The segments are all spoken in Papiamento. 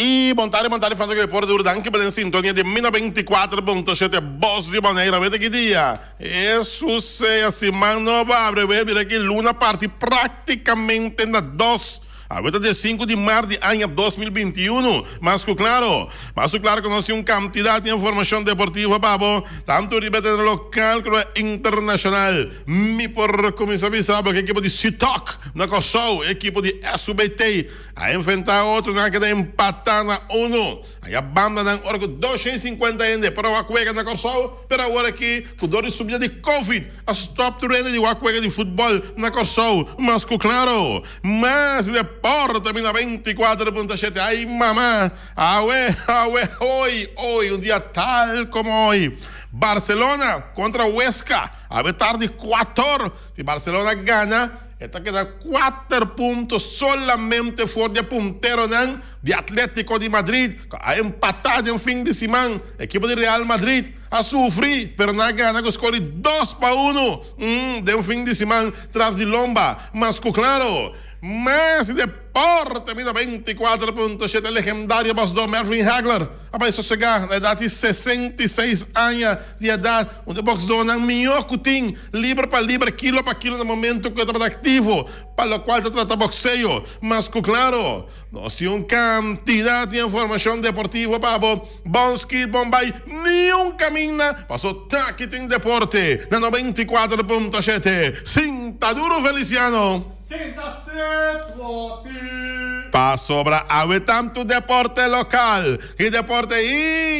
I bon tardi bon tardi fans di Deporte Duro danki pa den sintonia di mi 94.7 Bos di Bonaire awete ki dia Hesus sea siman nobo abre we mira ki luna parti praktikamente na dos awe ta dia sinku di mart di aña 2021 mas ku klaro mas ku klaro ku nos tin un kantidat di informashon deportivo pa bo tantu riba e tereno lokal komo internashonal mi por kuminsa bisa bo ku ekipo di Sitok na Kòrsou ekipo di SUBT A enfrentá otronan a keda empatá na unu. Aya bandanan ora ku 250 hende por a wak wega na Kòrsou, pero awor aki ku dor di subida di Covid a stòp tur hende di wak wega di futbòl na Kòrsou. Mas ku klaro, mas deporte mi na 24.7. Ai mama! Awe, awe, hoy, hoy, un dia tal komo hoy. Barcelona kontra Huesca, awe tardi kuator. Si Barcelona gana, E ta keda kuater punto solamente for di e punteronan di Atletico di Madrid ku a empatá den fin di siman. Ekipo di Real Madrid a sufri pero nan a gana ku skor di 2-1 den fin di siman tras di lomba. Mas ku klaro, mas deporte bida 24.7 legendario bòsdó Marvin Hagler a bai sosegá na edat di 66 aña di edat. Un di e bòksdónan mihó ku tin. Libra pa libra, kilo pa kilo na momento ku e tabata aktivo pa lokual ta trata bokseo. Mas ku klaro, nos tin un kantidat di informashon deportivo pa bo. Bon skit, bon bai, niun kaminda, paso taki tin deporte na 94.7. Sinta duro Feliciano! Sinta stret wòti! Pasobra awe tantu deporte lokal i deporte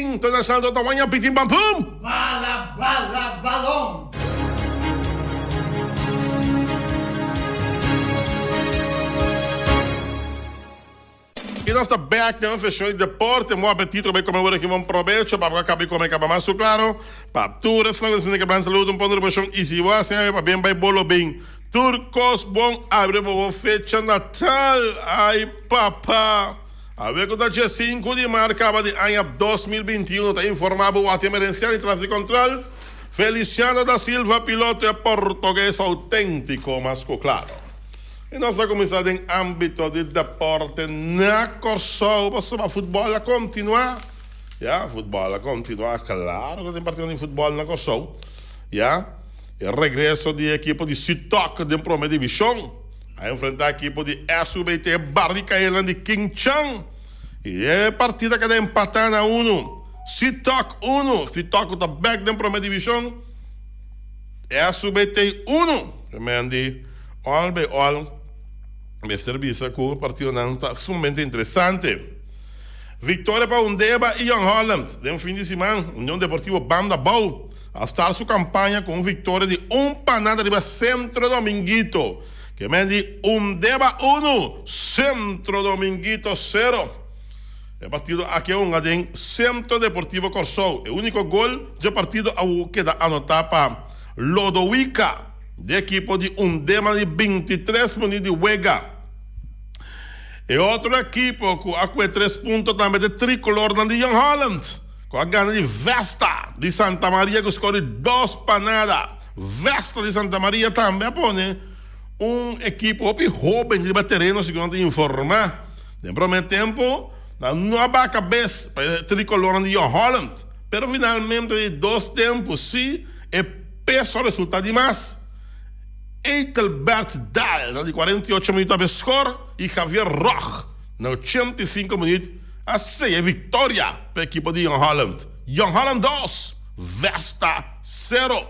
internashonal ta tamaña pitin pam pum! Bala bala balon. I nos ta bek den un seshon di deporte. Bon apetito bai kome ora ki bon probecho. Pa bo a kaba di kome kaba mas su klaro. Pa tur esnan ku ta sinti kebran salud un pon ripashon i si bo a siña pa bien bai bolo bin. Tur kos bon abre pa bo fecha natal. Ai papa. Awe ku ta dje sinku di mart kaba di aña 2021 ta informa bo wati emerensial di Trafik Control, Feliciano da Silva piloto e portogues autentiko mas ku klaro. I nos ta kuminsá den ámbito di deporte na Kòrsou pasobra futbòl a kontinuá. Ya, futbòl a kontinuá, klaro ku tin partido di futbòl na Kòrsou. Ya, e regreso di e ekipo di Sitok den promé divishon. A enfrentá ekipo di SUBT Barricaelan di King Chan i e partida keda empatá na unu. Sitok unu, Sitok ku ta bèk den promé divishon, SUBT unu. Mendi òl bei òl mester bisa ku partidonan ta sumamente interesante. Viktoria pa Undeba i Jong Holland den fin di siman. Union Deportivo Banda Bou a start su kampaña ku un viktoria di un pa nada riba Centro Dominguito. Ke men di Undeba unu, Centro Dominguito sero. E partido aki a hunga den Centro Deportivo Kòrsou. E úniko gol dje partido a keda anotá pa Lodowica di ekipo di Undema di 23 minüt di wega. E otro ekipo ku a kue tres punto tambe ta e trikolornan di Jong Holland ku a gana di Vesta di Santa Maria ku skor di 2-0. Vesta di Santa Maria tambe a pone un ekipo hopi hoben riba tereno segun nan ta informa. Den prome tempo nan no a baha kabes pa e trikolornan di Jong Holland pero finalmente di dos tempo si e peso a resulta di mas. Eitelbert Dahl na di 48 minuut a be skor i Javier Rog na 85 minuut a seya e viktoria pa e ekipo di Jong Holland. Jong Holland dos, Vesta sero.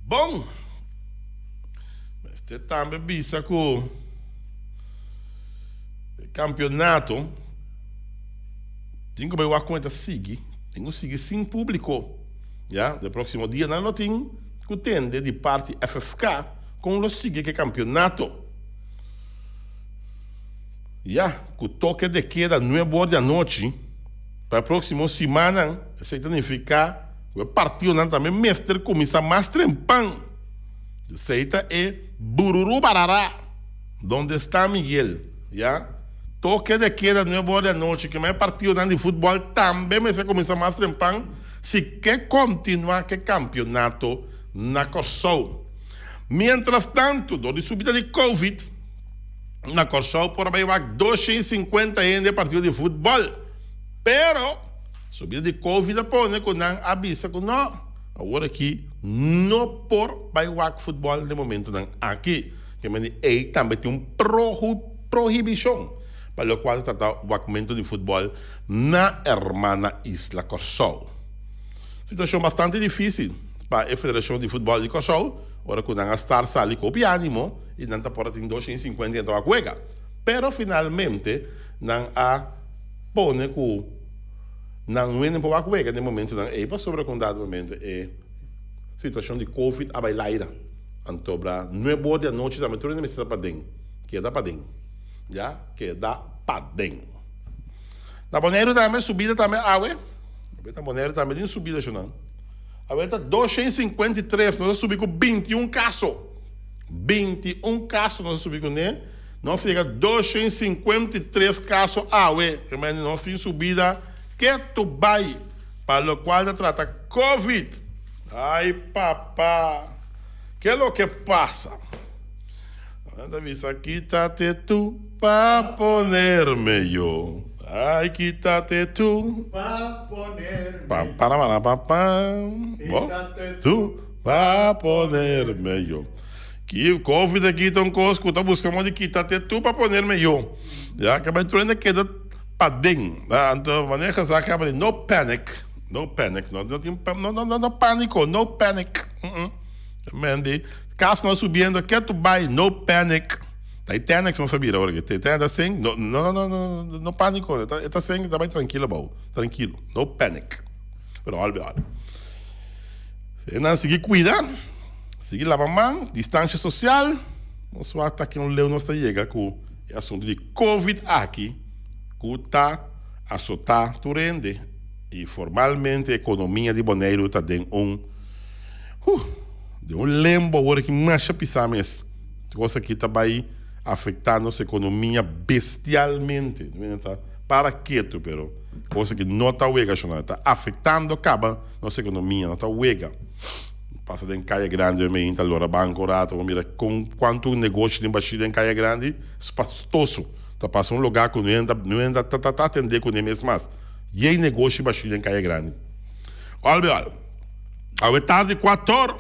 Bon, mester tambe bisa ku e kampionato tin ku bai wak kon e ta sigui, tin ku sigui sin públiko. Ya, den próksimo dianan lo tin ku tende di parti FFK kon lo sigui ku e kampionato. Ya, ku toke de keda nuebe or di anochi pa e próksimo simannan, esei ta nifiká ku e partidonan tambe mester kuminsá mas trempan. Esei ta e bururú barará, donde está Miguel? Ya, toke de keda nuebe or di anochi, kema e partidonan di futbòl tambe mester kuminsá mas trempan. Si ke kontinuá ke kampionato na Kòrsou. Mientras tantu, dor di subida di Covid, Na Kòrsou por a bai wak 250 hende partido di futbòl. Pero, subida di Covid a pone ku nan a bisa ku no, awor aki no por bai wak futbòl den momentunan aki. Ke mende ei tambe tin un prohibishon pa lokual ta trata wakmentu di futbòl na hermana isla Kòrsou. Situashon bastante difísil pa e Federashon di Futbòl di Kòrsou ora ku nan a start sali ku hopi ánimo i nan ta por a tin 250 hende wak wega. Pero finalmente nan a pone ku nan no hende por wak wega den momentunan ei pasobra ku un dado momento e situashon di covid a bai laira. Anto bra nuebe or di anochi tambe tur hende mester ta paden, keda paden, ya, keda paden. Na Boneiru tambe subida tambe awe. Na Boneiru tambe tin subida shunan. Awe ta 253, nos a subi ku 21 kaso. 21 kaso nos a subi kuné. Nos a yega 253 kaso awe. Remende nos tin subida ketu bai pa lokual ta trata covid. Ai papa, ke loke pasa? Nan ta bisa kitate tu pa ponerme yo. Ai kitate tu pa ponerme. Pa para para pa pa. Bo tu pa ponerme yo. Ki covid aki ta un kos ku ta buska modo di kitate tu pa ponerme yo. Ya ke bai tur hende keda paden. Anto manera gezag hebben di no panic. No panic. No no tin no no no panico. No panic. Men di kasnan subiendo ketu bai no panic. Titanic nos a bira ora ki Titanic ta sink no no no no no panico e ta e ta sink e ta bai trankilo abou trankilo no panic pero ol be ol e nan sigui cuida sigui laba man distancia social nos wak ta ken leu nos ta yega cu e asunto di covid aki cu ta asota tur hende y formalmente economia di Boneiru ta den un Huh! Den un lembo awor aki masha pisá mes. E kos aki ta bai afektá nos ekonomia bestialmente. No mester ta para ketu pero e kos aki no ta wega shonal. E ta afektando kaba nos ekonomia, no ta wega. Pasa den Kaya Grandi hoy meinta lora banko un rato bo mira kon kuantu negoshi tin bashí den Kaya Grandi, spastoso. Ta pasa un lugá ku no hende no hende ta ta atendé kuné mes mas. Yei negoshi bashí den Kaya Grandi. Ol be ol. Awe tardi kuator,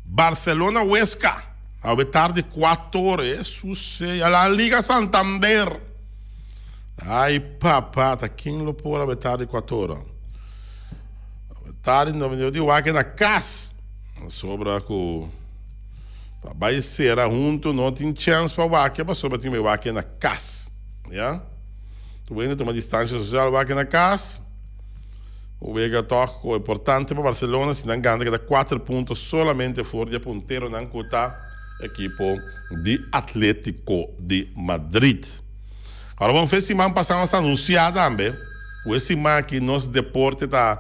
Barcelona Huesca. Awe tardi kuator, Jesus sea la Liga Santander. Ay papa, ta ken lo por awe tardi kuator? Awe tardi no mi di wak na kas. Sobra ku pa bai sera hunto no tin chance pa wak pasobra tin bai wak na kas. Ya. Tu wende tuma distancia social wak na kas. Un wega tòg ku importante pa Barcelona, si nan gana ta keda kuater punto solamente for di e punteronan ku ta ekipo di Atletico di Madrid. Ora bon fe siman pasá nos a anunsiá tambe ku e siman aki nos deporte ta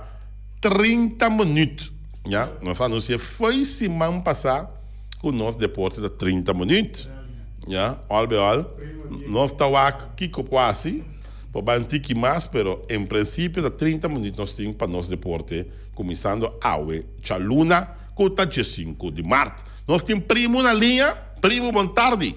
30 minüt. Ya, nos a anunsiá fo'i siman pasá ku nos deporte ta 30 minüt. Ya, òl be òl nos ta wak kiko por hasi. Por bai un tiki mas, pero en principio ta 30 minuut nos tin pa nos deporte cuminsando awe djaluna cu ta diesinku di maart. Nos tin Primo na liña. Primo bon tardi.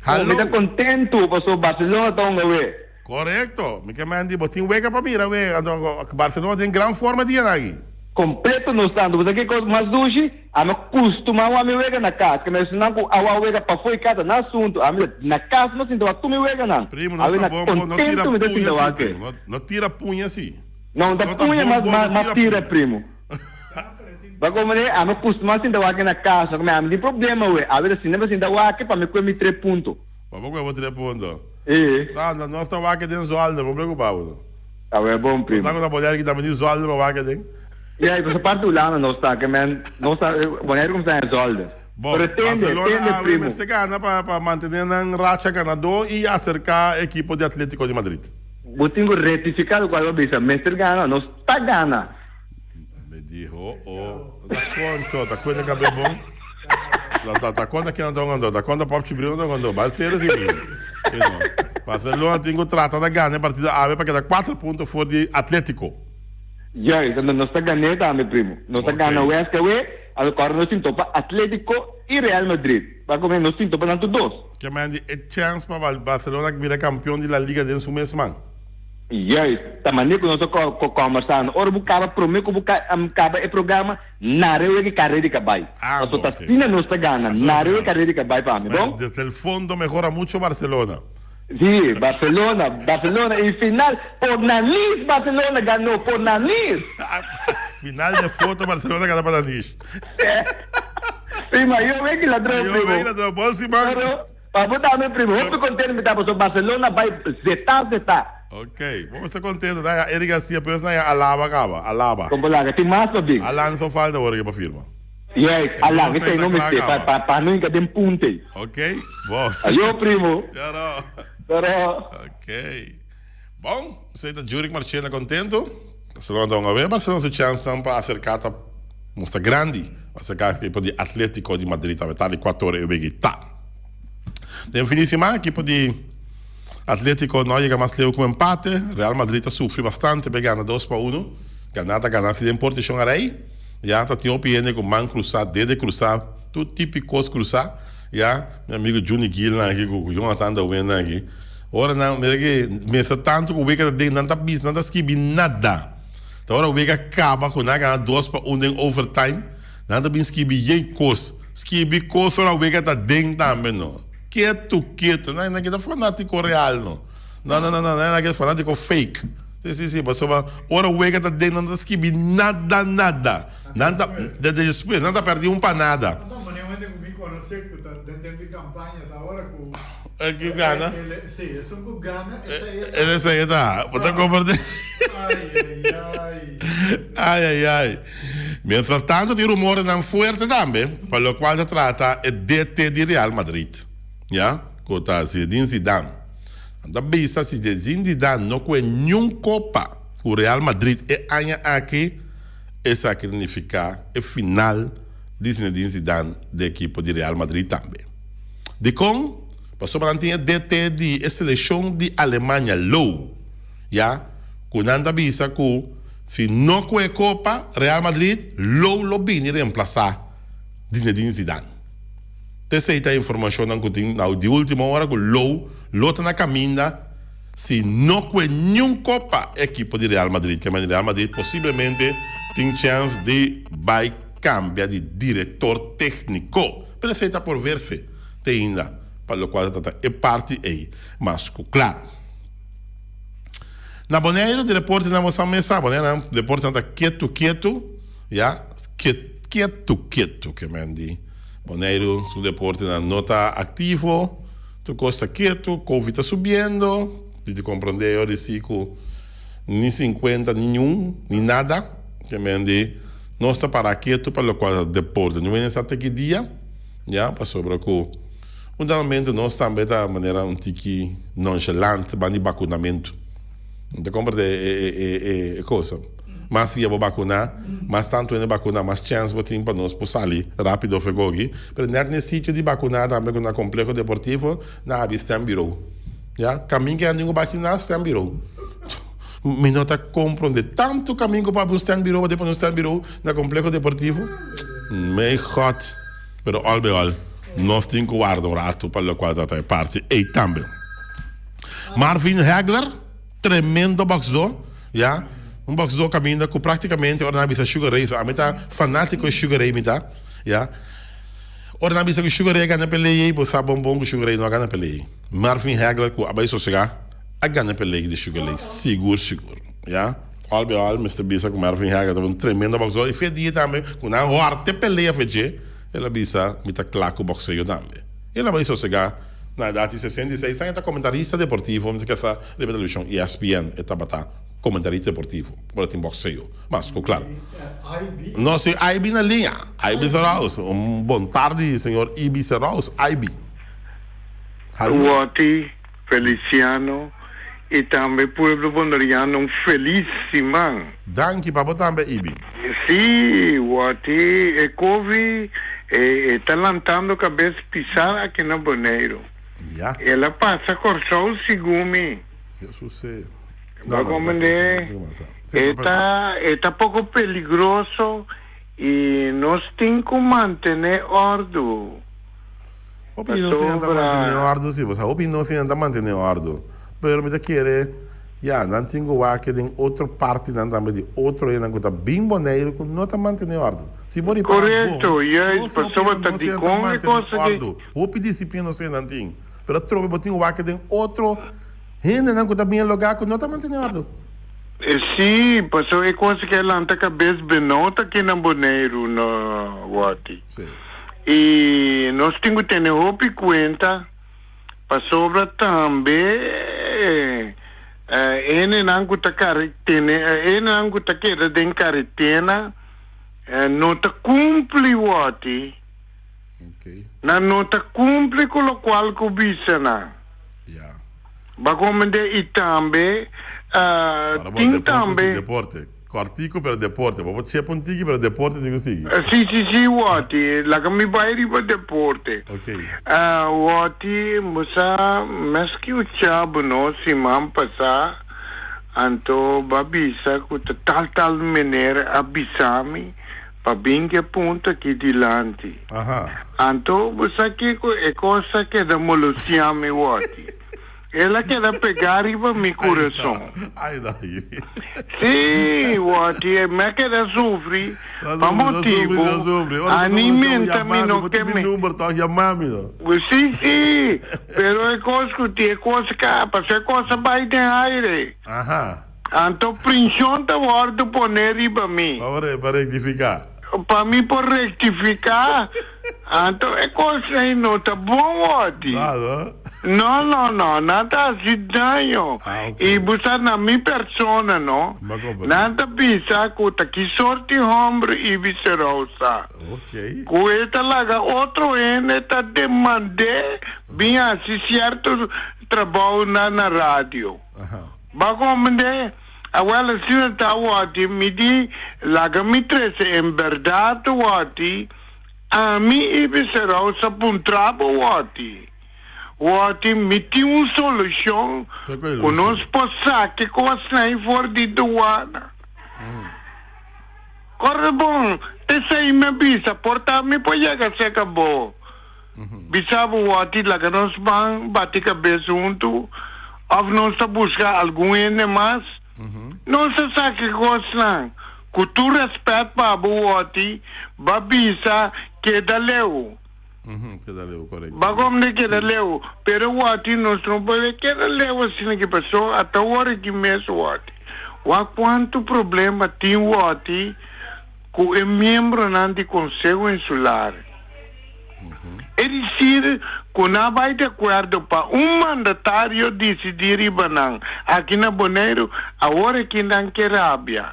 Oh, mi ta Hallo. contento paso Barcelona ta hunga we. Correcto. Mi ke mandi bo tin wega pa mira we. Anto Barcelona den gran forma dia nan aki. Completo nos ta. Anto bo sa kico mas dushi? Ami a custuma wak mi wega na cas. Ke mencionan cu a wak wega pafo y casa na asunto. Ami ta na cas mi a sinta wak tur mi weganan. Primo, nos Awe ta na bon bo no tira contento mi ta puña sinta si, wak e. primo. No, no tira puña si. No, no ta No ta puña bon mas bo mas no mas tira tira, puña. primo. Ba como ne, ami a custuma sinta wak na cas. No, ami tin problema we. Awe ta sinta mi a sinta wak pa mi coe mi tres punto. Pa bo coe bo tres punto. E. No, no, nos ta wak den zolder, bo preocupa bo no. Awe bon, Bo primo. sa cu na Bonaire kita mini zolder pa wak den. Ya, y por parte Hulanda nos ta, ke men, nos ta, Bonaire kumsa en zolder. Bon, Pero tende, Barcelona tende, awe primo. mester gana pa pa mantene nan racha ganador y acerca ekipo di Atletico di Madrid. Bo tin cu rectifica locual bo a bisa, mester gana, nos ta gana. Mi di, ho oh, ta conto, ta cuenta cabe bon? Ta, ta, ta conta ken ta ongando, ta conta Pop Chibrino ta ongando, bai serio si primo. You know, Barcelona tin cu trata na gana e partido awe pa keda 4 punto for di Atletico. Juist, nos ta gané tambe primo. Nos ta gana Ok. Huesca we. Anto kòrda nos tin topa Atletico i Real Madrid. Ba kome nos tin topa nan tur dos. Ke men di e chèns pa Barcelona bira kampion di La Liga den su mes man. Juist, ta manera ku nos a kòmbersá. Ora bo kaba promé ku bo kaba e programa, nare wega e karera di kabai. Pasobra ta asina nos ta gana, nare wega e karera di kabai pa mi, bon? Desde el fondo mejora mucho Barcelona. Sí, Barcelona, Barcelona y final por Nanis Barcelona ganó, por Nanis. Final de foto Barcelona gana pa Nanis. Prima, yo wen ki ladron, Yo primo. wen ladron, bon siman. Pero, pa bo tambe, primo, hopi contento mi ta pasobra Barcelona bai zeta zeta. Ok, bo mester contento, na ya Eric Garcia, pues na ya alaba caba, alaba. Con bo laga, tin mas pa bin. Alan so falta ora ke pa firma. Yes, Alan, esei no mester, pa, pa, pa no hinka den punte. Ok, bon. Ayo, primo. Yoro. Yoro. Ok. Bon, esei ta Jurick Marchena contento. Barcelona ta hunga be. Barcelona su chansnan pa acerca ta mustra grandi. Pa acerca ekipo di Atletico di Madrid ta tal y cuator e wegi ta. Den fin di siman ekipo di Atletico no a yega mas leu cu empate. Real Madrid ta sufri bastante pa e gana dos pa uno. Gana ta gana si den porticion a rey. Ya ta tin hopi hende ku man krusá, dede krusá, tur tipo di kos krusá, ya. Mi amigu Juni Gil nan aki ku Jonathan Dawin nan aki. Ora nan mira ke mester tantu ku wega ta den, nan ta bisa, nan ta skibi nada. Ta ora wega kaba ku nan a gana dos pa un den overtime, nan ta bin skibi yen kos. Skibi kos ora wega ta den tambe no. Ketu ketu, nan nan kita fanatiko real no. No no no no, nan kita fanatiko fake. Si si si pasobra ora wega ta den nan ta skibi nada nada nan ta desde despues nan ta perdi un pa nada. No ta mane un hende ku mi konosé ku ta den tempu di kampaña ta ora ku El ku gana. Si esun ku gana esei e ta. Esei e ta bo ta komprende. Ai ai ai. Ai ai ai Mientras tanto tin rumornan fuerte tambe pa lokual ta trata e DT di Real Madrid ya ku ta Zinedine Zidane. Nan ta bisa si Zinedine Zidane no kue niun kopa ku Real Madrid e aña aki, esaki ta nifiká e final di Zinedine Zidane den ekipo di Real Madrid tambe. Dikon? Pasobra nan tin e DT di e selekshon di Alemania Low, ya ku nan ta bisa ku si no kue kopa Real Madrid, Low lo bini remplasá Zinedine Zidane. T'esei ta e informashonnan ku tin na di ultimo ora ku Low lo ta na kaminda si no kue niun kopa e ekipo di Real Madrid. Ke manera Real Madrid posiblemente tin chèns di bai kambia di direktor tékniko. Pero esei ta por verse te ainda pa lokual ta trata e parti ei mas ku kla. Na Boneiru di reportenan bo sa mes sa Boneiru deportenan ta ketu ketu ya ketu ketu ke men di. Boneiru su deportenan no ta aktivo, tur kos ta ketu, covid ta subiendo, di di komprondé yo di si ku ni sinkuenta ni niun ni nada, ke men di nos ta para ketu pa lokual ta deporte. No mester sa te ki dia, ya, pasobra ku un dado momento nos tambe ta manera un tiki nonchalant ban di bakunamentu. No ta komprendé e cosa. Mas via bo bakuná, mas tantu hende bakuná, mas chèns bo tin pa nos por sali rápido of e gogi. Pero nèt n'e sitio di bakuná tambe ku na kompleho deportivo, nan habri stembureau. Ya, kamin ke nan tin ku bakiná, stembureau. Mi no ta komprondé. Tantu kamin ku por habri un stembureau, bo tin pone un stembureau na kompleho deportivo? Mijn God. Pero al bij al, nos tin ku warda un ratu pa lokual ta ta e parti ei tambe. Marvin Hagler. Tremendo boxdó, ya. Un boxdó kaminda ku praktikamente ora nan a bisa Sugar Ray, so ami ta fanátiko di Sugar Ray mi ta, ya. Ora nan a bisa ku Sugar Ray a gana pelea ei, bo sa bon bon ku Sugar Ray no a gana pelea ei. Marvin Hagler ku a bai sosegá a gana pelea di Sugar Ray, sigur sigur, ya. Al bij al mester bisa ku Marvin Hagler tabata un tremendo boxdó i fe dia tambe ku nan hòrte pelea fe dje, el a bisa mi ta kla ku boxeo tambe. El a bai sosegá. Na edat di 66 aña ta komentarista deportivo, mi ta kesa riba televishon ESPN e tabata komentarista deportivo, ora tin bokseo, mas ku klar. No si IB na liña, IB Seraus, un bon tardi señor IB Seraus, IB. Hallo. Watty, Feliciano y tambe pueblo Boneriano un feliz siman. Danki pa bo tambe Ibi. Sí, Watty, e Covid e ta lantando cabes pisá aki na Boneiru. Ya. El a pasa Kòrsou segun mi. Jesus se. Bo a comprende? E ta e ta poko peligroso. I nos tin ku mantené òrdu. Hopi nos siña ta mantené Pasobra. òrdu, sí, bo sa, hopi nos siña ta mantené òrdu. Pero mi ta kere, ya, nan tin ku wak den otro partinan tambe di otro hendenan ku ta bin Boneiru ku no ta mantené òrdu. Si bo ripará bon, Korekto, juist, nos hopi pasobra hende ta nos siña ta dikon e mantené kos aki. òrdu. Hopi disiplina nos hendenan tin. Pero atrobe bo tin ku wak den otro hendenan ku ta bin e lugá ku no ta mantené òrdu. Sí, pasobra e kos aki a lanta kabes benot aki na Boneiru, no, Watty. Sí. I nos tin ku tene hopi kuenta pasobra tambe hendenan ku ta tene hendenan ku ta keda den karetena no ta kumpli wòti. Nan no ta kumpli ku lokual ku bisa nan. Ba komende i tambe tin tambe. Kòrtiku pero deporte. Bo por chepa un tiki pero deporte tin ku sigui. Si si si Wòti, laga mi bai riba deporte. Ok. Wòti, bo sa meski u chabo no siman pasá anto bo a bisa ku ta tal tal meneer a bisa mi pa bin ke punto aki dilanti. Aha. Anto bo sa kiko e kos a keda molostia mi Wòti. El a keda pegá riba mi kurason. Ay, no. Sí, Wòti, mi a keda sufri pa motibu ani menta mi no ke me. Sí, sí, pero e kos ku tin e kos ka, pasobra e kos a bai den aire. Anto prinshon ta wòrdu poné riba mi. Pa rektifiká. Pa mi por rektifiká. Anto e kos ei no ta bon wòrdi. No, no, no, nan ta hasi daño. I bo sa na mi persona no. Nan ta bisa ku ta ki sorti hòmber Ibi Serou sa. Ku e ta laga otro hende ta demand'é bin hasi sierto trabou na na radio. Bo a komprendé? Awèl asina ta wòrdi, mi di laga mi trese en bèrdat wòrdi. Ami i Biserou sa puntra bo wòti. Wòti, mi tin un solushon ku nos por saka e kosnan for di duana. Kòrda bon, esei mi a bisa, por ta mi por yega serka bo. Bisa bo wòti, laga nos ban bati kabes huntu, òf nos ta buska algun hende mas. Nos ta saka e kosnan. Ku tur rèspèt pa bo wòti, ba bisa keda leu. Keda leu, korekto. Ba kom di keda leu, pero wòti nos no por keda leu asina ki pasó ata ora ki mes wòti. Wak kuantu problema tin wòti ku e miembronan di Konseho Insular. E disir ku nan a bai di akuerdo pa un mandatario disidí riba nan aki na Boneiru, awor aki nan ke rabia.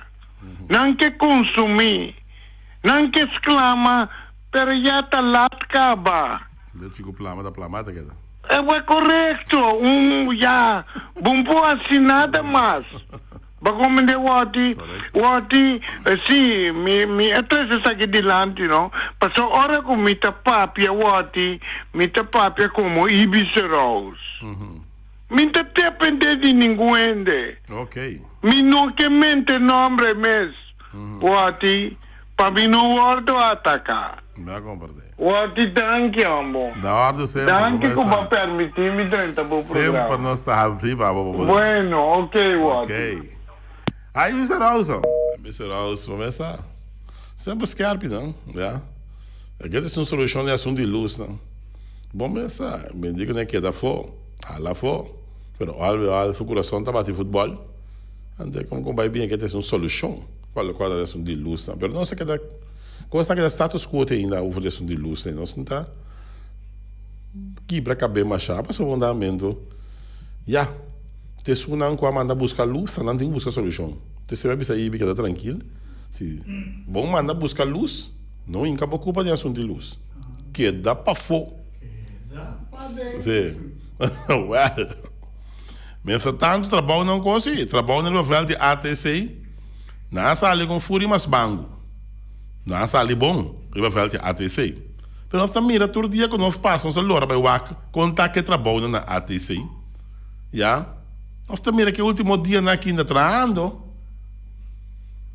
Nan ke konsumí. Nan ke sklama, pero ya ta lat kaba. Lechi ku plama ta plama ta keda. Ewa korekto, un ya, bon por hasi nada mas. Bo komende wòti, wòti, si, mi, mi a trese esaki dilanti, no? Pasobra ora ku mi ta papia wòti, mi ta papia komo Ibis Rous. Mi ta depende di ningun hende. Mi no ke mente nombre mes, wòti, pa mi no wòrdu ataká. Mi a komprende. Wòti, danki, amo. Na òrdu semper. Danki ku bo a permití mi drenta bo programa. Semper nos ta habrí pa bo pa bo. Bueno, ok, Wòti. Ok. Ai, Mister Rawson. Mister Rawson, bo mes sa. Semper skèrpi, no? Ya. Aki ta un solushon di asuntu di lus, no? Bo mes sa. Mi di ku nan keda afó. Hala afó. Pero òl be òl su kurason ta bati futbòl. Anto komo ku bai bin aki ta un solushon pa lokual ta asuntu di lus, no? Pero nos a keda. Kos ta keda status quo te ainda over di asuntu di lus ei. Nos no ta kibra kab'é mashá pasobra un damentu ya te esunnan ku a manda buska lus ta nan tin ku buska solushon. Te esei mi a bisa Ibi keda trankil si bo manda buska lus no hinka bo kupa den asuntu di lus keda pafó. Si wèl mientras tantu trabounan kos si trabounan riba vèlt di ATC. Nan a sali kon furi mas bangu. Nan a sali bon riba vèlt di ATC. Pero nos ta mira tur dia ku nos pasa nos ta lora bai wak kon ta ke trabounan na ATC. Ya. Nos ta mira ke ultimo dianan aki na trahando.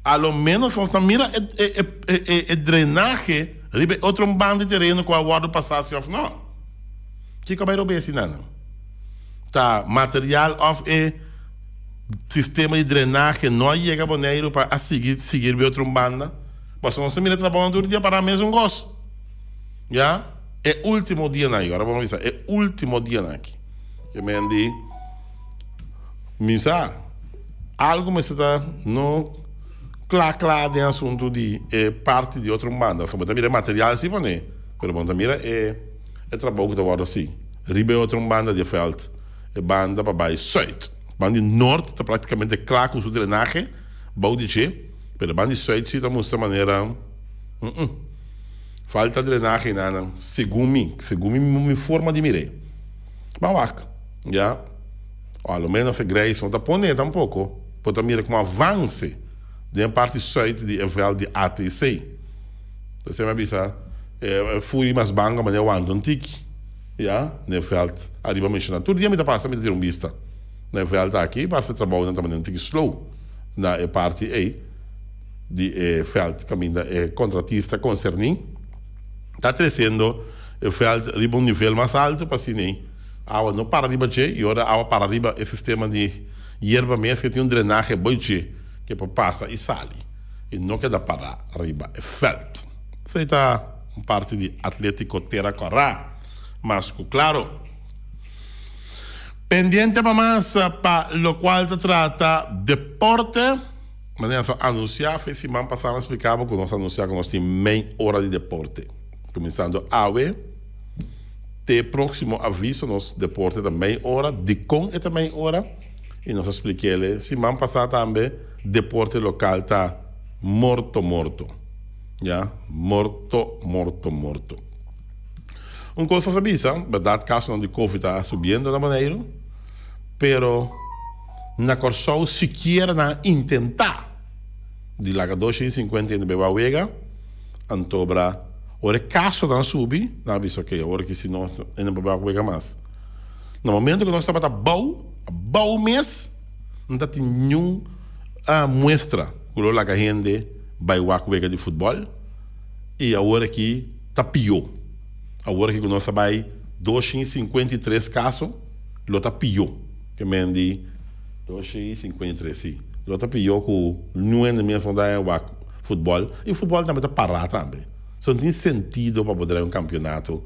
A lo menos nos ta mira e e e e drenahe riba e otro banda di tereno ku a wòrdu pasá si òf no. Kiko a bai robes asina nan? Ta material òf e sistema di drenahe no a yega Boneiru pa a sigui sigui riba e otro banda? Pasobra nos ta mira e trabounan tur dia pará mesun kos. Ya, e último dianan aki, ora bo bisa e último dianan aki, ke men di mi sa algu mester ta no kla kla den asuntu di e parti di otro banda, pasobra bo ta mira e material si pone, pero bo no ta mira e e trabou ku ta wòrdu hasi riba e otro banda di e vèlt, e banda pa bai sùit. Banda di nort ta praktikamente kla ku su drenahe bou di dje, pero e banda di sùit si ta mustra manera. Falta drenahe na nan, segun mi, segun mi mi forma di mir'é. Ban wak, ya. O a lo menos e grijs no ta pone tampoco. Bo ta mira como avance den e parti zuid di e veld di ATC. P'esei mi a bisa e furi mas banga manera wanta un tiki, ya, den e veld ariba menciona. Tur dia mi ta pasa mi ta tira un bista na e veld aki, basta e trabounan ta manera un tiki slow na e parti ei. Di e veld kaminda e kontratista konserní ta tresiendo e veld riba un nivel mas altu pa asina ei awa no para riba dje i ora awa para riba e sistema di yerba mes ke tin un drenahe boi dje ke por pasa i sali i no keda para riba e veld. Esei ta un parti di Atlétiko Tera Kòrá mas ku klaro. Pendiente pa mas pa lokual ta trata deporte. Manera nos a anunsiá fe siman pasá nos spliká bo ku nos a anunsiá ku nos tin mei ora di deporte. Kuminsando awe te próksimo aviso nos deporte ta mei ora. Dikon e ta mei ora? I nos a splik'é siman pasá tambe deporte lokal ta morto morto. Ya, morto morto morto. Un kos nos a bisa, bèrdat kasonan di covid ta subiendo na Boneiru, pero. Na Kòrsou sikiera nan a intentá di laga 250 hende beba wega, antobra ora e kasonan subi, nan a bisa oke, awor aki si nos e no por beba wega mas. Na momento ku nos tabata bou, bou mes, no ta tin niun muestra ku lo laga hende bai wak wega di futbòl i awor aki ta pió. Awor aki ku nos a bai 253 kaso lo ta pió. Ke men di 253 si. Lo ta pió ku nuende mes no da wak futbòl. I futbòl tambe ta pará tambe. So no tin sentido pa bo drai un kampionato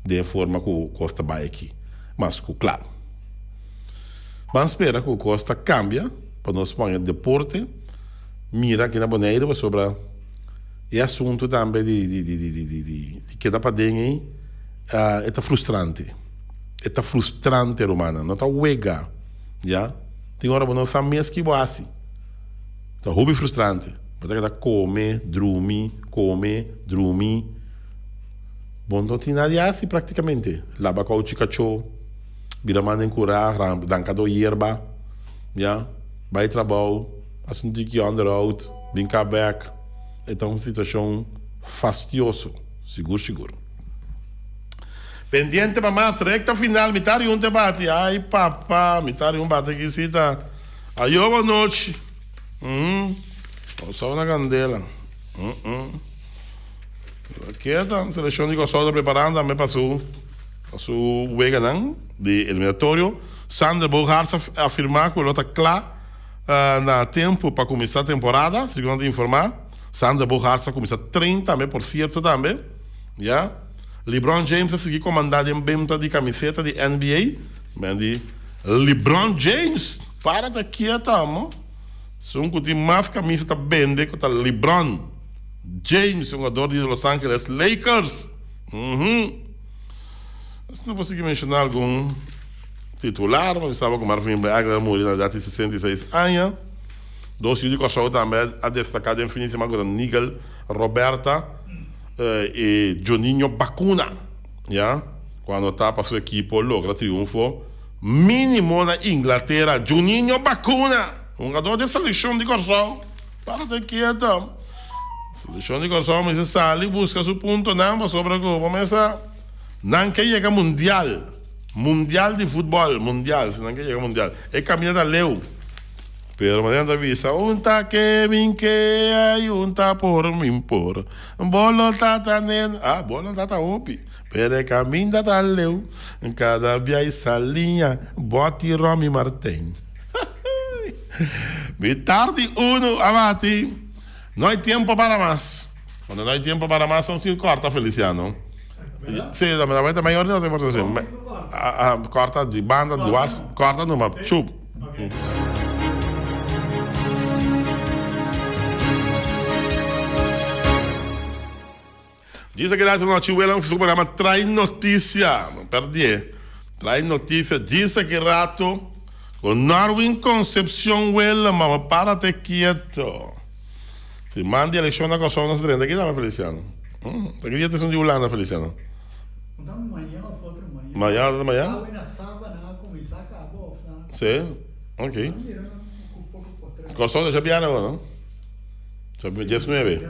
den e forma ku kos ta bai aki. Mas ku klaro. Ban spera ku kos ta kambia pa nos pon e deporte mira aki na Boneiru pasobra e asuntu tambe di di di di di di keda paden ei e ta frustrante. E ta frustrante rumannan, no ta wega, ya. Tin ora bo no sa mes ki bo hasi. Ta hopi frustrante. Bo ta keda kome, drumi, kome, drumi. Bo no tin nada di hasi praktikamente. Laba kouchi kachó, bira man den kurá, ranka do yerba, ya. Bai trabou, hasi un tiki onderhoud, bin ka bèk. E ta un situashon fastioso, sigur sigur. Pendiente pa mas recta final mi ta riun te bati ay papa mi ta riun bati aki si ta ayo bo nochi mm Kòrsou na kandela mm Keda seleccion di Kòrsou ta preparando tambe pa su pa su weganan di eliminatorio Sander Bogaerts a afirma ku lo ta kla na tempu pa kuminsá temporada segun nan ta informa Sander Bogaerts a kuminsá train tambe por sierto tambe ya. LeBron James a sigui komandá den benta di kamiseta di NBA. Men di LeBron James para ta kiet amo. Esun ku tin mas kamisa ta bende ku ta LeBron James, hungador di Los Angeles Lakers. Uhum. Asina por sigui menshoná algun titular. Mi saba ku Marvin Bagley a muri na edat di 66 aña. Dos yu di Kòrsou tambe a destaká den fin di siman ku ta Nigel Roberta. E Juninho Bacuna ya cu anota pa su ekipo logra triunfo minimo na Inglatera. Juninho Bacuna, hungador di seleccion di Corsou, para ta kieto. Seleccion di Corsou mester sali busca su puntonan pasobra cu bo mester nan ke yega mundial, mundial di futbol, mundial, si nan ke yega mundial. E caminda ta leu. Pero manera ta bisa, un ta ke min ke ay un ta por min por. Bolo tata nen, ah, bolo tata hopi. Pero e caminda ta leu. Cada bia y saliña, boti Romy Martijn. Mi tardi uno a bati. No hay tiempo para mas. Cuando no hay tiempo para mas, son sin corta, Feliciano. Sí, la me da mayor no se por decir. Corta di banda, dwars, corta numa, chup. Dice que rato nochi Willem su programa Trae Noticia. No perdí. Trae Noticia. Dice que rato con Norwin Concepcion Willem, mama, párate quieto. Si man di eleccion na Kòrsou nos drenta aki tambe Feliciano. Ta ki dia ta esun di Hulanda Feliciano? Mañana of otro mañana. Mañana otro mañana? Awe na saba nan a kuminsá kaba of nan. Si, ok. Kòrsou ta djabièrnè awor no? Diesnuebe.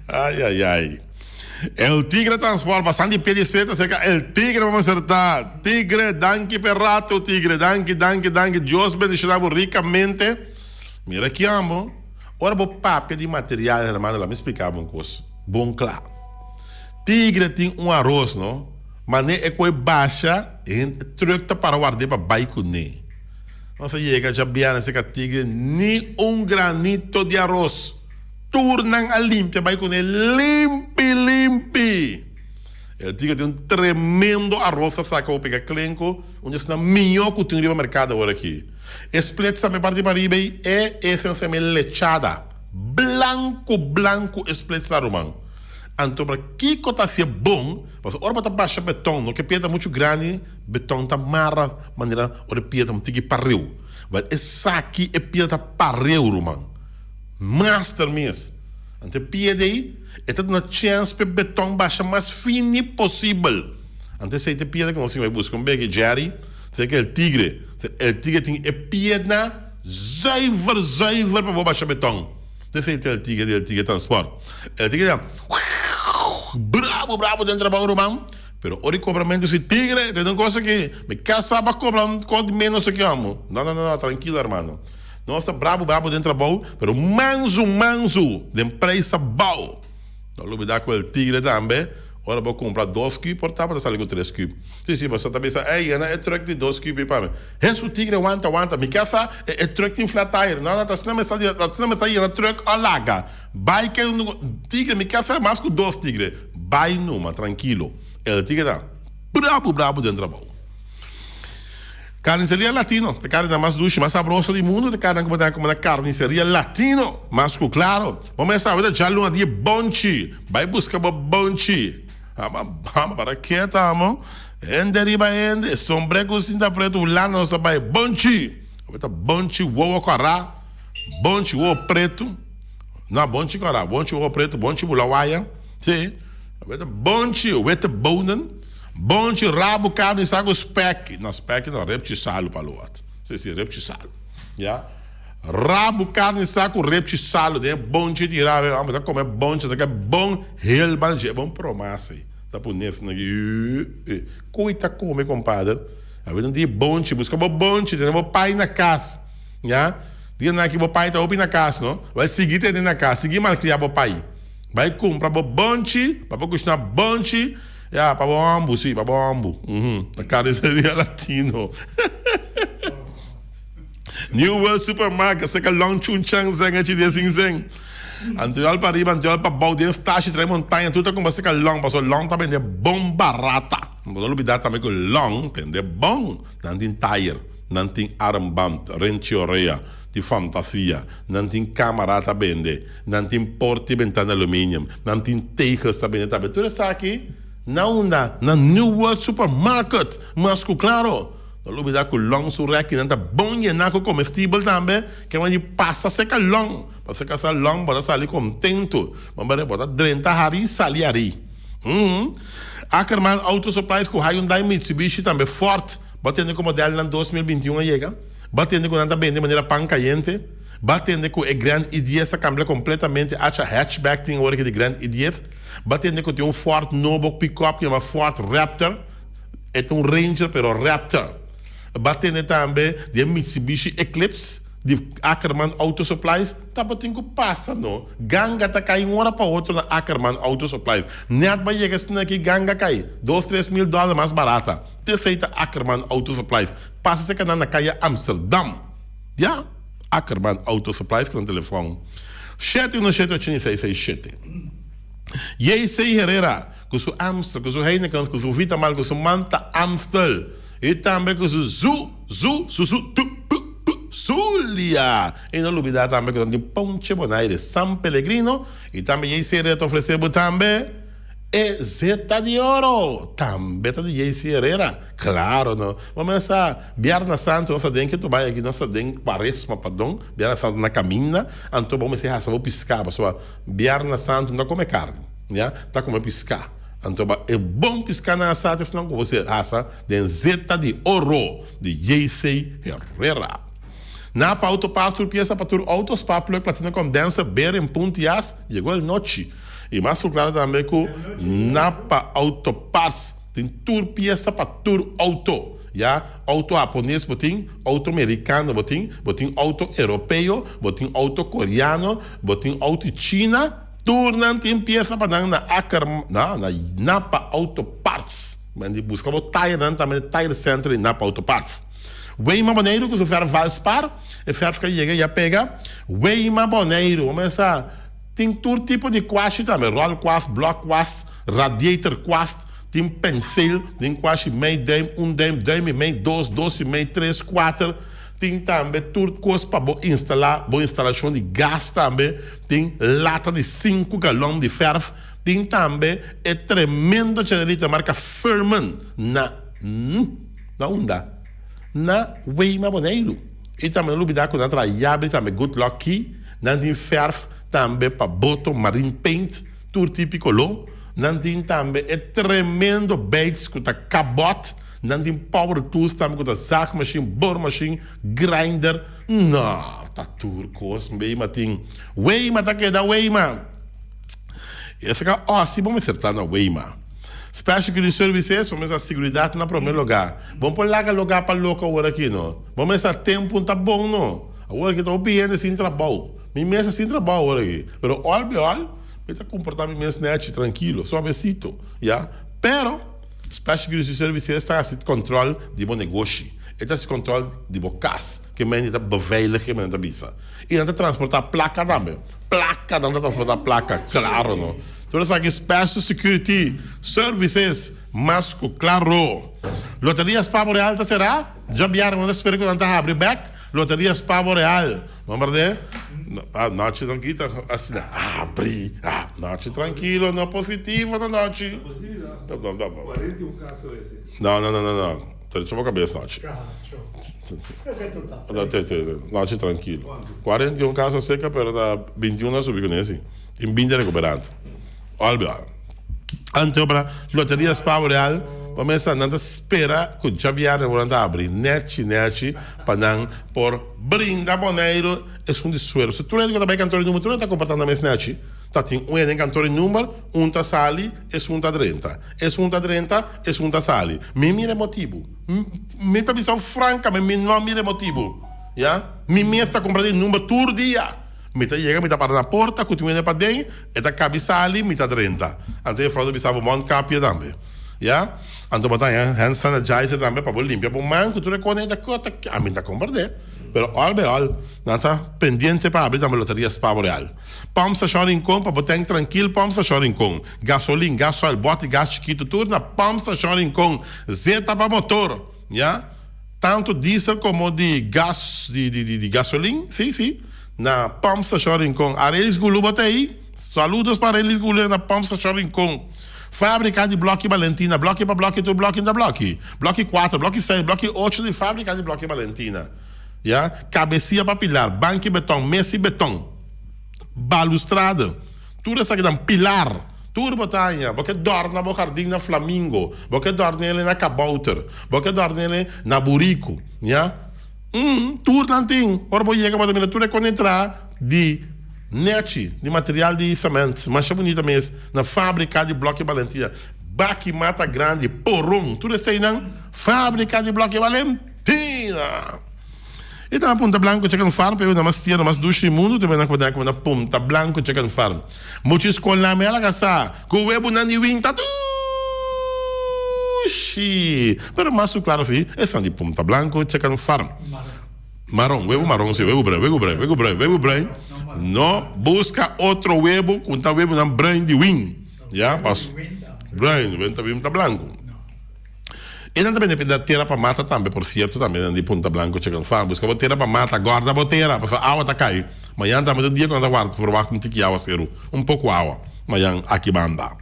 Ay ay ay. El Tigre Transport pasando di pie di estrella cerca El Tigre vamos acertar. Tigre, danki pe rato Tigre, danki, danki, danki. Dios bendiciona bo ricamente. Mira aki amo, ora bo papia di material hermano laat mi splica bo un cos bon cla. Tigre tin un aros no, mane e coe basha e hende truck ta para ward'e pa bay cune. Nos a yega djabièrnè cerca Tigre ni un granito di aros. Tur nan a limpia bai cune limpi limpi. El Tigre tin un tremendo aros ta saca bo pega klenco, un di esnan miyo cu tin riba mercado awor aki. E split tambe parti pariba ei e esencialmente lechada. Blanco blanco e split ta ruman. Anto pa kico ta hacié bon? Pasobra ora bo ta basha beton no ke piedra mucho grandi beton ta mara manera ora e piedra ta tiki pariu. Wel esaki e piedra ta pariu ruman. Master mes. Anto e piedra ei e ta duna chens pa e beton basha mas fini posibel. Anto esei ta e piedra ku nos tin bai buska un beki Jerry ta ke el tigre. El tigre tin e piedra zuiver zuiver pa bo basha beton. Anto esei ta el tigre di el tigre transport. El tigre ta bravo bravo den trabou ruman pero ora di kobramentu si tigre ta un cosa ki mi kasa pa kobra un kos di menos aki amo. No no no trankilo hermano. Nos ta brabo brabo den trabou, pero mansu mansu den prijs abao. No lubida cu el tigre tambe, ora bo cumpra dos cube por ta, bo ta sali cu tres cube. Si, si, boso ta bisa, ey, yena e truck di dos cube pa mi. Hesu tigre wanta, wanta, mi kier sa e e truck tin flat tire. No, no, ta asina mi sa, asina mi sa yena truck a laga. Bay ke tigre, mi kier sa mas cu dos tigre. Bay numa, trankilo. El tigre ta brabo brabo den trabou. Carniceria Latino, e carninan mas dushi, mas sabroso di mundo, ta carninan cu bo ta come na Carniceria Latino. Mas cu claro, bo mes sabi ta djaluna di e bonchi. Bay busca bo bonchi. Ama, ama, para ke ta amo? Hende riba hende, sombre cu sinta preto, Hulanda nos ta bay bonchi. Awor ta bonchi wowo cora, bonchi wowo preto. No, bonchi cora, bonchi wowo preto, bonchi bula waya. Si, awor ta bonchi witte bonen. Bonchi rabu karni sa ku spèki, no spèki no, repchi salu pa lo wat. Si si, repchi salu. Ya. Rabu karni sa ku repchi salu den e bonchi di rabu, amo ta kome bonchi, ta ke bon hel ban dje, bon promasi. Ta pone esnan aki, Koe ta kome kompader? Awe nan di bonchi, buska bo bonchi, tene bo pai na kas. Ya. Dia nan aki bo pai ta hopi na kas no. Bai sigui tene na kas, sigui malkria bo pai. Bai kumpra bo bonchi, pa bo kushina bonchi. Ya, pa bo hombu, si, pa bo hombu. Uhum. Na carniceria latino. New World Supermarket, seka Long Chun Chang Zeng e chi de Sing Sing. Antriol pa riba, antriol pa bou, den stashi, trae montaña, tur ta kumpra seka Long, paso Long ta bende bon barata. Bo no lubida tambe ku Long bende bon. Nan tin tayer, nan tin armband, renchi orea, di fantasia, nan tin camara ta bende. Nan tin porta y bentana aluminium. Nan tin tegels ta bende tambe. Tur esaki na unda? Na New World Supermarket! Mas cu claro! No lubida cu Long su rekinan ta bon yena cu comestibel tambe. Ke wan di pasa seca Long. Pa seca sa Long bo ta sali contento. Bo mira bo ta drenta hari sali hari. Uhmm. Ackerman Auto Supplies cu Hyundai, Mitsubishi tambe Ford. Bo a tende cu modelnan 2021 a yega? Bo a tende cu nan ta bende manera pan cayente? Ba tende ku e Grand i dies a kambia kompletamente acha hatchback tin awor aki di Grand i dies. Ba tende ku tin un Ford nobo pickup ku yama Ford Raptor. E ta un Ranger pero Raptor. B'a tende tambe di e Mitsubishi Eclipse di Ackerman Auto Supplies? Tabatin ku pasa no. Ganga ta kai un ora pa otro na Ackerman Auto Supplies. Nèt b'a yega esnan aki ganga kai dos tres mil dòler mas barata. T'esei ta Ackerman Auto Supplies. Pasa serka nan na kaya Amsterdam. Ya, Ackerman Auto Supplies ku nan telefòn 717 86 67. JC Herrera ku su Amstel, ku su Heinekens, ku su Vitamal, ku su Manta Amstel i tambe ku su Zu, Zu, Su, Su, Tu, Pu, Pu, Zulia. I no lubidá tambe ku nan tin Ponche Bonaire, San Pellegrino i tambe JC Herrera ta ofresé bo tambe e Zeta di Oro, tambe ta di JC Herrera. Klaro no. Bo mester sa Bierna Santu nos ta den ke tu bai aki nos ta den Kuaresma pardon, Bierna Santu na kaminda, anto bo mester hasa bo piská pasobra Bierna Santu no ta kome karni, ya, ta kome piská. Anto ba e bon piská nan a sa ta esnan ku bo mester hasa den zeta di oro di JC Herrera. Napa Auto Parts tur piesa pa tur auto, spark plug, platina condenser, bearing, punt yas, yegó el nochi. I mas ku klaro tambe ku Napa Auto Parts tin tur piesa pa tur auto. Ya, auto hapones bo tin, auto mericano bo tin, bo tin auto europeo, bo tin auto coreano, bo tin auto China, tur nan tin pieza pa nan na Acker, na, na Napa Auto Parts. Men di busca bo tire nan tambe Tire Center di Napa Auto Parts. Weima Boneiru cu su verf Valspar, e verf ca yega ya pega. Weima Boneiru, bo mester tin tur tipo di kwashi tambe, rol kwast, blok kwast, radiator kwast. Tin penseel, tin kuashi mei duim, un duim, duim i mei, dos, dos i mei, tres, kuater. Tin tambe tur kos pa bo instalá, bo instalashon di gas tambe. Tin lata di sinku galòn di fèrf. Tin tambe e tremendo generator marka Firman na, na unda? Na Weima Boneiru. I tambe no lubidá ku nan traha yabri tambe Good Luck Key. Nan tin fèrf tambe pa boto, marine paint. Tur tipi koló. Nan tin tambe e tremendo beits ku ta kabòt. Nan tin power tools tambe ku ta zaagmachine, boormachine, grinder. No, ta tur kos Weima tin. Weima ta keda Weima. Esaki osi bo mester ta na Weima. Special Security Services, bo mester siguridat na prome lugá. Bo no por laga lugá pa loko awor aki no. Bo mester tempu ta bon no. Awor aki ta hopi hende sin trabou. Mi mes ta sin trabou awor aki, pero ol be ol mi ta comporta mi mes nechi, trankilo, suavecito, ya. Pero Special Security Services ta haci control di bo negoshi, e ta haci control di bo cas, ke men ta beveilig, men ta bisa. Y nan ta transporta placa tambe, placa, nan ta transporta placa, claro no. Tur esaki Special Security Services mas cu claro. Loteria Spa Boreal ta cera, djabièrnè nan ta spera cu nan ta habri bek, Loteria Spa Boreal. No berde? Ah, nochi no kita asina abri. Ah, nochi tranquilo, no positivo no nochi. No, no, no. 41 caso ese. No, no, no, no, no. Te echa bo cabeza nochi. Nochi tranquilo. 41 caso seca, pero ta 21 a subi con ese. Tin 20 recuperando. Olbia. Anto para Loteria Spa Boreal pa mesa nan ta spera ku djabièrnè bo nan ta abri nèchi nèchi pa nan por brinda Boneiru esun di suero. Si tur hende ku ta bai kantor di number tur hende ta komportá nan mes nèchi. Ta tin un hende den kantor di number, un ta sali, esun ta drenta. Esun ta drenta, esun ta sali. Mi mira e motibu. Mi ta bisa frankamente mi no mira e motibu. Ya. Mi mes ta kumpra di number tur dia. Mi ta yega, mi ta para na porta, ku tin wende paden, e ta kabi sali, mi ta drenta. Anto e frou ta bisa bo mondkapje tambe. Ya? Anto bo ta haña hand sanitizer tambe pa bo limpia bo man ku tur e kos. Ta ami ta komprendé. Pero òl bei òl, nan ta pendiente pa abri tambe Loteria Spa Boreal. Pòmp Stashon Rincon pa bo tènk trankil Pòmp Stashon Rincon. Gasolin, gasoil, bòt di gas chikitu tur na Pòmp Stashon Rincon. Zeta pa motor. Ya? Tantu diesel komo di gas di di gasolin, si si, na Pump Station Rincon. Arelis Gulu bo ta ei? Saludos pa Arelis Gulu na Pump Station Rincon. Fabrika di Bloki Balentina, bloki pa bloki tur bloki ta bloki. Bloki kuater, bloki seis, bloki ocho di Fabrika di Bloki Balentina. Ya, kabesia pa pilar, banki beton, mesi beton, balustrade. Tur esakinan pilar. Tur bo ta haña. Bo ke dòrna bo hardin na flamingo. Bo ke dòrn'ele na kabouter. Bo ke dòrn'ele na buriku. Ya. Mm, tur nan tin. Ora bo yega bo ta mira tur e konetrá di nechi, di material di sement. Masha bunita mes. Na fábrika di Bloki Balentia. Baki mata grandi, poron. Tur eseinan, fábrika di Bloki Balentia. Argentina. I tambe Punta Blanco Chicken Farm, p'e na mas tierno, mas dushi di mundu, tambe nan ku bo na Punta Blanco Chicken Farm. Mucha skol nan mi a laga sa ku webunan di winta dushi, pero mas su klaro si esnan di Punta Blanco Chicken Farm. Maron, webu maron si, webu bruin, webu bruin, webu bruin, webu bruin. No buska otro webu ku ta webunan bruin di win, ya, pas bruin, winta blanco. E nan ta bende pida tera pa mata tambe, por cierto tambe nan di Punta Blanco Chicken Farm. Busca bo tera pa mata, gorda bo tera, pasobra awa ta cay. Mañan tambe ta dia cu nan ta warda verwacht un tiki awaceru, un poco awa, mañan aki banda.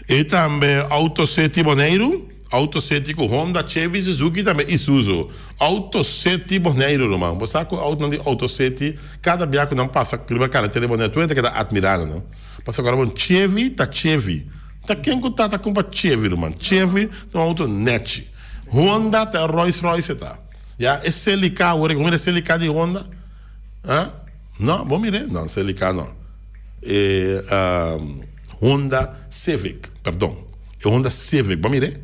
E tambe Auto City Boneiru, Auto City cu Honda, Chevy, Suzuki tambe Isuzu. Auto City Boneiru ruman, bo sa cu autonan di Auto City cada bia cu nan pasa riba caretera di Boneiru tur hende ta keda admira nan no. Pasobra ora bo un Chevy ta Chevy. Ta ken ku ta ta kumpa Chevy ruman? Chevy ta un auto nechi. Honda ta e Rolls Royce ta. Ya, e Celica awor, bo mira e Celica di Honda? Ha? No, bo mir'é? No, Celica no. E Honda Civic, perdon. E Honda Civic, bo mir'é?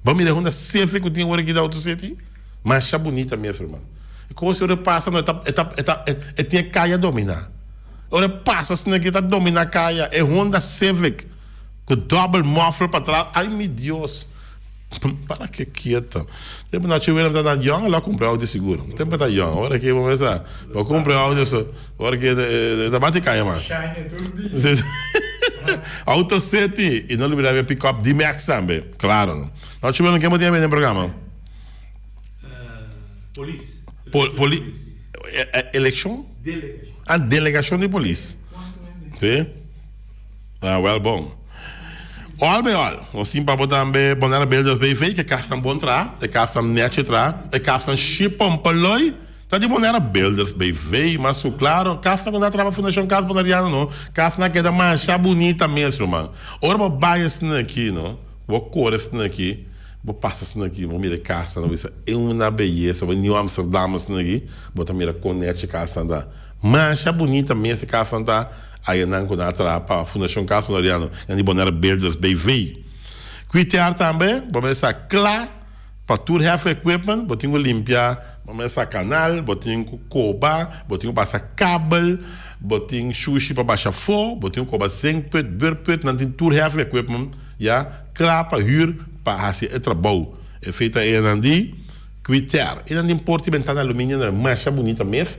Bo mira e Honda Civic ku tin awor aki di Auto City? Masha bunita mes ruman. E kos ora e pasa no e ta e ta e ta e tin e kaya dominá. Ora e pasa asina aki e ta dominá kaya. E Honda Civic. Cu double muffler pa tras ay mi Dios para ke kieto tempo na chiwela mi ta na young lo a cumpra auto seguro tempo ta young ora ke bo mester bo cumpra auto so ora ke ta bati caya mas auto city y no lubida mi pick up D-max tambe claro no chiwela ken bo tin den programa Polis poli eleccion ah delegacion di polis si. Ah wel bon. Al bij al, nos tin pa bo tambe Bonaire Builders BV, ke kasnan bon traha, e kasnan nechi traha, e kasnan shipompeloi ta di Bonaire Builders BV. Mas ku klaro, kasnan ku nan a traha pa Fundashon Kas Boneriano no, kasnan a keda masha bunita mes ruman. Ora bo bai esnan aki no, bo kore esnan aki, bo pasa esnan aki, bo mira e kasnan, bo bisa e una beyesa, bo Nieuw Amsterdam esnan aki, bo ta mira kon nechi kasnan ta. Masha bunita mes e kasnan ta. Ayanan ku nan a traha pa Fundashon Cas Boneriano nan di Bonaire Builders BV. Kwitear tambe bo mester sa kla pa tur heavy equipment, bo tin ku limpia, bo mester sa kanal, bo tin ku koba, bo tin ku pasa kabel, bo tin shushi pa basha afó, bo tin ku koba zinkput, beurput, nan tin tur heavy equipment ya kla pa hür pa hasi e trabou. Esei ta enan di Kwitear. Enan tin porta i bentana aluminio nan masha bunita mes.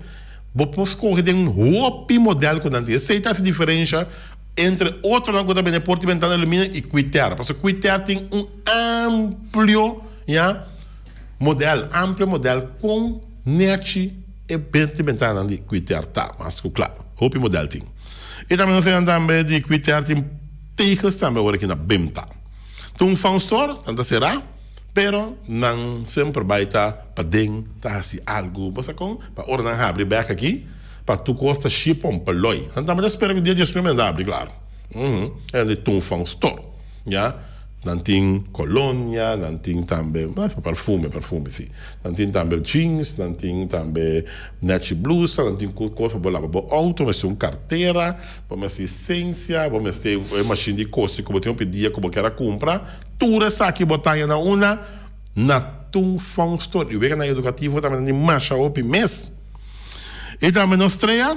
Bo por scoge den hopi model cu nan tin. Esey ta haci diferencia entre otronan cu ta bende porta y bentana aluminio y Quitair. Pasobra Quitair tin un amplio, ya, model, amplio model con nechi e porta y bentananan di Quitair ta. Mas cu cla, hopi model tin. Y tambe nos haya tambe di Quitair tin tegels tambe awor aki na benta. Ta un phone store, nan ta cera. Pero nan semper bai ta paden ta hasi algu. Bo sa kon? Pa ora nan habri bek aki, pa tur kos ta shipon pa loi. Nan tambe ta spera ku dia Dios primer nan ta habri, klaro. Uhum. E nan di Tungfang Store. Ya. Nan tin kolonia, nan tin tambe perfume, perfume si. Nan tin tambe jeans, nan tin tambe nechi blusa, nan tin kos pa bo laba bo outo, mester un kartera, bo mester lisensia, bo mester e mashin di kosi ku bo tin hopi dia ku bo kier a kumpra. Tur esaki bo ta haña na una na Tung Fong Store. I weganan edukativo tambe nan di masha hopi mes. I tambe nos trea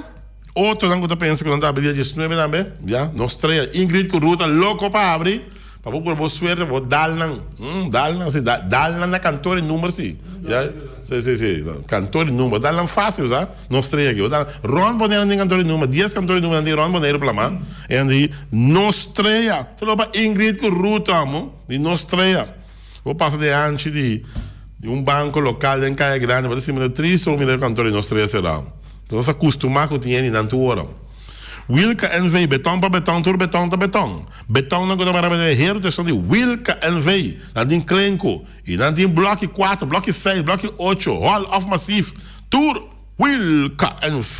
otronan ku ta pensa ku nan ta habri dia diesnuebe tambe, ya, nos trea Ingrid ku Ruth ta loko pa habri, pa bo pone bo suerte pa bo dal nan, dal nan si, dal nan na kantor i number si, ya, si si si, kantor i number, dal nan fasil sa. Nos tres aki. Bo ta rond Boneiru nan tin kantor di number, dies kantor di number nan tin rond Boneiru plama. E nan di nos trea. Solo pa Ingrid ku Ruth amo di nos trea. Bo pasa den hanchi di di un banko lokal den Kaya Grandi bo ta sinti tristo bo mira e kantor di nos trea sera. Nos a kustumá ku tin hende nan tur ora. Wilka NV, beton pa beton, tur beton ta beton. Betonnan ku ta para bende heru ta esun di Wilka NV. Nan tin klenku i nan tin bloki kuater, bloki seis, bloki ocho, hòl òf masif. Tur Wilka NV.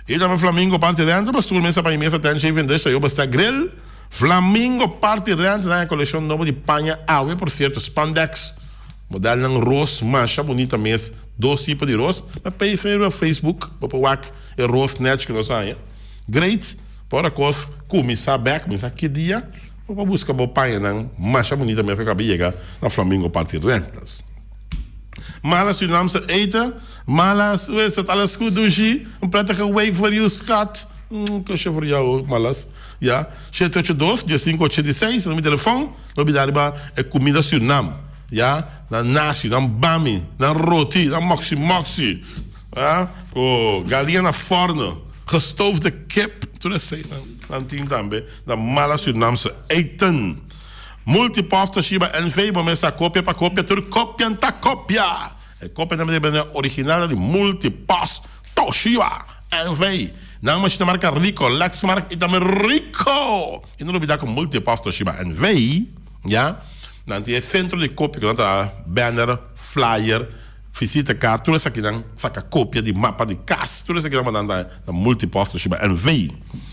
I tambe Flamingo Party Renta pa stoel mesa pa i mesa ten shave en dish ta yo besta grill. Flamingo Party Renta nan e kolekshon nobo di paña awe por sierto spandex modelnan ros masha bunita mes dos tipo di ros na page riba Facebook bo por wak e ros nech ku nos haña great pa ora kos kuminsá bek kuminsá ki dia bo por buska bo pañanan masha bunita mes ku a kaba yega na Flamingo Party Rentas. Mala Surinaamse eten. Malas, hoe is het? Alles goed, dushi? Een prettige week voor you, schat. Un kusje voor jou ook, Malas. Ja, shete ocho dos, diesinco ochenta i seis, mi telefon. No bida riba e kumida Surinam. Ja, nan nasi, nan bami, nan roti, nan moksi moksi. Ja, ku galia na forno, gestoofde kip, tur esei nan, nan tin tambe na Mala Surinaamse eten. Multipost Toshiba NV, bo mester a kopia pa kopia, tur kopian ta kopia. E kopia tambe debe bini original di Multipost Toshiba NV. Nan mashina marka Ricoh, Lexmark y tambe Ricoh. Y no lubida cu Multipost Toshiba NV, ya, nan tin e centro di kopia cu nan ta banner, flyer, visitekaart, tur esakinan saca kopia di mapa di cas, tur esakinan bo nan ta na Multipost Toshiba NV.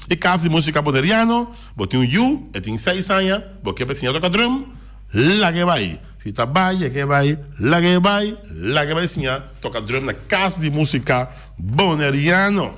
E cas di musica Boneriano, bo tin un yu, e tin seis aña, bo ke pa e siña toca drum, Lag'e bai. Si ta bai, lag'e bai, lag'e bai, lag'e bai siña toka drum na kas di músika boneriano.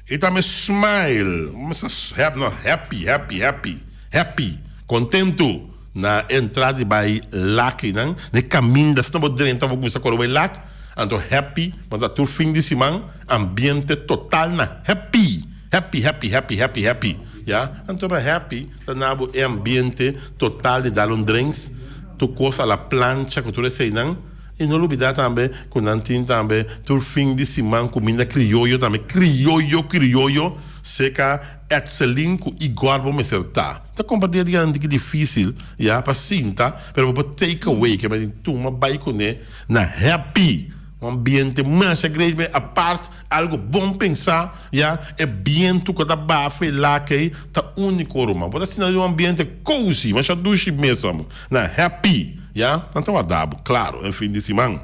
I tambe smile, mester hap, no, happy, happy, happy, happy, kontentu na entrada di bai lak einan, na e kaminda, asina bo drenta bo kuminsá kore bai lak, anto happy, bo ta tur fin di siman, ambiente total na happy. Happy, happy, happy, happy, happy, ya. Anto pa happy ta na bo e ambiente total di dal un drinks, tur cos a la plancha cu tur eseinan. Y no lubida tambe cu nan tin tambe tur fin di siman cuminda crioyo tambe, crioyo, crioyo, seca Etselin cu Igor bo mester ta. Ta comparti dia nan tiki dificil, ya, pa sinta, pero bo por take away, ke men tuma bay cune na happy. Un ambiente masha great me apart algo bon pensa ya e bientu ku ta bafa e lak ei ta uniko ruman bo ta sinti un ambiente cozy masha dushi mes amo na happy ya nan ta warda bo claro en fin di siman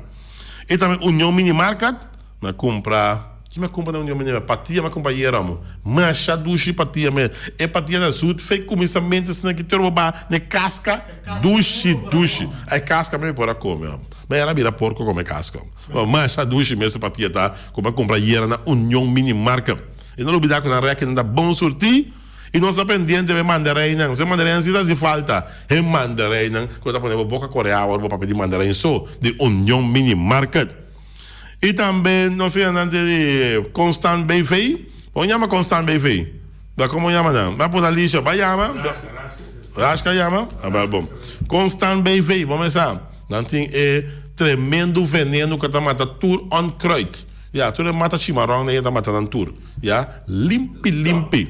e tambe Union Mini Market mi a kumpra ki mi a kumpra na Union Mini Market patia mi a kumpra ayera amo masha dushi patia mes e patia ta zoet fei kuminsamente asina ki tur bo ba na e kaska dushi dushi e kaska mi por a kome amo. Ma era bira porco come casco. Ma masha dushi mes e patia ta cu bo a cumpra ayera na Union Mini Market. Y no lubida cu nan rekinan ta bon surti y nos ta pendiente pa e mandarijnnan. Pasobra e mandarijnnan si ta haci falta. E mandarijnnan cu ta pone bo boca core awa ora bo papia di mandarijn so di Union Mini Market. Y tambe nos tin nan di Constant BV. Bo yama Constant BV? Da como yama nan? Bo a pone Alicia ba yama? Rashka yama? Abel bon. Constant BV bo mesa. Nan tin e tremendo veneno ku ta mata tur onkruid. Ya, tur e mata chimaron nan e ta mata nan tur. Ya, limpi limpi.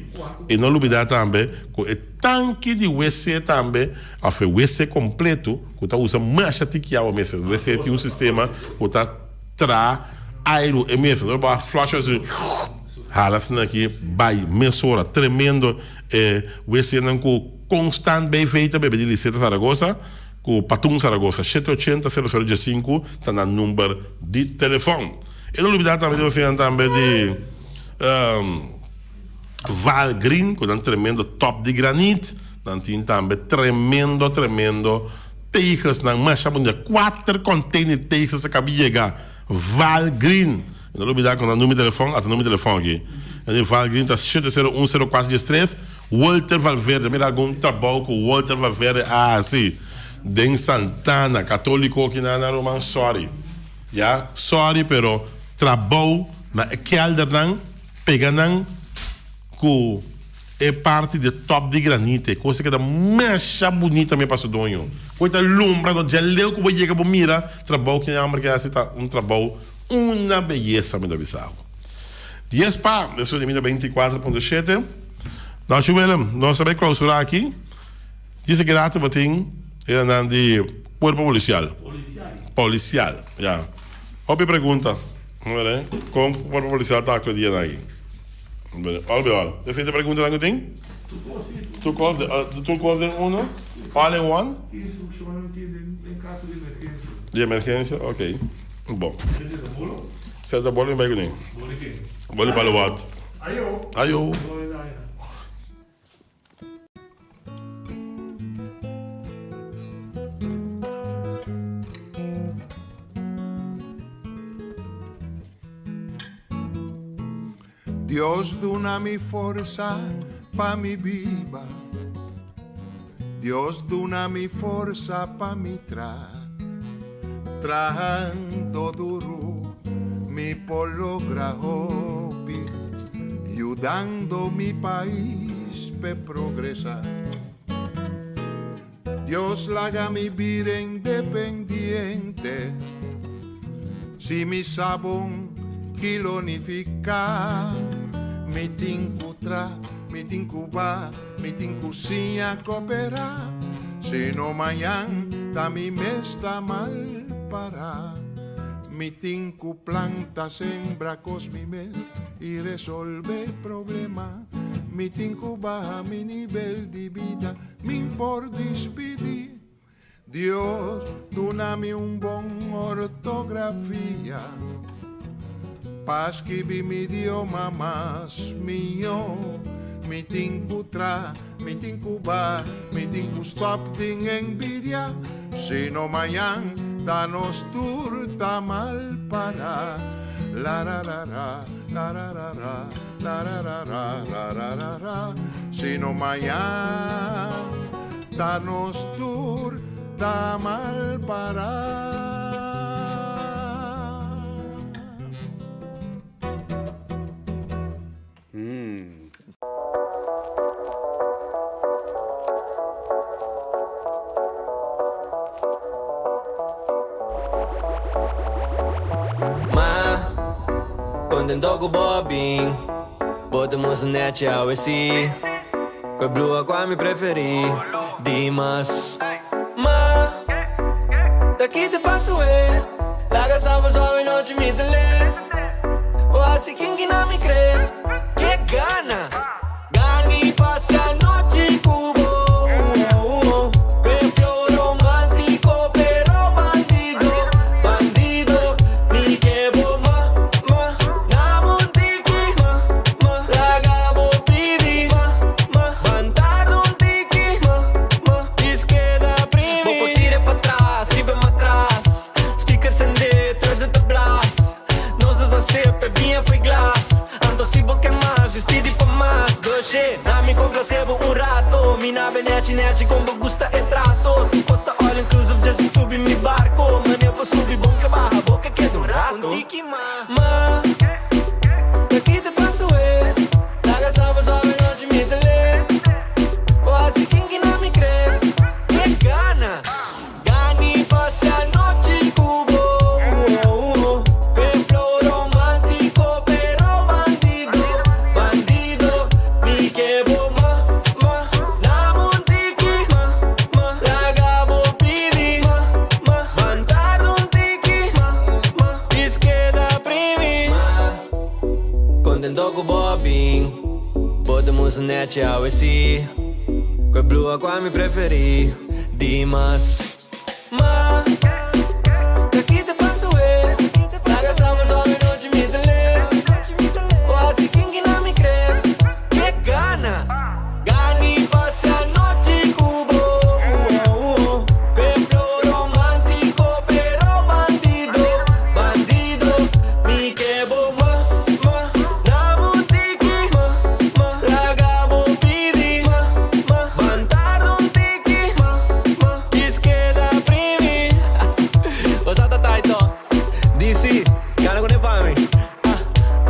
I no lubida tambe ku e tanki di wc tambe, of e wc kompleto, ku ta usa masha tiki awa mester. Wc tin un sistema ku ta tra airu e mester. No bo a flush asina, hala asina aki bai mesora. Tremendo e wcnan ku Constant BV ta bebe di Liseta Zaragoza. Ku Patun Zaragoza shete ochenta sero sero diesinku ta nan number di telefòn. E no lubidá tambe di ofenan tambe di Val Green ku nan tremendo top di granit. Nan tin tambe tremendo tremendo tegelsnan masha bunita. Kuater container tegels a kabi yega Val Green. E no lubidá ku nan number di telefòn ata number di telefòn aki. Val Green ta shete sero un sero kuater diestres. Walter Valverde, mira algun trabou ku Walter Valverde a hasi den Santana, Katoliko kinan ruman sorry ya sorry pero trabou na e keldernan pega nan ku e parti di top di granite kos a keda masha bunita mi pa su doño koe ta lumbra no dje leu ku bo yega bo mira trabou kinan homber ke hasi ta un trabou una beyesa mi ta bisa bo. Dies pa, despues di mita 24.7. Danki Willem, nos ta bay clausura aki. Dice que rato bo tin nan di cuerpo policial. Policial, ya. Hopi pregunta. Con cuerpo policial ta actua dia nan aki? Al bij al. Esey ta pregunta nan cu tin? Tur cos, tur cos den uno? All in one? Di emergencia, ok. Bon. Seta boli bai kuné. Boli pa lo wat. Ayo. Dios duna mi forsa pa mi biba Dios duna mi forsa pa mi tra. Trahando duru mi por logra hopi, yudando mi pais p'e progresa. Dios laga mi bira independiente, si mi sa bon ki lo nifiká. Mi tin ku tra, mi tin ku ba, mi tin ku siña koperá, sino mañan ta mi mes ta mal pará. Mi tin ku planta, sembra kos mi mes i resolvé problema. Mi tin ku baha mi nivel di bida, Min por dispidí. Dios duna mi un bon ortografia pa skibi mi idioma mas mihó. Mi tin ku tra, mi tin ku ba, mi tin ku stòp den envidia, sino mañan ta nos tur ta mal pará. La ra ra ra, la ra ra ra. La ra ra ra, ra ra ra ra, sino mañan ta nos tur ta mal pará. Ma, contento cu bo bin. Bo ta mustra nechi awe si. Cu e blua cua mi preferi dimas. Ma, ta ki te pasa we? Laga sa bo suave nochi mi ta le. Bo haci kin ki na mi cre. Ke gana! Gani pasa nochi ku bo Ku e flow romántico pero bandido, bandido Mi ke bo ma, ma Dame un tiki, ma, ma Laga bo pidi, ma, ma Ban tarda un tiki, ma, ma Dis keda primi Bo por tira pa tras, riba e matras Speaker sende, truck ta blas Nos dos a sip, e biña foi glas Anto si bo ke mas, just pidi pa mas Doshe, na mi complace bo un rato Mi na be nechi nechi con bo gusta e trato Tu costa all inclusive just subi mi barco Mane bo subi bon ke baha bo ke keda un rato Un tiki mas, ma Ta ki te pasa we Laga sa bo suave nochi mi ta le Bo haci kin ki na mi kre Ke gana. Gani pasa nochi ku bo Ku e flow romántico pero bandido, bandido Mi ke bo ma, ma Dame un tiki, ma, ma Laga bo pidi, ma, ma Ban tarda un tiki, ma, ma Dis keda primi, ma Contento ku bo a bin Bo ta mustra nechi awe si Ku e blua kua mi preferi Dimas Ma Ta ki ta pasa we Laga sa bo suave nochi mi ta le Bo hasi kin ki na mi kre Ke gana Gani pasa nochi ku bo Ku e flow romántico pero bandido Bandido Mi ke bo ma ma Dame un tiki ma ma Laga bo pidi ma ma Ban tarda un tiki ma ma Djis keda primi Bo sa ta taito DC gana ku ne pa mi Ah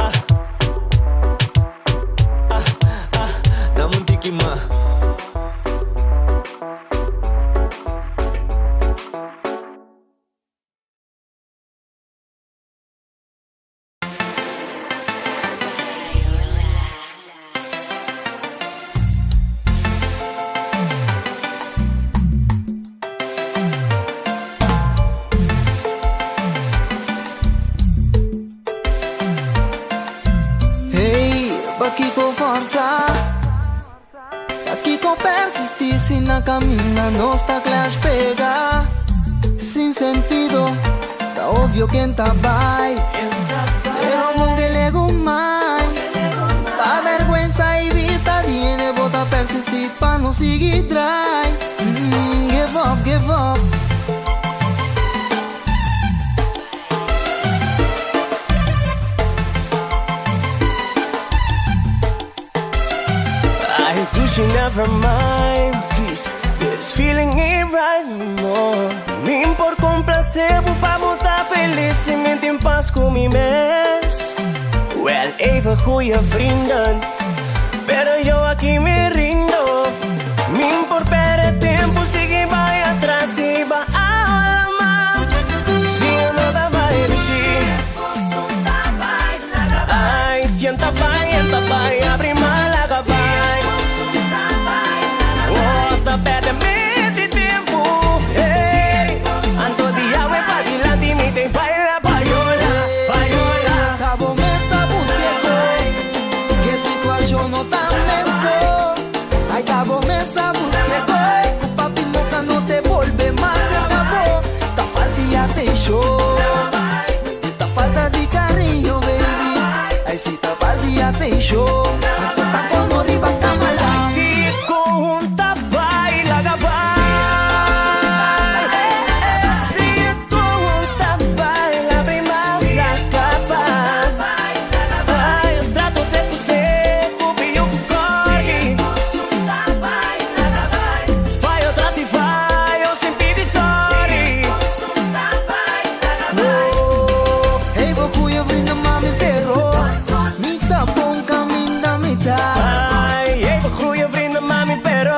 ah Ah ah Dame un tiki ma. Hey, pakiko forsa? Pakiko persisti si na caminda nos ta clash pega? Sin sentido, ta obvio ken ta bai. Pero mon ke legumai. Pa vergüenza y vista di hende bo ta persisti pa no sigui drai. Give up, give up. Ay, dushi never mind, please. Feeling it right no more. Mi por complace bo pa bo ta feliz y mi tin pas cu mi mes. Wel even goeie vrienden, pero yo aki mi rindo. Mi por perde tempo sigui bay atras y ba alama. Si no ta bay bishi. Ay, sienta bay, enta bay, abri malaga bay. Oh, ta perde mi tempo. Hey, anto di awe pa dilanti mi te baila payola, payola. Ta bo mes a busca Cu situacion no ta mesco. Ay, ta bo mes a busca Cu papi moca no te bolbe mas cerca bo. Ta falta di atencion. Ta falta di cariño, baby. Ay, si ta falta di atencion. Anto ta como riba camala. Si conjunta baila gabay. Si conjunta baila prima la casa. Ay, trato seco seco, pillo cu corgi. Fallo tras di fallo, sin pidi sorry. Oh, even goede vrienden, mami, pero mi ta bon caminda mi ta. Ay, even goeie vrienden, mami, pero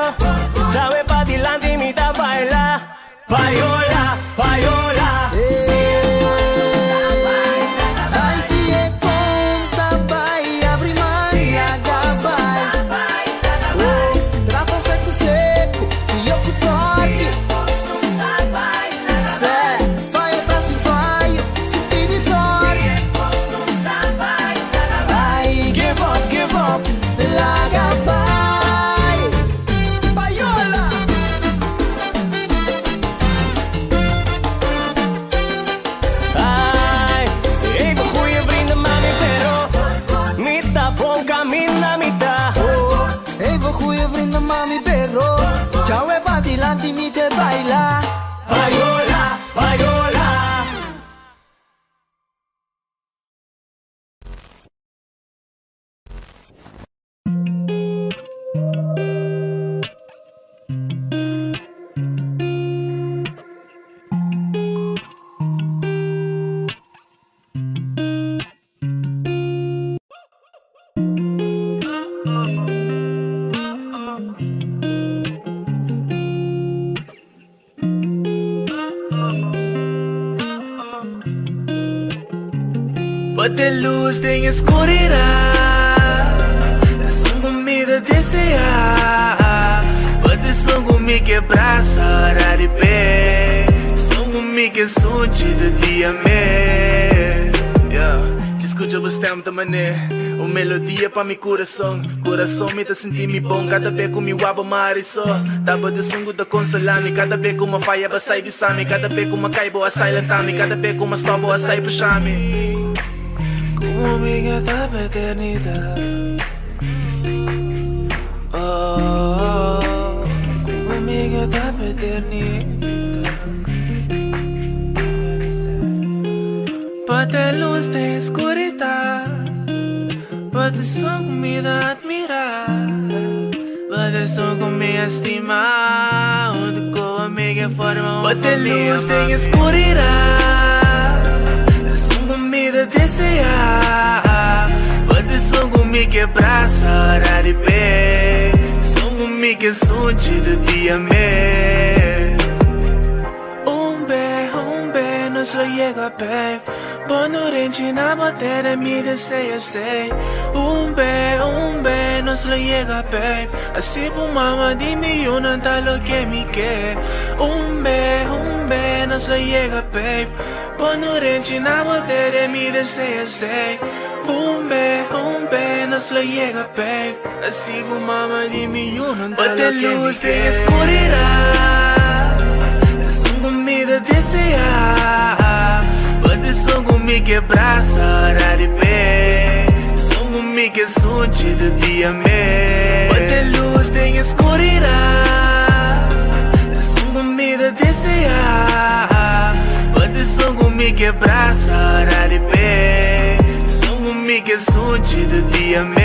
Sabe pa dilanti mi ta baila. Payola, payola. Ay, si e cos ta bay, abri man, laga bay. Oh, trato seco seco, y cu toque. Se, fallo tras di fallo, sin pidi sorry. Ay, give up, give up, laga bay. Payola. Ay, even goeie vrienden, mami, pero Mi ta bon caminda mi ta. Oh, even goede vrienden, mami, pero Djawe pa dilanti mi te baila. Payola, payola. Bo ta luz den scuridad. Esun cu mi ta desea. Bo ta esun cu mi kier brasa di pe. Esun cu mi kier sunchi tur dia mes. Yeah. Scucha bo stem ta mane un melodia pa mi curason. Curason mi ta sinti mi bon cada bes cu mi wak bo mari so. Ta bo ta esun cu ta consola mi cada bes cu mi faya, bo sa avisa mi. Cada bes cu mi cay, bo a sa lanta mi. Cada bes cu mi stop, bo a sa pusha mi. Como mi ta pa eternidad. Oh, como mi ta pa eternidad. Bo ta luz den scuridad. Bo ta esun cu mi ta admira. Bo ta esun cu mi ta stima. Hunto cu mi kier forma un Bo ta luz den scuridad. Esun cu mi ta desea. Bo ta esun cu mi kier brasa di pe. Esun cu mi kier sunchi tur dia mes. Un be, un be, nos lo yega, babe. Bo renchi na bote mi deseo sei. Un be, un be, nos lo yega, babe. Asina pa mama di mi yiunan ta loke mi kier. Un be, un be, nos lo yega, babe. Bo renchi na bote mi deseo sei. Un be, un be, nos lo yega, babe. Asina pa mama di mi yiunan ta loke mi kier. Luz den scuridad. Esun cu mi ta desea. Bo ta esun cu mi kier brasa di pe. Esun cu mi kier sunchi tur dia mes. Bo ta luz den scuridad. Esun cu mi ta desea. Bo ta esun cu mi kier brasa di pe. Esun cu mi kier sunchi tur dia mes.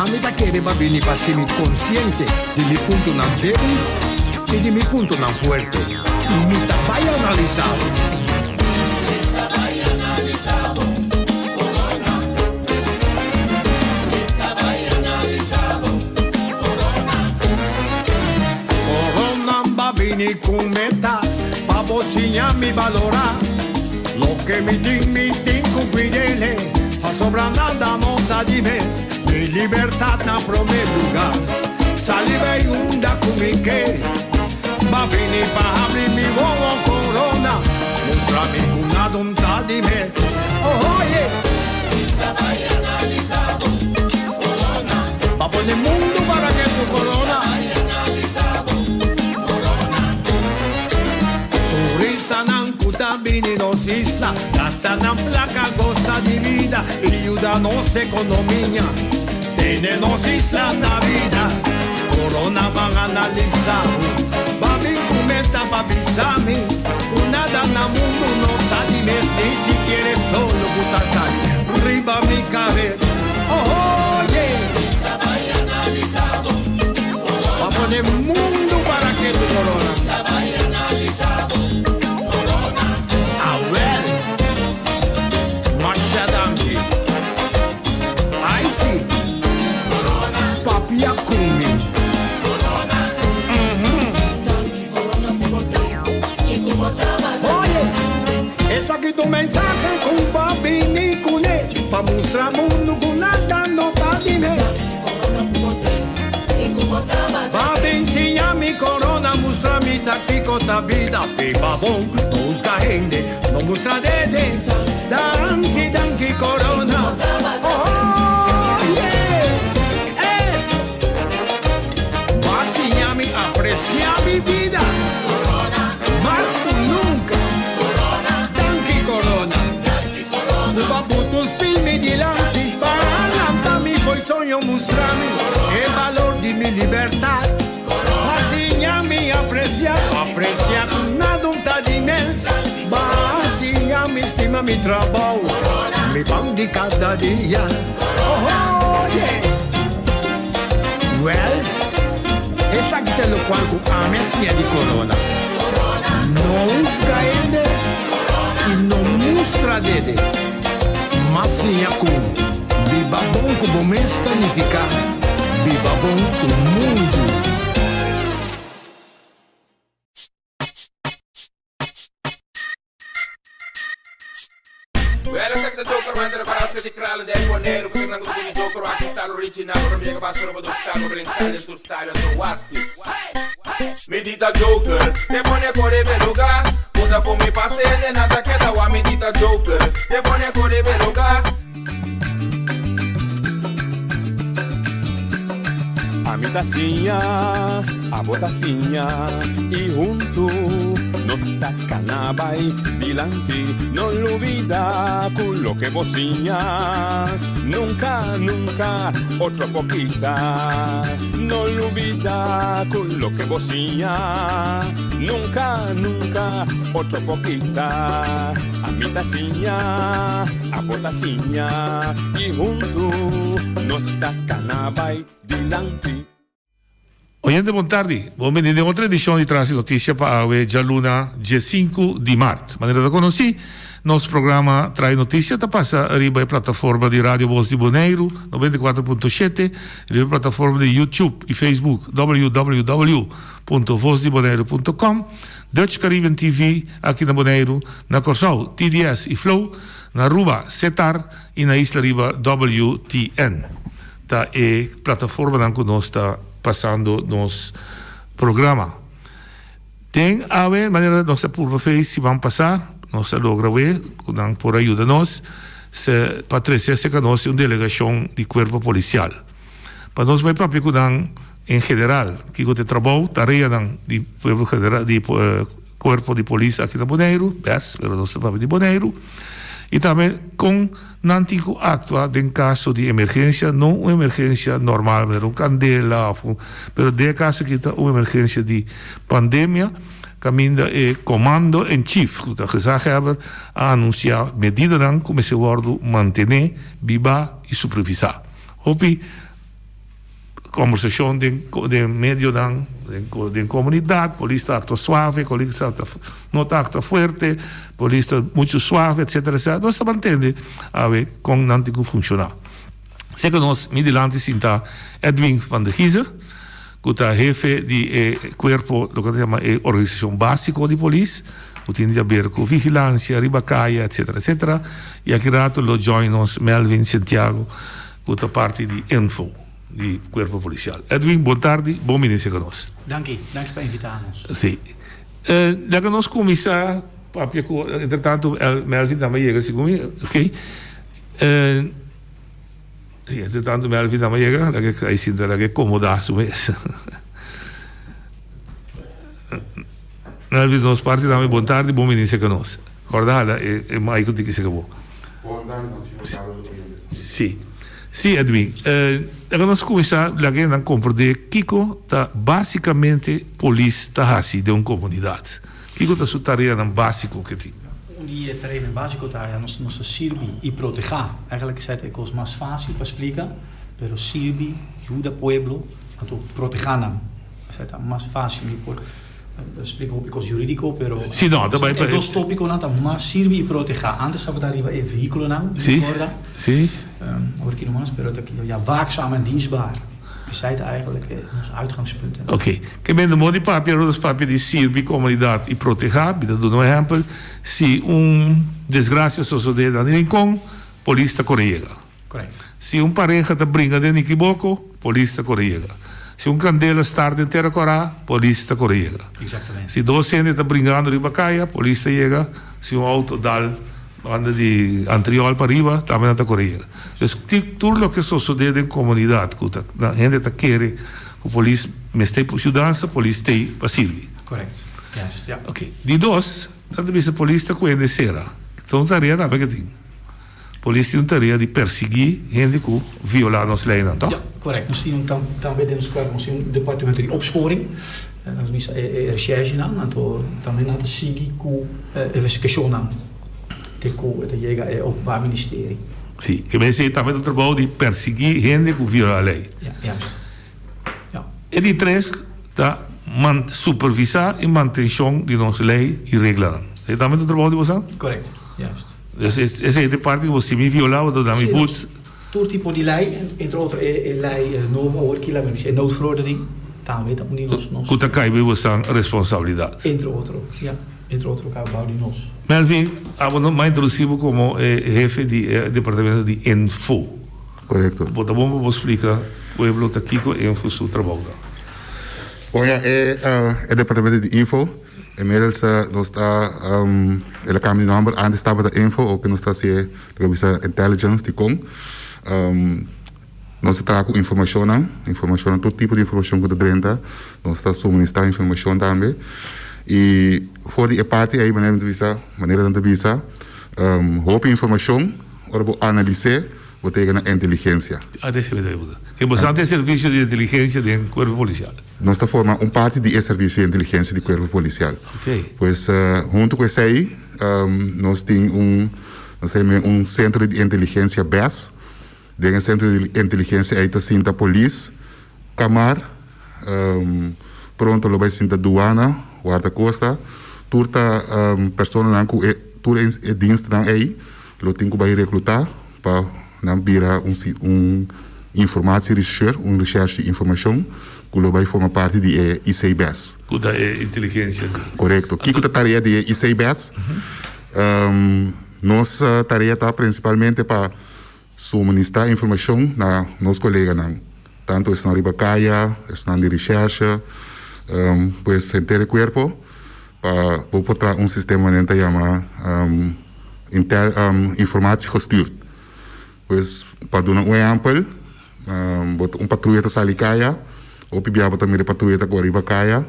Ami ta kere pa bini pa hasi mi konsiente di mi puntonan débil i di mi puntonan fuerte. Mi ta bai analisá bo. Mi ta bai analisá bo, corona. Mi ta bai analisá bo, corona. Corona b'a bini ku meta pa bo siña mi balorá. Loke mi tin mi tin ku kuid'é pasobra nada no ta di mes. Mi libertat na promé lugá. Sali bai unda ku mi ke. B'a bini pa habri mi wowo corona. Mustra mi ku nada no ta di mes. Oh, oh yeah. Mi ta bai analisá bo, corona. B'a pone mundu para ketu corona. Mi ta bai analisá bo, corona. Turistanan ku ta bini nos isla, gasta nan plaka, gosa di bida i yuda nos ekonomia. Tene nos isla na bida. Corona ban analisá bo. B'a bin ku meta pa bisa mi. Ku nada na mundu no ta di mes, ni sikiera solo ku ta sali riba mi kabes. Oh, oh yeah. Mi ta bai analisá bo, corona. B'a pone mundu para ketu corona. Mi ta bai analisá bo, corona. Awèl, masha danki. Ai si. Corona. Papia ku mi. Corona. Danki corona ku bo ta i ku bo tabata. Oye, esaki ta un mensahe ku b'a bini kuné pa mustra mundu ku nada no ta di mes. Danki corona ku bo ta i ku bo tabata. B'a bin siña mi corona, mustra mi ta kiko ta bida. Biba bon, no husga hende, no mustra dede. Danki, danki corona. Oh, yeah. Eh. B'a siña mi apresiá mi bida. Corona. Mas ku nunka. Corona. Danki corona. Danki corona. Ku b'a buta un spil mi dilanti. Pa lanta mi fo'i soño mustra mi. E balor di mi libertat. Corona. B'a siña mi apresiá. Apresiá ku nada no ta di mes. B'a siña mi stima mi trabou. Corona. Mi pan di kada dia. Corona. Oh, yeah. Well, esaki ta lokual ku ami a siña di corona. Corona. No husga hende Corona. i no mustra dede. M'a siña ku biba bon ku bo mes ta nifiká biba bon ku mundu. Well, esaki ta Joker, man, ta para di kralen de Boneiru, ku nan ku Joker, aki style original, ora mi yega baso roba dog style, bling style, tur style, so what's this? Medita Joker, te pone kore beluga, Puta ku mi pase de nada keda wa medita Joker, te pone kore beluga. Ami ta siña, abo ta siña, i huntu nos ta kana bai dilanti. No lubidá ku loke bo siña, nunka, nunka otro por kita. No lubidá ku loke bo siña, nunka, nunka otro por kita. Ami ta siña, abo ta siña, i huntu nos ta kana bai dilanti. Oyente bon tardi, bon bini den otro edicion di Tras di Noticia pa awe djaluna diesinku di mart. Manera ta conoci, nos programa Trae Noticia ta pasa riba e plataforma di Radio Voz di Boneiru, 94.7, riba e plataforma di YouTube y Facebook, www.vozdiboneiro.com, Dutch Caribbean TV aki na Boneiru, na Corsou, TDS y Flow, na Aruba, Setar y na Isla Riba, WTN. Ta e plataformanan ku nos ta pasando nos programa. Den awe manera nos a purba fe siman pasá, nos a logra we ku nan por a yuda nos se pa trese aserka nos un delegashon di kuerpo polisial. Pa nos bai papia ku nan en general kiko ta e trabou, tareanan di pueblo general di kuerpo di polis aki na Boneiru, bes, pero nos ta papia di Boneiru, i tambe kon Nan tin ku aktua den kaso di emergensia, no un emergensia normal manera un kandela òf un, pero den e kaso aki ta un emergensia di pandemia kaminda e komando en chief ku ta gezaghebber a anunsiá medidanan ku mester wòrdu mantené, bibá i supervisá. Hopi. Kombersashon den den medionan, den den komunidat, polis ta aktua suave, polis ta aktua no ta aktua fuerte, polis ta muchu suave, etsetera etsetera. Nos ta mantende awe kon nan tin ku funshoná. Seka nos mi dilanti sinta Edwin van de Giezen, ku ta hefe di e kuerpo loke ta yama e organisashon básiko di polis, ku tin di haber ku vigilansia riba kaya, etsetera etsetera. I aki rato lo join nos Melvin Santiago ku ta parti di info di Kuerpo Polisial. Edwin, bon tardi, bon bini seka nos. Danki, danki pa invitá nos. Si. Laga nos kuminsá papia ku, entretantu Melvin tambe a yega segun mi, ok. Si, entretantu Melvin tambe a yega, laga e kai sinta, laga e komodá su mes. Melvin, nos parti tambe bon tardi, bon bini seka nos. Kòrda hala e mic ku tin ki seka bo. Bon tardi, nos señor Carlos Rodriguez. Si. Si, Edwin. Laga nos kuminsá laga e nan komprendé kiko ta básikamente polis ta hasi den un komunidat. Kiko ta su tareanan básiko ku e tin? Un di e tareanan básiko ta ya nos nos ta sirbi i protehá. Eigenlijk esei ta e kos mas fásil pa splika, pero sirbi, yuda pueblo, anto protehá nan. Esei ta mas fásil. Mi por splika hopi kos jurídiko, pero Sí, no, ta bai pa e dos tópikonan ta mas sirbi i protehá. Antes tabata riba e vehíkulonan, mi Sí, rekorda. sí. Awor ki no mas, pero ta ya waakzaam en dienstbaar. Esei ta eigenlijk nos uitgangspunt. Oké. Ke men modo di papia, nos papia di sirbi komunidat i protehá. Mi ta duna un ehèmpel, si un desgrasia sosodé na Rincon, polis ta kore yega. Correct. Si un pareha ta bringa den Nikiboko, polis ta kore yega. Si un kandela start den Tera Kòrá, polis ta kore yega. Exactamente. Si dos hende ta bringando riba kaya, polis ta yega. Si un outo dal banda di Antriol pa riba, tambe nan ta kore yega. Dus tur loke sosodé den komunidat ku ta hende ta kere ku polis mester por yudansa, polis t'ei pa sirbi. Correct. Juist, ja. Oké. Di dos, nan ta bisa polis ta ku hende sera. Ta un tarea tambe ke tin. Polis tin un tarea di persiguí hende ku violá nos leinan, tòg? Ja, korèkt. Nos tin un tambe den nos kuerpo nos tin un departamento di opsporing. Nos bisa e reshèrshenan, anto tambe nan ta sigui ku investigashonnan te ku e ta yega e Openbaar Ministerie. Sí, ke mester esei tambe ta un trabou di persiguí hende ku violá lei. Ja, juist. Ja. E di tres ta supervisá e mantenshon di nos lei i reglanan. Esei tambe ta un trabou di boso? Korèkt, juist. Dus esei ta e parti ku bo si mi violá bo ta da mi but. Tur tipo di lei, entre otro e lei nobo awor ki laga mi bisa e noodverordening tambe ta un di nos. Ku ta kai bei bosan responsabilidat. Entre otro, ya, entre otro ka bou di nos. Melvin, abo no m'a introdusi bo komo e hefe di e departamento di Info. Korekto. Bo ta bon pa bo splika pueblo ta kiko Info su trabou ta? Bon ya, e departamento di Info. Inmiddels nos ta el a cambia di nomber antes tabata info oke nos ta hacié lo ke bisa intelligence dikon nos ta traha ku informashonnan informashonnan tur tipo di informashon ku ta drenta nos ta suministra informashon tambe i for di e parti ei manera mi ta bisa manera nan ta bisa hopi informashon ora bo analis'é bo ta yega na inteligensia. Ke bo sa ta e servisio di inteligensia den kuerpo polisial? Nos ta forma un parti di e servisio di inteligensia di Kuerpo Polisial. Pues huntu ku esei nos tin un nos ta yama un sentro di inteligensia bes. Den e sentro di inteligensia ei ta sinta polis, kamar, pronto lo bai sinta duana, wardakosta. Tur ta personanan ku e tur e dienstnan ei lo tin ku bai reklutá pa nan bira un un informatierechercheur, un recherche di informashon ku lo bai forma parti di e ICBS. Ku ta e inteligensia di. Korekto. Kiko ta tarea di e ICBS? Nos tarea ta prinsipalmente pa suministrá informashon na nos koleganan, tantu esnan riba kaya, esnan di recherche, pues henter e kuerpo pa bo por traha un sistema manera nan ta yama intel informatiegestuurd. Pues pa duna un ehèmpel, bo ta un patruya ta sali kaya, hopi bia bo ta mira e patruya ta kore riba kaya,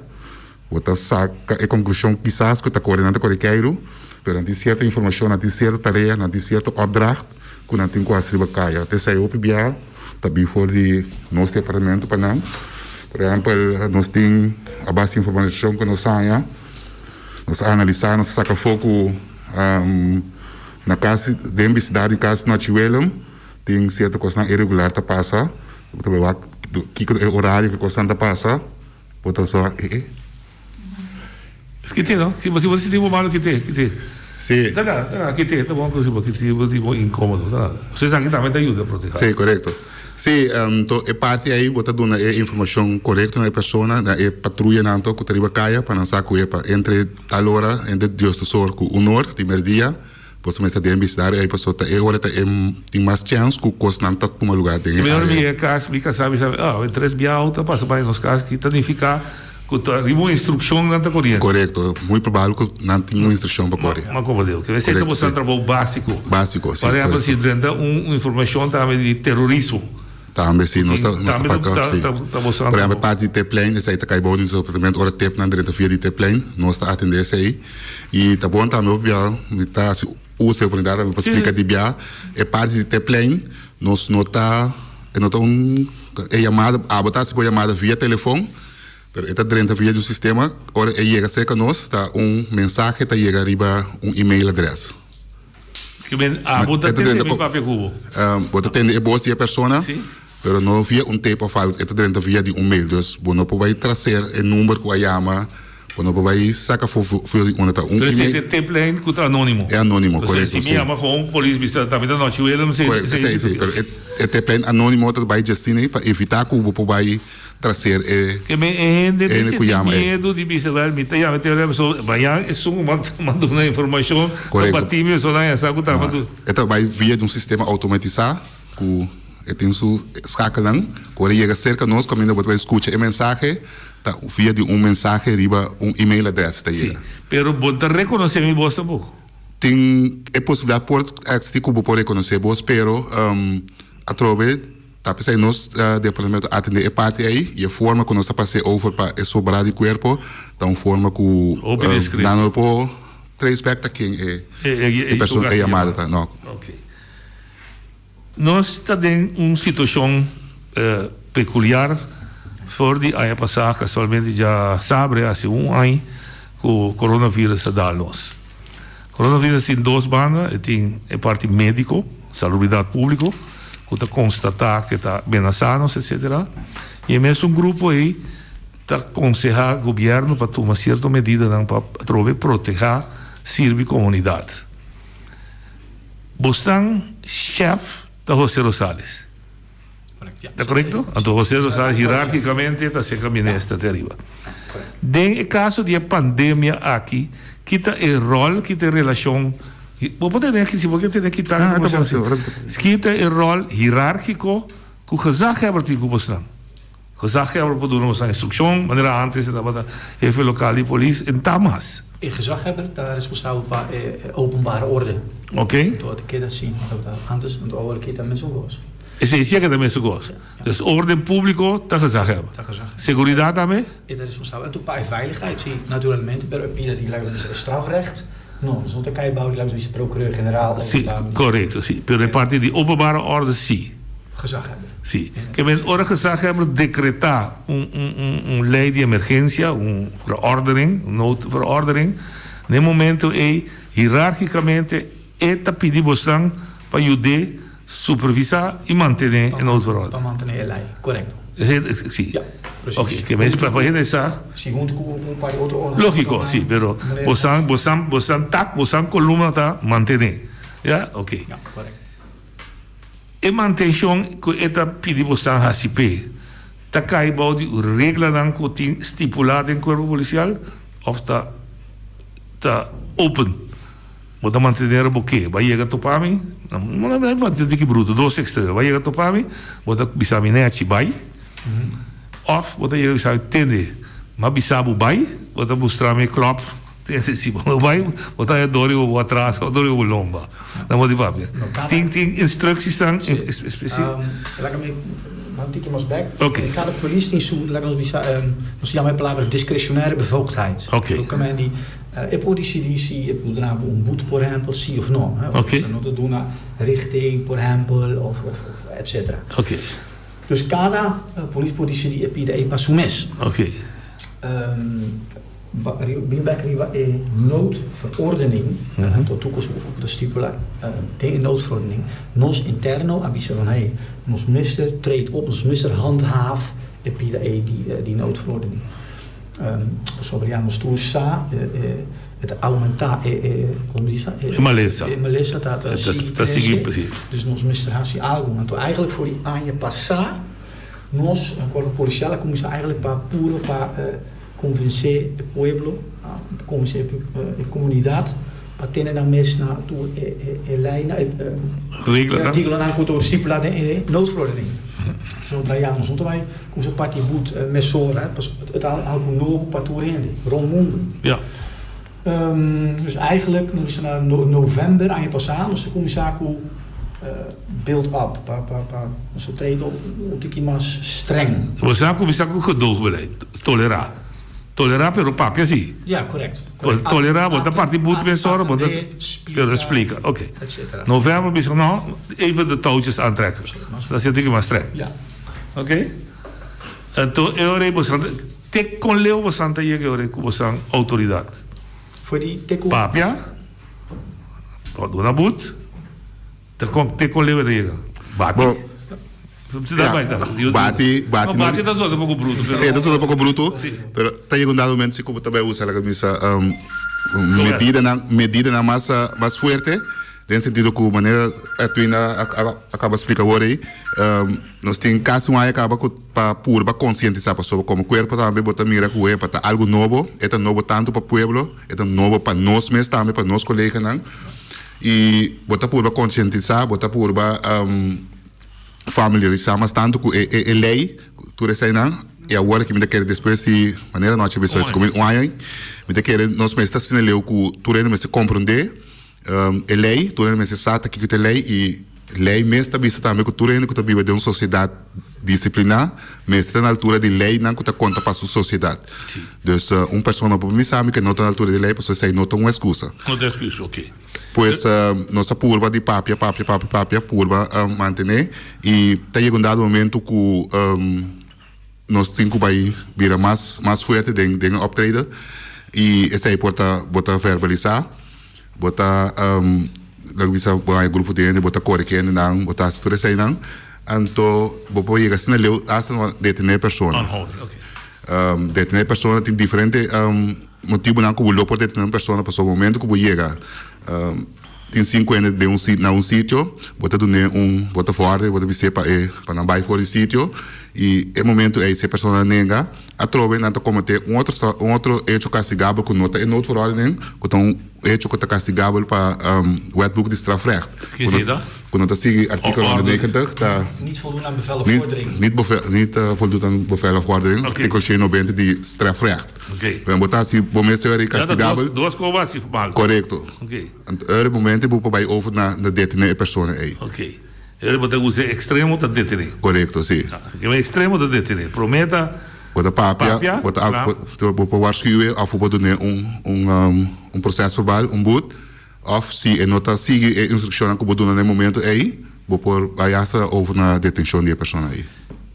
bo ta saka e konklushon kisas ku ta kore nan ta kore keiru, pero nan tin sierto informashon, nan tin sierto tarea, nan tin sierto opdracht ku nan tin ku hasi riba kaya. Ta esei hopi bia ta bin for di nos departamento pa nan. Por ehèmpel, nos tin a base di informashon ku nos haña, nos a analisá, nos a saka afó ku Na kas, den bisidat di kas Nochi Willem, tin sierto kosnan iregular ta pasa. Bo ta bai wak. kiko e orario ku kosnan ta pasa, bo ta so eh eh. Kite no, si bo sinti bo malo kite, kite. Si. Ta nada, ta nada, kite, ta bon ku si bo sinti bo inkomodo, ta nada. So esaki tambe ta yuda proteha. Si, korekto. Si, anto e parti ei bo ta duna e informashon korekto na e persona, na e patruyanan anto ku ta riba kaya pa nan sa ku e pa entre tal ora, entre dios ta sor ku un or di merdia, boso mester den bisindario ei pasobra ta e ora ta e tin mas chèns ku kosnan ta tuma lugá den e Mi ora área. mi yega kas, mi kasá bisa mi, oh, e tres bia outo a pasa bai nos kas, ki ta nifiká ku ta riba un instrukshon nan ta koriendo. Korekto, muy probabel ku nan tin un instrukshon pa kore. Ma komo Deo, ke esei ta Korekto, boso si. trabou básiko. Básiko, si, Por ehèmpel, korekto. si drenta un informashon tambe di terorismo. Tambe si, nos ta nos ta Tambe ta paka, si. ta ta boso Por ehèmpel, trabou. parti di Tepplein, esei ta kai bou di nos departamento, ora tepnan drenta via di Tepplein, nos ta atendé esei. I ta bon tambe pabia mi ta hasi uso e oportunidat tambe pa splika di bia e parti di Tepplein nos no ta e no ta un e yamada abo ta hasi bo yamada via telefon. Pero e ta drenta via di un sistema, ora e yega serka nos ta un mensahe ta yega riba un email adres. Ke men abo ta tende mi papia ku bo? Bo ta tende e bos di e persona, pero no via un tape of algo, e ta drenta via di un mail. Dus bo no por bai traser e number ku a yama, bo no por bai saka afo for di unda ta un Pero email. esei ta e tape-lijn ku ta anonimo? E anonimo, korekto, Si mi si. yama kon polis bisa ta mi ta nochi Willem, Korekto, esei si, pero e tape-lijn anonimo ta bai dje asina pa evita ku bo por bai traser e Ke men e hende hende mester ku tin yama e. miedu di bisa wel mi ta yama te ora pasobra mañan esun ku manda duna informashon ta Korekto. bati mi pasobra nan ya sa ku ta Ah, e ta bai via di un sistema outomatisá ku e tin su skakelnan ku ora e yega serka nos kaminda bo ta bai skucha e mensahe ta via di un mensahe riba un email adres ta Sí, yega. pero bo ta rekonosé mi bos tampoko. Tin e posibilidat por eksistí ku bo por rekonosé bos pero atrobe Ta p'esei nos departamento a atendé e parti ei i e forma ku nos ta pas'é over pa e sobrá di kuerpo ta un forma ku nan no por trace back ta ken e persona e yamada ta. No. Nos ta den un situashon pekuliar for di aña pasá, kasualmente dja sabre hasi un aña ku coronavirus a dal nos. Coronavirus tin dos banda, e tin e parti medico, salubridat publico, cu ta constata cu e ta menasa nos etcetera, y e mesun grupo ey ta conseha gobierno pa tuma cierto medidanan pa atrobe proteha sirbi comunidad. Bosnan chef ta Jose Rosales. Ta korekto? Anto José Rosales hierarkikamente ta serka minister te ariba. Den e kaso di e pandemia aki, ki ta e ròl, ki ta e relashon, bo por tene aki, si bo ke tene aki ta Ah, ta bon, si, ora mi ta. Ki ta e ròl hierarkiko ku gezaghebber tin ku bosnan? Gezaghebber por duna bosnan instrukshon, manera antes e tabata hefe lokal di polis, en ta mas. E gezaghebber ta responsabel pa e openbare orde. Oké. Anto a ta keda asina, tabata antes, anto awor aki ta mesun kos. Esei si a keda mesun kos. Dus orden públiko ta gezaghebber. Ta gezaghebber. Seguridat tambe? E ta responsabel. Anto pa e veiligheid, si, naturalmente, pero e pida di laga nos bisa e strafrecht, no, nos no ta kai bou di laga nos bisa procureur-generaal of Si, openbaar ministerie. korekto, si. Pero e parti di openbare orde si. Gezaghebber. Si. Ke men ora gezaghebber dekretá un un un un lei di emergensia, un verordening, un noodverordening, na e momento ei hierarkikamente e ta pidi bosnan pa yud'é supervisá i mantené e noodverordening. Pa mantené e lei, korekto. Esei, si. Ja, precies. Oké, ke men pa hende sa. Si, huntu ku un par di otro organisashonnan. Lógiko, si, pero bosnan bosnan bosnan tak, bosnan kolumna ta mantené. Ja, oké. Ja, korekto. E mantenshon ku e ta pidi bosnan hasi p'e ta kai bou di reglanan ku tin stipulá den kuerpo polisial òf ta ta open? Bo ta mantener bo ke? Bo a yega topa mi? Diki bruto, dos ekstremo. Bo a yega topa mi, bo ta bisa mi nèchi bai òf bo ta yega bisa mi tende, mi a bisa bo bai, bo ta mustra mi e klòp. Si bo no bai, bo ta haña dor riba bo atras o dor riba bo lomba. Nan bo di papia. Tin tin instructiesnan específico? Laga mi un tiki mas bek. Oké. Kada polis tin su, laga nos bisa, nos yama e palabra discretionaire bevoegdheid. Oké. Lo ke men di e por disidí si e por duna bo un boete por ehempel, si of no. Oké. No ta duna richting por ehempel of etcetera. Oké. Dus kada polis por disidí e pida ei pa su mes. Oké. Bin bek riba e noodverordening, anto tur kos ku ta stipulá den e noodverordening, nos interno a bisa van hey, nos mester treed op, nos mester handhaaf e pida ei di noodverordening. Pasobra ya nos tur sa e ta oumentá e, komo bisa? E malesa. E malesa ta sigui krese, dus nos mester hasi algu. Anto eigenlijk for di aña pasá nos, Kuerpo Polisial a kuminsá eigenlijk pa puro pa Konvensé e pueblo, konvensé e komunidat pa tene nan mes na tur e leinan, e artíkulonan ku ta stipulá den e noodverordening. Pasobra ya nos no ta bai kuminsá parti but mesora, pasobra e ta algu nobo pa tur hende rònt mundu. Dus eigenlijk, nos bisa na novèmber aña pasá nos a kuminsá ku build up, pa pa nos a trei un tiki mas streng. Bo sa kuminsá ku gedoogbeleid, tolerá. Tolerá pero papia si. Ja, korèkt. Tolerá, bo ta parti but mesora, bo ta pero splika. Oké. Novèmber bisa no, even de touwtjes aantrekken. Ta hasi un tiki mas streng. Oké. Anto e ora ei bo sa. Te kon leu bosan ta yega e ora ku bosan outoridat? For di te ku. Papia, pa duna but, te kon te kon leu e ta yega? Bati. Bo, ja, bati, bati. No, bati ta zona poko bruto, pero. Sí, ta zona poko bruto, Sí. pero ta yega un dado momento si ku bo ta bai usa laga bisa medidanan, medidanan mas mas fuerte. Den sentido ku manera Edwin a a kaba splika awor ei, nos tin kasi un aña kaba ku pa purba konsientisá pasobra komo kuerpo tambe bo ta mira ku epa ta algu nobo, e ta nobo tantu pa pueblo, e ta nobo pa nos mes tambe, pa nos koleganan i bo ta purba konsientisá, bo ta purba familiarisá mas tantu ku e e lei, tur eseinan i awor aki mi ta kere despues di manera nochi bisa un aña mi ta kere nos mester asina leu ku tur hende mester komprondé. E lei, tur hende mester sa ta kiko ta e lei i lei mes ta bisa tambe ku tur hende ku ta biba den un sosiedat disipliná mester ta na altura di leinan ku ta konta pa su sosiedat. Dus un persona por bisa mi ku e no ta na altura di lei pasobra esei no ta un eskusa. No ta eskusa, oke. Pues nos a purba di papia, papia, papia, papia, purba mantené i ta yega un dado momento ku nos tin ku bai bira mas mas fuerte den den e optreden i esei por ta bo ta verbalisá. Bo ta laga bisa bo haña grupo di hende, bo ta kore ku hendenan, bo ta hasi tur eseinan, anto bo por yega asina leu asta no detené e persona. Detené e persona tin diferente motibunan ku bo lo por detené un persona pasobra momento ku bo yega tin sinku hende den un na un sitio, bo ta dun'é un bo ta vòrde, bo ta bis'é pa e pa nan bai for di sitio i e momento ei si e persona nenga Atrobe nan ta kometé un otro un otro hecho kastigabel ku no ta e noodverordening, ku ta un hecho ku ta kastigabel pa Wetboek di Strafrecht. Ki esei ta? Ku no ta sigui artíkulo 190 ta. Niet voldoen aan bevel of vordering. Niet bevel niet voldoet aan bevel of vordering, artíkulo 190 di Strafrecht. Oké. Bo ta hasi bo mes ora ei kastigabel. Ja, ta dos kos bo hasi mal. Korekto. Oké. Anto ora e momento bo por bai over na detené e persona ei. Oké. E bo ta usa e extremo ta detene. Korekto, si. E extremo ta detene. Prome ta Bo ta papia, bo ta bo por warschuwe of bo por dun'é un un un proces verbal, un boet, of si e no ta sigui e instrukshonnan ku bo duna na e momento ei, bo por bai hasta over na detenshon di e persona ei.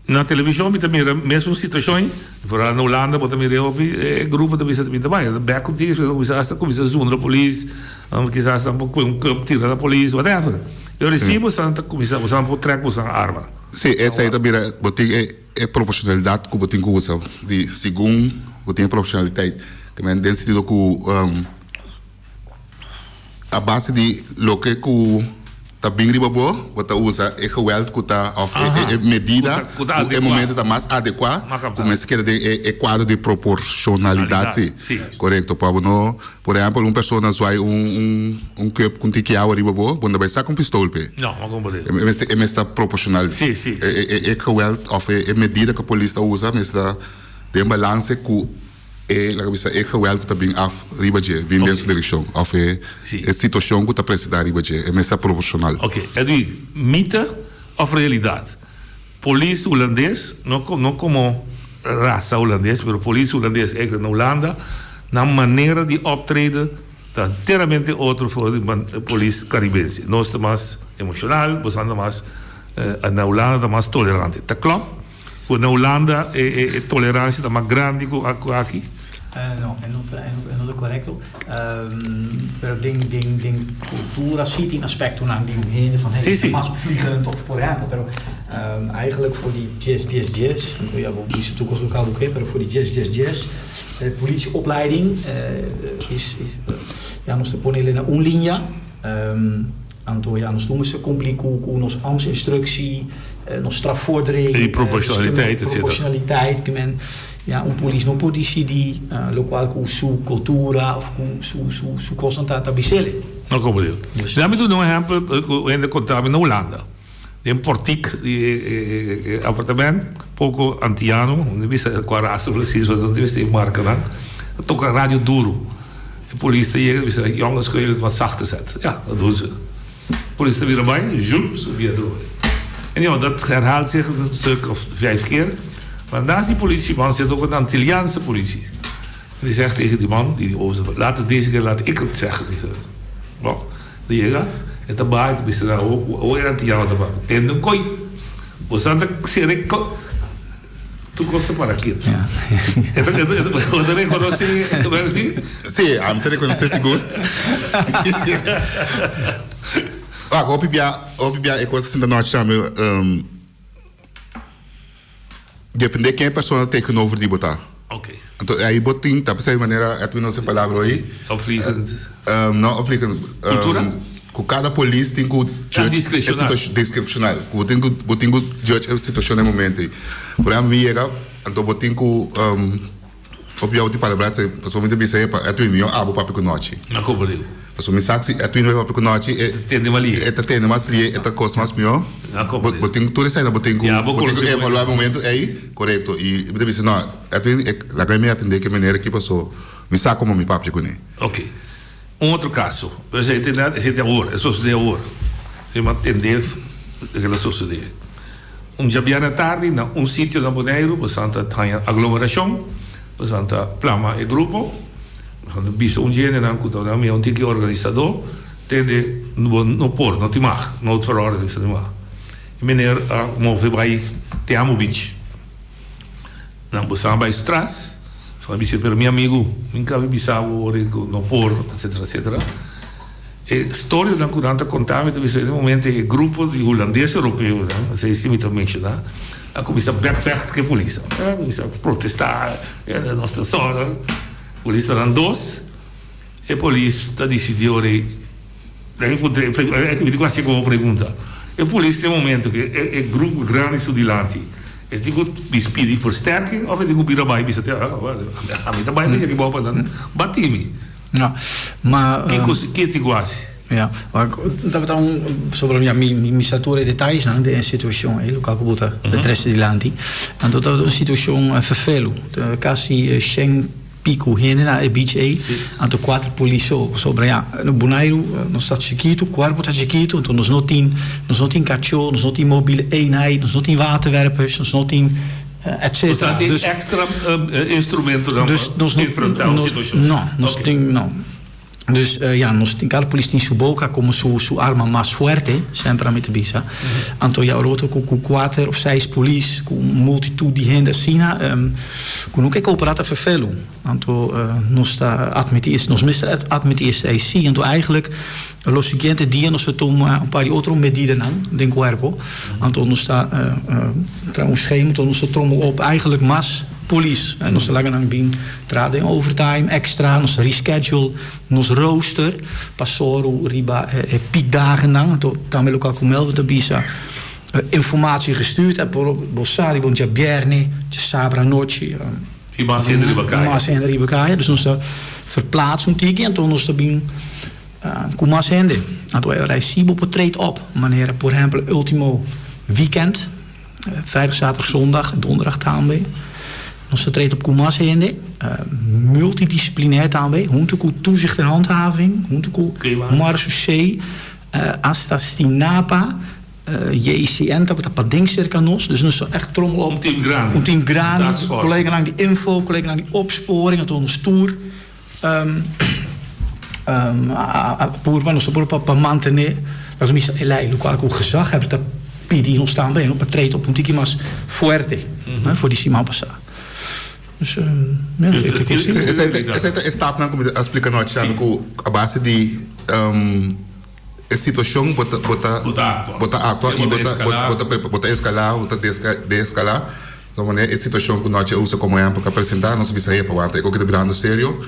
Na televishon mi ta mira mesun situashon ei, vooral na Hulanda bo ta mira e hopi e grupo ta bisa mi ta bai bek ku tigres pero kuminsa hasta kuminsa zundra polis, kisas nan por kue un cup tira na polis, whatever. Yo recibo bosan ta cuminsa bosan por trek bosan arma. Sí, esei ta bira bo tin e e proporcionalidad ku bo tin ku usa di segun bo tin e proporcionaliteit. Te men den sentido ku a base di loke ku ta bin riba bo, bo ta usa e geweld ku ta òf e e medida Ku ta ku e momento ta mas adekuá ku mester keda den e e kuadro di proporcionalidad sí. Korekto pa bo no Por ehempel, un persona zwaai un un un cup cu un tiki awa riba bo, bo no ta bay saca un pistool p'e. No, no como e. E mester e mester ta proporcional. Sí, sí. E e e geweld of e e medida cu polis ta usa mester ta den balance cu e, laga bisa, e geweld cu ta bin af riba dje, bin den su direccion, of e e situacion cu ta presenta riba dje, e mester ta proporcional. Ok, Edwin, mite of realidad? Polis hulandes, no no como rasa hulandes, pero polis hulandes eigenlijk na Hulanda, nan manera di optreden ta enteramente otro for di polis caribense. Nos ta mas emocional, boso ta mas, na Hulanda ta mas tolerante. Ta klop cu na Hulanda e e tolerancia ta mas grandi cu aki? No, e no ta, e no ta korekto. Pero den, den, den kultura sí tin aspektonan di un hende van hey, ta mas opvliegend of por ehèmpel, pero eigenlijk for di djes djes djes, ja bo bisa tur kos lokal bo ke, pero for di djes djes djes e politieopleiding is, is, ja nos ta pone na un linia. Anto ja, nos tur mester cumpli cu cu nos ambtsinstructie, nos strafvordering. Y proporcionaliteit, etcetera. Proporcionaliteit, cu men, ja, un polis no por dicidi locual cu su cultura of cu su su su cosnan ta ta bisele. No comprendo. Laat mi duna un ehempel cu hende conta mi na Hulanda. Den portiek di e apartement, poco antiano, no bisa cua rasa precies, want no bisa e marcanan, a toca radio duro. E polis ta yega bisa, jongens kun jullie het wat zachter zetten? Ja, dat doen ze. Polis ta bira bai, zjoep, su bia droge. En ja, dat herhaalt zich een stuk of vijf keer. Maar naast die politieman zit ook een Antilliaanse politie. En die zegt tegen die man, die over, laat het deze keer, laat ik het zeggen tegen hem. Bon. Ta yega, e ta baha i ta bisa nan, Awor e antiano ta baha. Tende un koi. Boso ta sere ko. Tur kos ta para ketu. E ta, e ta, bo ta rekonosé, Bernie? Sí, ami ta rekonosé sigur. Wak, hopi bia, hopi bia e kos ta sinta nochi tambe, depende ken e persona tegenover di bo ta. Ok. Anto ahí bo tin, ta p'esei manera Edwin nos e palabra hoy. Opvliegend. No opvliegend. Cultura? Ku kada polis tin ku judge e discrecional. Discrecional. Ku bo tin ku bo tin ku judge e situacion e momento ei. Por ehempel mi yega, anto bo tin ku Hopi yau tin palabra tse pasobra mi ta bisa e pa Edwin mi yo abo papia ku nochi. Na koba diu. Pasobra mi sa si Edwin bai papia ku nochi e tende mas lihe. E ta tende mas lihe e ta kos mas mihó. Na koba diu. Bo tin tur esei bo tin ku Ya bo bo tin ku konosé evaluá e momento ei korekto i mi ta bisa no Edwin e laga mi atendé ke manera aki paso mi sa komo mi papia kuné. Ok. Un otro kaso. Pero esei ta esei ta awor e sosodé awor. Mi a tende loke a sosodé. Un djabièrnè tardi na un sitio na Boneiru bosan ta haña aglomerashon, bosan ta plama e grupo, bosan ta bisa un djendenan ku ta nan mihó un tiki organisadó, tende bo no por, no tin mag, noodverordening sa tin mag. E meneer a move bai Te Amo Beach. Nan bosan a bai su tras, bosan a bisa pero mi amigu, mi ka bisa bo ora ku no por, etcetera, etcetera. E storianan ku nan ta konta mi ta bisa den momento e grupo di hulandes europeonan, esei si mi ta menshoná, a kuminsá bèkvècht ku e polis. A kuminsá protestá, nos ta sòru. Polis ta nan dos, e polis ta disidí ora ei, mi tin ku hasi komo pregunta, e polis den momento ku e grupo grandi su dilanti, e tin ku pidi versterking òf e tin ku bira bai bisa, ami ta bai pa yega bou pa nan bati mi. Ja, ma. Kiko ke tin ku hasi? Ja, maar tabata un sobre ja mi mi sa tur e detailsnan den e situacion ei local ku bo ta trese dilanti. Anto tabata un situacion vervelu, kasi shen pico hende na e beach ei, anto kuater polis so. Pasobra ja, na Boneiru nos ta chikitu, kuerpo ta chikitu, anto nos no tin nos no tin kachó, nos no tin mobile eenheid, nos no tin waterwerpers, nos no tin. Bo sa tin extra instrumentonan pa enfrenta un situacion así? No, nos tin, no. Dus ya, nos tin, cada polis tin su boca como su su arma mas fuerte, semper ami ta bisa. Anto ya ora bo ta cu cu cuater of seis polis, cu un multitud di hende asina, cu no ke coopera ta vervelu. Anto nos ta admiti, nos mester admiti esei si. Anto eigenlijk lo siguiente dia nos ta tuma un par di otro medidanan den cuerpo. Anto nos ta traha un schema, anto nos ta trommel op eigenlijk mas polis. Nos ta laga nan bin traha den overtime extra, nos ta reschedule nos rooster pa soru riba e piekdagennan. Anto tambe loke cu Melvin ta bisa, informatie gestuurd, bo sa riba un djabierne, djasabra anochi. I mas hende riba kaya. Mas hende riba kaya. Dus nos ta verplaats un tiki, anto nos ta bin ku mas hende. Anto e ora si bo por trade op. Manera por ehempel ultimo weekend, vrijdag, zaterdag, zondag, donderdag tambe. Nos ta trade op ku mas hende. Multidisciplinair tambe. Hunto ku toezicht en handhaving, hunto ku marechaussee, hasta Stinapa. JICN tabata paden serka nos, dus nos ta echt trommel op. Un team grandi. Un team grandi, colleganan di info, colleganan di opsporing, anto nos tur a purba, nos ta purba pa mantene, laat nos bisa e lei, lokual ku gezaghebber ta pidi nos tambe, no, pa trata op un tiki mas fuerte, for di siman pasá. Dus ja, e ta cos. Esei ta e stapnan ku mi a splika nochi tambe ku a base di e situashon bo ta bo ta bo ta aktua i bo ta bo ta bo ta eskalá bo ta deeskalá. Di manera e situashon ku nochi a usa komo ehèmpel ku a presentá nos a bisa hey pa wanta e koki ta birando serio.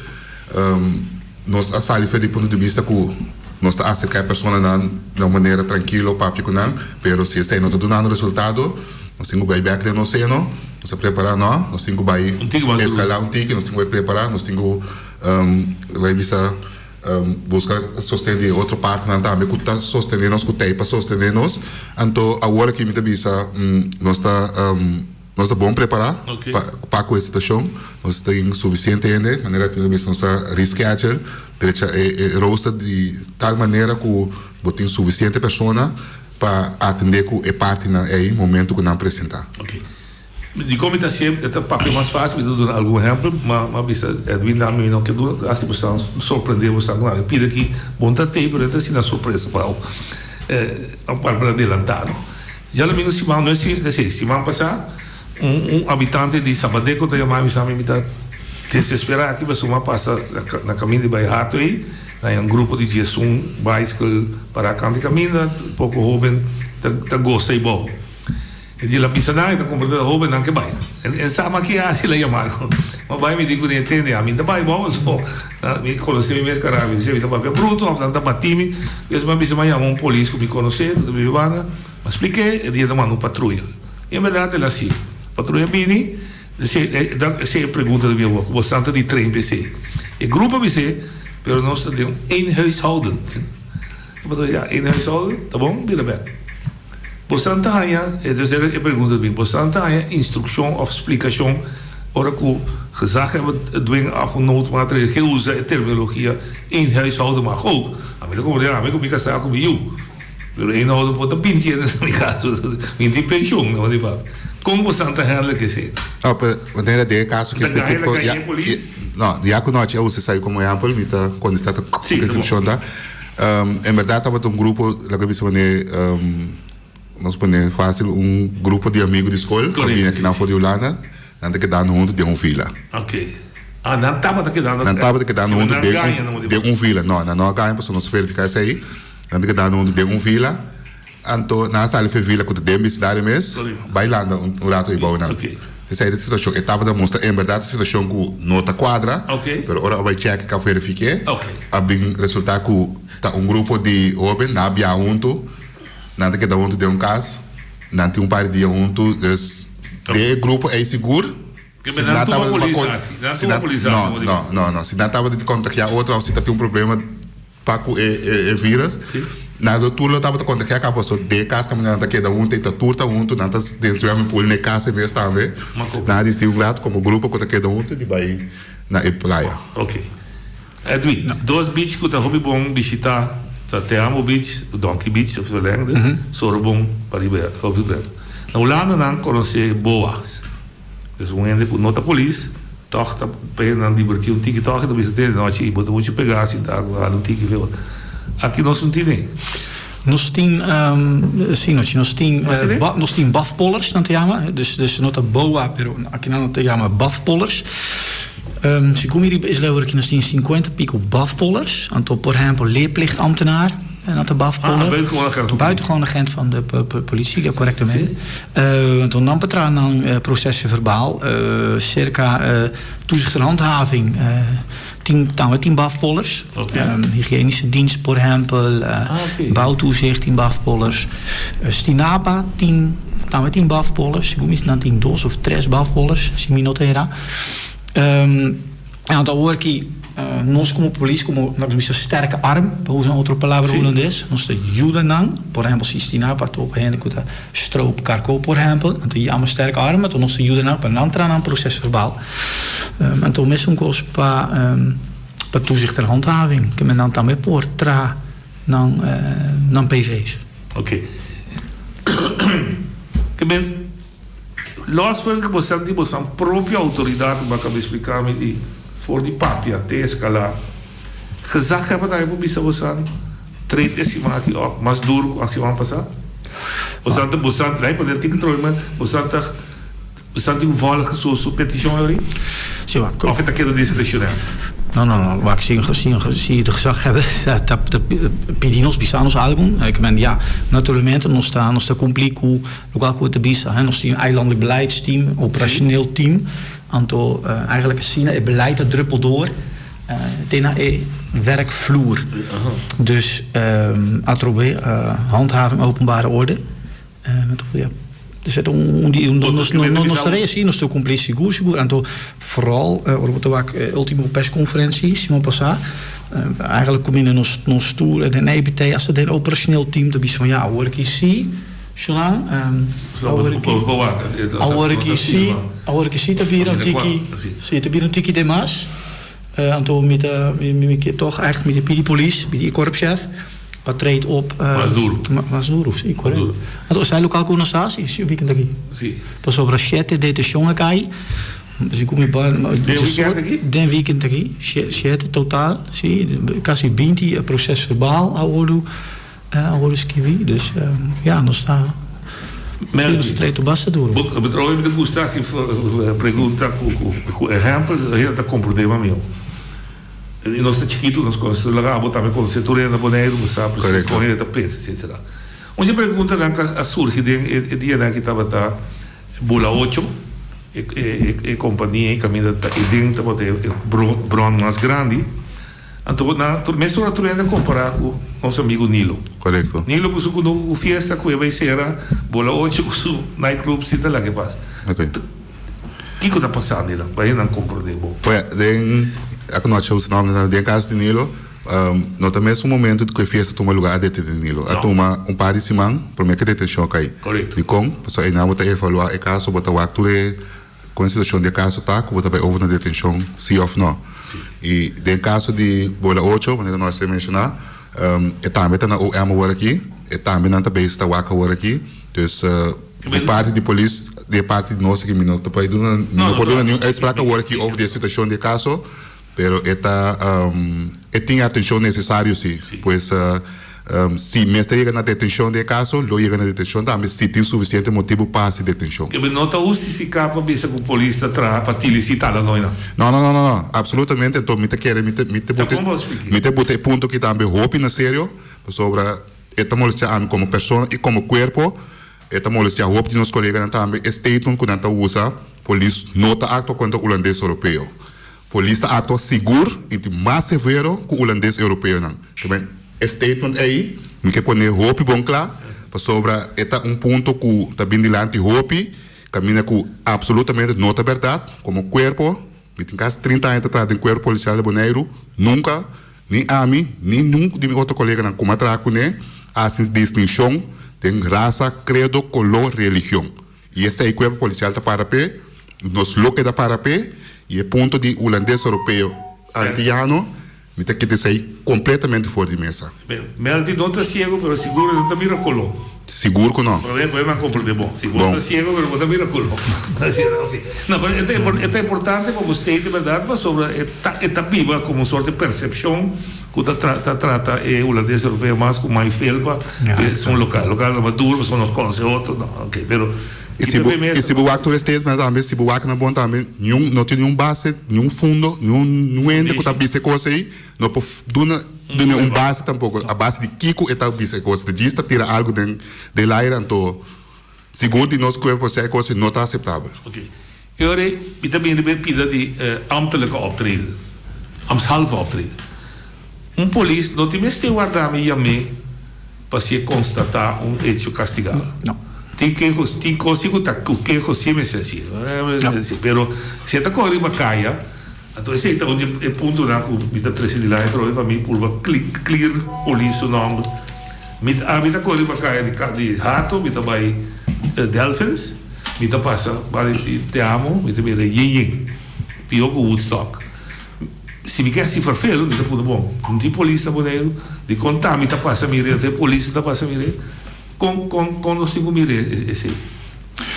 Nos a sali for di punto di bista ku nos ta aserká e personanan na un manera trankilo, papia ku nan, pero si esei no ta dunando resultado, nos tin ku bai bèk den nos seno, nos a prepará no, nos tin ku bai eskalá un tiki, nos tin ku bai prepará, nos tin ku bai bisa buska sosten di e otro partnernan tambe ku ta sostené nos, ku t'ei pa sostené nos. Anto awor aki mi ta bisa nos ta. Nos ta bon prepará pa ku e situashon. Nos tin sufisiente hende, manera ku mi a bisa nos ta reschedule, drecha e roster di tal manera ku bo tin sufisiente persona pa atendé ku e partinan ei momento ku nan presentá. Ok. Dikon mi ta hasié? E ta papia mas fásil, mi ta duna algun ehèmpel, ma mi a bisa Edwin tambe mi no ke duna, hasi bo esnan sorprendé bo esnan ku nan. Mi pidi aki bon ta tei, pero e ta asina sorpresa pa bo. Un parti adelantá no. Djadomingo siman no es si siman pasá un un habitante di Sabadeco ta yama mi sa mi mi ta desesperá aki pasobra mi a pasa na kaminda di bai Hato ei na un grupo di diesun baiskel pará kant di kaminda poko hoben ta ta gosa ei bou e di el a bisa nan e ta komprendé ta hobennan ke bai en sa mi a ke hasi el a yama mi a bai mi di kuné tende ami ta bai bou so mi konosé mi mes kara mi ta papia bruto òf nan ta bati mi despues mi a bisa mi a yama un polis ku mi konosé ku ta biba banda. A splik'é, e dia ta manda un patruya. I en bèrdat el a hasié. Patruya bini, esei e pregunta di mi awor, ku bo santa di train pa esei? E grupo a bis'é, pero nos ta den un eenhuishouden. E patruya, ya, eenhuishouden, ta bon, bira bèk. Bo santa haña, entonces era e pregunta di mi, bo santa haña instrukshon òf splikashon ora ku gezaghebber dwing af un noodmaatregel, ke usa e terminologia eenhuishouden mag ook? Ami ta komprendé, ami ku mi kasá ku mi yu. Pero e no por ta binti hende na mi cas, mi tin pensioen no di papi. Con bo san ta handle ke esey? No, pero manera den e caso ki especifico, ya, no, ya cu nochi a usa esaki como ehempel, mi ta contesta ta cu descripcion ta. En berdad tabata un grupo, laga bisa manera, nos pone facil, un grupo di amigo di scol cu a bini akinan for di Hulanda, nan ta kedando hunto den un vila. Okay. Ah, nan tabata kedando, Nan tabata kedando hunto den un vila. No, nan no a gaña pasobra nos a verifica esey. Nan ta keda huntu den un vila, anto nan a sali for e vila ku ta den bisindario mes, bai landa un rato ei bou nan. Esei ta e situashon. E tabata mustra en bèrdat un situashon ku no ta kuadra, pero ora a bai chèk a verifiké, a bin resultá ku ta un grupo di hóben, nan a biaha huntu, nan ta keda huntu den un kas, nan tin un par di dia huntu, dus den e grupo ei sigur, si nan tabata no, no, no, no, si nan tabata di kontagiá otro òf si ta tin un problema. Pa ku e virus. Nan lo tur lo tabata kontagiá kaba paso den e kas kaminda nan ta keda huntu i ta tur ta huntu nan ta den swimming pool na e kas e mes tambe. Nan a distinguí un rato komo grupo ku ta keda huntu di bai na e playa. Ok. Edwin, dos beach ku ta hopi bon bishitá ta Te Amo Beach, Donkey Beach of verlengde, Sorobon pariba hopi bon. Na Hulanda nan konosé boa's. Dus un hende ku no ta polis tòg ta p'e nan dibertí un tiki tòg i ta bisa te nochi i bo ta muchu pegá sintá ku hala un tiki feo. Aki nos no tin e. Nos tin, si nos nos tin nos tin bafpollers nan ta yama, dus dus no ta boa pero aki nan ta yama bafpollers. Segun mi riba isla awor aki nos tin sinkuenta piko bafpollers, anto por ehèmpel leerplichtambtenaar nan ta bafpoller. Ah, buitengewoon agent van de politie. Buitengewoon agent van de politie, ja correctamente. Anto nan por traha nan processen verbaal, circa toezicht en handhaving tin tambe tin bafpollers. Hygiënische dienst por ehempel, bouwtoezicht tin bafpollers. Stinapa tin tambe tin bafpollers, segun mi nan tin dos of tres bafpollers, si mi no ta hera. En anto awor ki nos komo polis, komo nos bisa sterke arm, pa usa un otro palabra hulandes, nos ta yuda nan, por ehempel si Stinapa topa hende ku ta stroop karko por ehempel, nan ta yama sterke arm, anto nos ta yuda nan pa nan traha nan proces verbaal. Anto mesun kos pa pa toezicht en handhaving, ke men nan tambe por traha nan nan PV's. Oké. Ke men. Los for di bosan tin bosan propio autoridad bo a caba explica mi di for di papia te escala. Gezaghebber ta por bisa bosan treed e siman aki op mas duro cu a siman pasa? Bosan ta bosan lei poner tin control maar bosan ta. Esnan tin volg su su peticion ahori? Si, wak. Of e ta keda discrecionair? No, no, no. Wak, si, si, si de gezaghebber ta, ta pidi nos, bisa nos algun, ik men, ja, naturalmente nos ta, nos ta cumpli cu locual cu e ta bisa, hè. Nos tin un eilandelijk beleidsteam, operationeel team, anto eigenlijk asina e beleid ta druppel door te na e werkvloer. Dus atrobe handhaving openbare orde. Dus het un di nos nos tarea si nos ta cumpli sigur sigur anto vooral ora bo ta wak e ultimo persconferentie siman pasa eigenlijk cuminda nos nos tur den EBT hasta den operationeel team ta bisa van ja awor aki si Shunan awor aki awor aki si awor aki si ta bira un tiki si ta bira un tiki demas anto mi ta mi ke toch echt mi ta pidi polis pidi e korpschef Pa trade op. Mas duru. Mas duru, si, korekto. Anto esei lokal ku nos hasi si weekend aki. Si. Pasobra shete detenshon a kai. Si ku mi ba. Den weekend aki? Den weekend aki. Shete total, si. Kasi binti proses verbaal a wordu a wordu skibi. Dus ya, nos ta. Melvin. Nos ta trade op basta duru. Bo trobe mi ta gusta hasi pregunta ku ehèmpel, hende ta komprondé mas mihó. I nos ta chikitu, nos konosé laga abo tambe konosé tur hende na Boneiru, bo sa presis kon hende ta pensa etsetera. Un di e preguntanan ku a surgi den e dianan aki tabata Bula Ocho, e kompania ei kaminda ta e den tabata e bron mas grandi. Anto nan mesora tur hende a kompará ku nos amigu Nilo. Nilo ku su kunuku ku fiesta ku e bai sera Bula Ocho ku su nightclub sin ta laga e pasa. Kiko ta pasando einan? Pa hendenan komprondé bo. Pues, den a konoce su nomber, den kaso di Nilo, no ta mes un momento ku e fiesta tuma lugar a detene Nilo. A tuma un par di siman promé ku e detenshon a kai. Dikon? Pasobra einan bo ta evaluá e kaso, bo ta wak tur e kon e situashon di e kaso ta ku bo ta bai over na detenshon si òf no. I den kaso di Bola Ocho, manera nos a menshoná, e tambe ta na OM awor aki, e tambe nan ta bezig ta wak awor aki. Dus. Di parti di polis, di e parti di nos aki mi no ta por duna, mi no por duna niun uitspraak awor aki over di e situacion di e caso, pero e ta, e tin e atencion necesario si. Pues, si mester yega na detencion di e caso, lo yega na detencion tambe si tin suficiente motibo pa haci detencion. Kebe no ta hustifica pa bisa cu polis ta traha pa tilisi tala noynan. No, no, no, no, no, absolutamente, anto mi ta kere, mi ta, mi ta buta, mi ta buta e punto aki tambe hopi na serio, pasobra e ta molestia ami como persona y como cuerpo. E ta molestia hopi di nos koleganan tambe e statement ku nan ta usa, polis no ta aktua kontra ulandes europeo. Polis ta aktua sigur i tin mas severo ku ulandes europeonan. Tamen e statement ei mi ke pone hopi bon kla pasobra e ta un punto ku ta bin dilanti hopi kaminda ku absolutamente no ta bèrdat. Komo kuerpo mi tin kasi trinta aña ta traha den kuerpo polisial di Boneiru nunka Ni ami, ni niun di mi otro koleganan ku mi a traha kuné a hasi distinshon den rasa, kredo, koló, religion. I esei kuerpo polisial ta para p'e, nos lo keda para p'e, i e punto di hulandes, oropeo, antiano, mi ta kita esei kompletamente for di mesa. Melvin no ta siego pero sigur e no ta mira koló. Sigur ku no. Por e nan komprende bon. Si bo ta siego pero bo ta mira koló. No, pero e ta e ta importante pa bo state e bèrdat pasobra e ta e ta biba komo un sorte persepshon ku ta ta trata e hulandes europeo mas ku mai felpa ku esun lokal. Lokal ta mas duro pasobra nos konosé otro. No, oke, pero I si bo i si bo wak tur e statement tambe, si bo wak nan bon tambe, niun no tin niun base, niun fundo, niun niun hende ku ta bisa e kos ei. No por duna duna un base tampoco. A base di kico e ta bisa e cos. De djis ta tira algo den den laire anto sigur di nos cuerpo sea e cos no ta aceptabel. Ok. E ora ei mi ta bini riba e pida di ambtelijke optreden, ambtshalve optreden. Un polis no tin mester warda mi yam'é pa si e constata un hecho castigabel. No. Tin keho, tin cos si cu ta cu keho si mester haci. Pero si e ta core riba caya. Anto esei ta un di e puntonan ku mi ta trese dilanti atrobe pa mi purba clear polis su nomber. Mi ta ami ta kore riba kaya di di Hato, mi ta bai Delfins, mi ta pasa banda di Te Amo, mi ta mira yin yin, pio ku Woodstock. Si mi ke hasi ferfelu mi ta puntra bon, no tin polis na Boneiru? Dikon ta mi ta pasa mira anto e polis no ta pasa mira? Kon kon kon nos tin ku mira esei?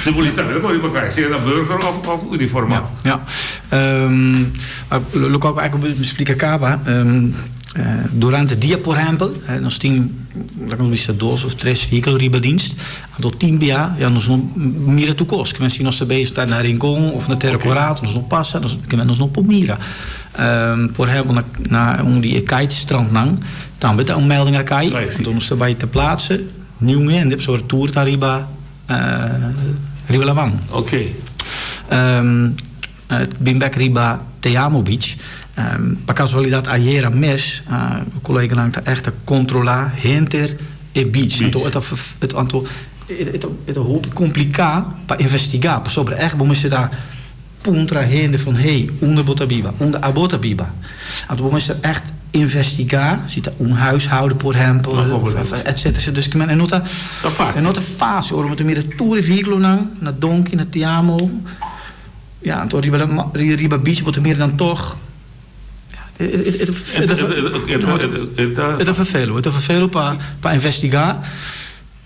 Si polis tambe ta kore riba kaya, sea na burger of of uniformá. Ja. Loke ku mi splika kaba. Durante dia por ehempel nos tin laga nos bisa dos of tres vehikel riba dienst anto tin bia ya nos no mira tur kos kimen si nos ta bezig ta na Rincon of na Terra Corato nos no pasa kimen nos no por mira por ehempel na un di e kite strandnan tambe ta un melding a kai anto nos ta bai ter plaatse niun hende pasobra tur ta riba riba laman. Bin bek riba Te Amo Beach. Pa kasualidat ayera mes koleganan ta ègt ta kontrolá henter e beach. Anto e ta anto e ta hopi kompliká pa investigá pasobra ègt bo mester ta puntra hende van hey unda bo ta biba, unda abo ta biba. Anto bo mester ègt investigá si ta un huishouden por ehèmpel etcetera etcetera. Dus e no ta e no ta fásil ora bo ta mira tur e vehíkulonan na Donki na Te Amo. Ja, anto riba riba beach bo ta mira nan tog. E ta vervelu, e ta vervelu pa pa investigá.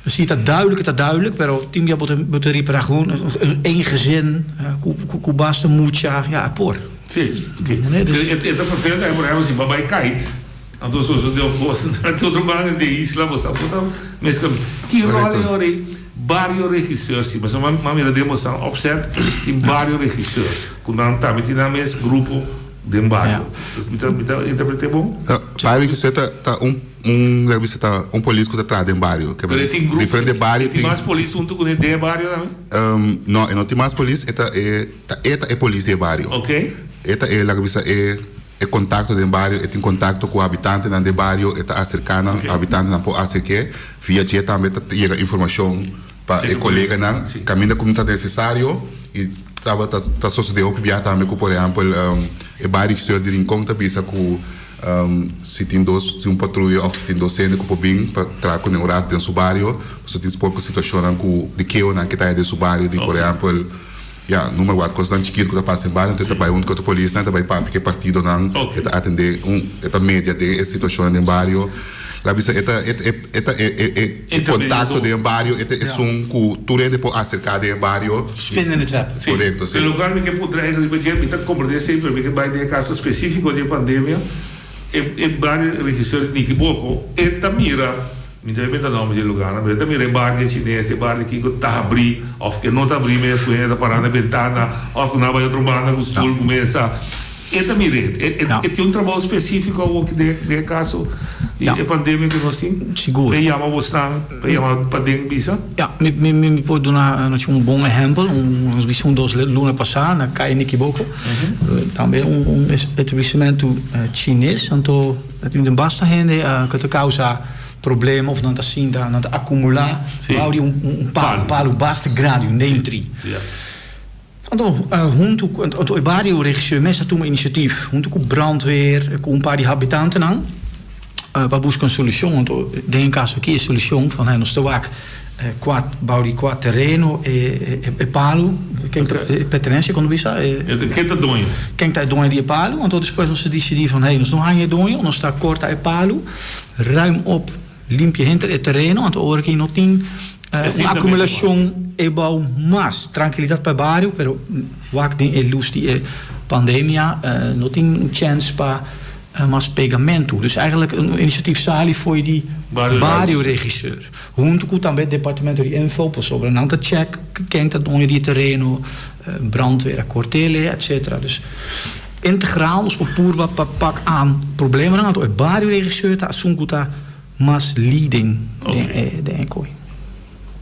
Si ta duidelijk, e ta duidelijk, pero tin bia bo ta bo ta ripara gewoon één gezin ku ku basta mucha, ja, e por. Si, oké. E ta vervelend por ehempel si bo a bai kite, anto sosodé un kos na otro banda di e isla, bo sa bo ta meskla. Ki ròl e ora ei? Bario regisseurs si, pasobra mi a mira den boso opzet tin bario regisseurs ku nan tambe tin nan mes grupo den bario. Mi ta mi ta interprete bon? Bario regisseur ta ta un un laga bisa ta un polis ku ta traha den bario. Pero e tin grupo, Diferente bario tin mas polis huntu kuné den e bario tambe? No, e no tin mas polis, e ta e ta e ta e polis di e bario. Oke. E ta e laga bisa e. E kontakto den bario, e tin kontakto ku habitantenan den bario, e ta aserká nan, habitantenan por aserk'é. Via dje tambe ta yega informashon pa e koleganan kaminda ku ta nesesario i tabata ta sosodé hopi bia tambe ku por ehèmpel e bario di Rincon ta bisa ku si tin dos si un patruya òf si tin dos hende ku por bin pa traha kuné un ratu den su bario pasobra tin poko situashonnan ku di keonan ke ta den su bario di por ehèmpel Ya, noem maar wat, kosnan chikito ku ta pasa den bario, anto e ta bai huntu ku otro polisnan, e ta bai papia ku e partidonan, e ta atendé un, e ta media den e situashonnan den bario. La bisa e ta e e ta e e e kontakto den bario, e ta esun ku tur hende por aserká den e bario. Spin in het web. Korekto, si. E lokual mi ke puntra eigenlijk riba dje, mi ta komprendé esei, pero mi ke bai den e kaso spesífiko di e pandemia, e e bario regisseur di Nikiboko, e ta mira. Mi ta inventa nomber di e lugarnan, pero e ta mira e bar di e chines, e bar di kiko ta habrí of ke no ta habrí mes ku hende ta pará na bentana of ku nan a bai otro banda ku stul ku mesa. E ta mir'é. E e tin un trabou spesífiko awor ki den den e kaso di e pandemia ku nos tin? Sigur. E yama bosnan, e yama paden bisa? Ya, mi mi mi por duna nos un bon ehèmpel, un nos bisa un dos luna pasá na Kaya Nikiboko, tambe un un establesimentu chines, anto tin den basta hende ku ta kausa problema of nan ta sinta, nan ta acumula bou di un palu, palu basta grandi, un neem tree. Anto hunto cu, anto e bario regisseur mes a tuma initiatief hunto cu brandweer, cu un paar di habitantenan pa busca un solucion. Anto den e caso aki e solucion van nos ta wak cua bou di cua tereno e palu, ken ta e pertenencia con ta bisa? Ken ta doño? Ken ta e doño di e palu. Anto despues nos a dicidi van hey nos no haña e doño, nos ta corta e palu. Ruim op, limpia henter e tereno, anto ora ki no tin un acumulacion e bou mas. Trankilidad pa e bario, pero wak den e luz di e pandemia no tin un chens pa mas pegamento. Dus eigenlijk un initiatief sali fo'i di bario regisseur, hunto cu tambe departamento di info, pasobra nan ta check ken ta doño di e tereno, brandweer a kortele, etcetera. Dus Integraal nos por purba pa pak aan problemanan, anto e bario regisseur ta asun ku ta mas leading den e den e koi.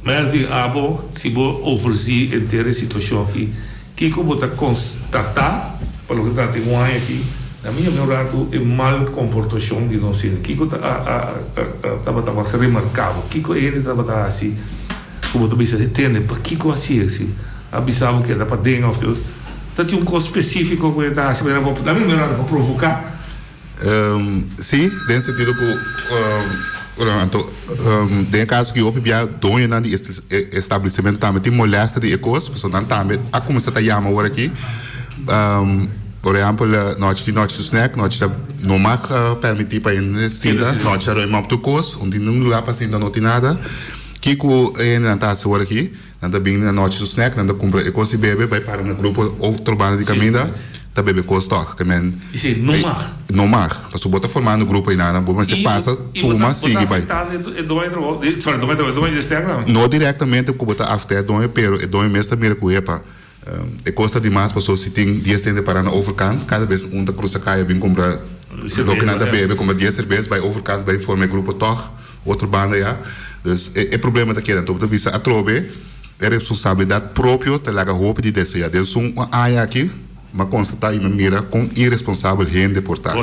Melvin, abo si bo overzie henter e situacion aki, kico bo ta constata pa loke ta tin un aña aki? Na mi un rato e mal comportacion di nos hende, kico ta a a a tabata mas remarcabel? Kico e hende tabata haci Ku bo ta bisa e tende, pakiko hasi esi? A bisa bo keda paden of ke. Ta tin un kos spesifiko ku e ta hasi manera pa, na mi manera pa provoká? Sí, den sentido ku anto den e kaso ki hopi bia doñonan di e establesimentu tambe tin molèsta di e kos, pasobra nan tambe a kuminsá ta yama ora aki. Por ehèmpel, nochi di nochi su snèk, nochi ta no mag pèrmití pa hende sinta, nochi ta ruim òp tur kos, un tin un lugá pa sinta no tin nada. Kiko e hendenan ta hasi ora aki? Nan ta bini na nochi su snack, nan ta kumpra e kos di bebe, bai para na grupo otro banda di kaminda. ta bebe kos tòg. Ke men. I si no mag. No mag. Pasobra bo ta formando grupo einan, bo mester pasa, tuma, sigui bai. I bo ta afektando e doño di trabou, sorry, doño di trabou, e doño di stèk tambe? No direktamente ku bo ta afektá e doño, pero e doño mes ta mira ku epa, e kos ta dimas pasobra si tin dies hende pará na overkant, kada bes un ta krusa kaya bin kumpra loke nan ta bebe, kumpra dies serbes, bai overkant bai forma e grupo tòg, otro banda ya. Dus e problema ta keda. Anto bo ta bisa atrobe e responsabilidat propio ta laga hopi di desea. Den sun aña aki m'a konstatá i m'a mira kon iresponsabel hende por ta.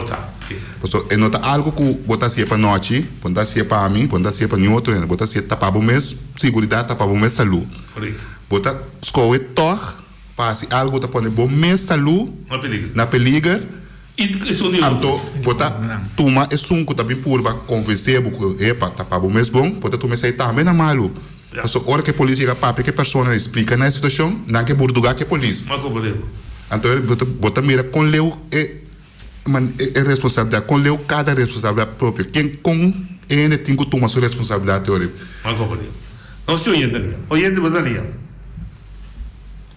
Pasobra e no ta algu ku bo ta hasié pa nochi, bo no ta hasié pa mi, bo no ta hasié pa niun otro hende. Bo ta hasié ta pa bo mes siguridat, ta pa bo mes salú. Bo ta skohe tòg pa hasi algu ku ta pone bo mes salú na peliger. Anto bo ta tuma esun ku ta bin purba konvensé bo ku epa ta pa bo mes bon, bo ta tuma esei tambe na malu. Pasobra ora ku e polis yega papia ku e persona i splika nan e situashon, nan ke burdugá ku e polis. Anto bo ta mira kon leu e e responsabilidat, kon leu kada responsabilidat propio, ken kon e hende tin ku tuma su responsabilidat te ora. Nos tin oyente lia. Oyente bo ta lia.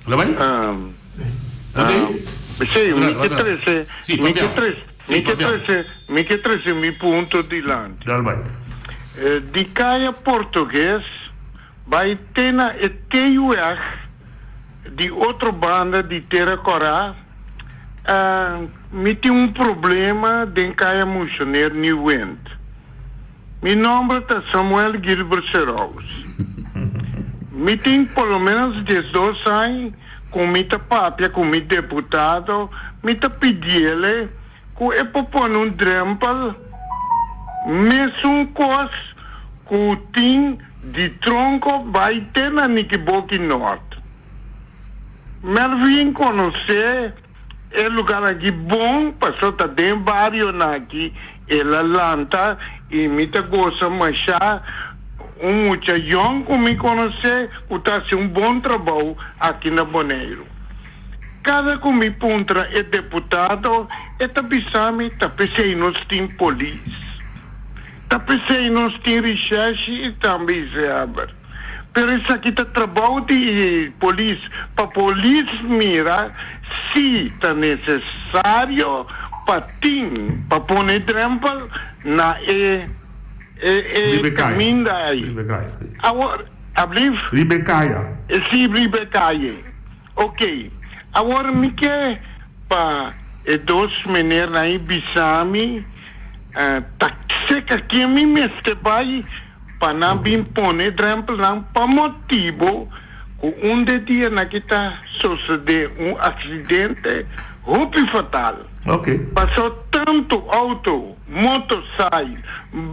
Lo bai? Sí, mi ke trese, mi ke trese, mi ke trese, mi ke trese mi punto dilanti. Dal bai. Di Kaya Portugues bai te na e T-weg di otro banda di Tera Kòrá, mi tin un problema den Kaya Moesjoneer Nieuwind. Mi nomber ta Samuel Gilbert Serous. Mi tin por lo menos diesdos añ ku mi ta papia ku mi deputado, mi ta pidiele ku e por pone un drempel, mesun kos ku tin di Tronko bai te na Nikiboki Nort. Melvin konosé E lugar aki bon paso ta den barionan aki el a lanta y mi ta gosa masha un mucha yong cu mi conoce cu ta haci un bon trabou aki na Boneiru. Cada cu mi puntra e deputado e ta bisa mi ta pesey nos tin polis, ta pesey nos tin recherche y tambe Isehaber. Pero esaki ta trabou di polis pa polis mira si ta necesario pa tin pa pone drempel na e e caminda ey. Awor, ablief? Riba e caya. Si, riba e caye. Ok. Awor mi ke pa e dos menernan ey bisa mi ta seca ken mi mester bay pa nan bin pone drempelnan pa motibo cu un de dianan ki ta sosode un accidente hopi fatal. Paso tanto auto, motorcycle,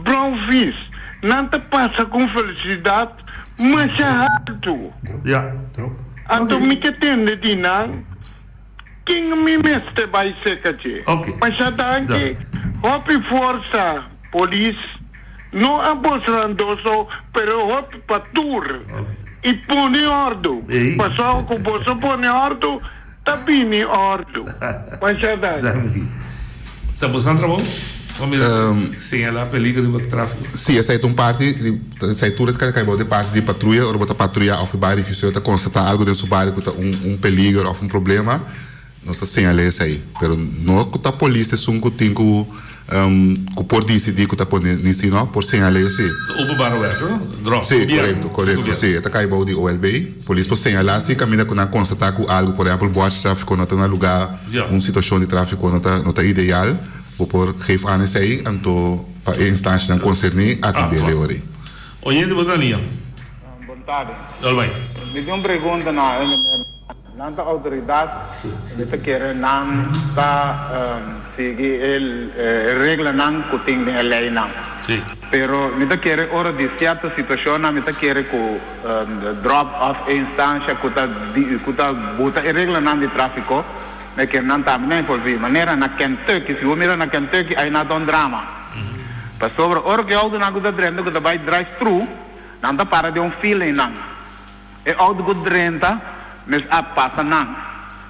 bromfiets, nan ta pasa cu un velocidad masha halto. Anto mi ke tende di nan. Ken mi mester bai serka dje? Masha danki, hopi forsa polis, no a bosrandoso pero hopi pa tur i pone ordu, pasobra ku boso pone ordu ta bini ordu. Masha danki. Ta buscando trabou? Bo mira señala peligro riba trafico. Si, esei ta un parti, esei tur ta kai bou di parti di patruya, ora bo ta patruya of e bario regisseur ta constata algo den su bario cu ta un un peliger of un problema, nos ta señala esei. Pero no cu ta polis ta esun cu tin cu cu por dicidi cu ta pone ni si no, por señala esei. Openbare werk, no? Drop, Si, corecto, corecto, si, e ta kai bou di OLB. Polis por señala si caminda cu nan constata cu algo, por ehempel bordje trafico no ta na lugar, un situacion di trafico no ta no ta ideal. Bo por geef aan esei, anto pa e instancianan concerni atende e ori. Oyente bo ta lia. Bon tardi. Dal bai. Mi tin un pregunta na e meneer. Nan ta autoridad, mi ta kere nan ta sigui e reglanan cu tin den e leynan. Pero mi ta kere ora di cierto situacionnan mi ta kere cu drop of e instancia cu ta cu ta buta e reglanan di trafico Me kier nan tambe na envolví. Manera na Kentucky, si bo mira na Kentucky ai na ta un drama. Pasobra ora ku e outonan ku ta drenta ku ta bai drive thru, nan ta para den un fila einan. E outo ku drenta mes a pasa nan.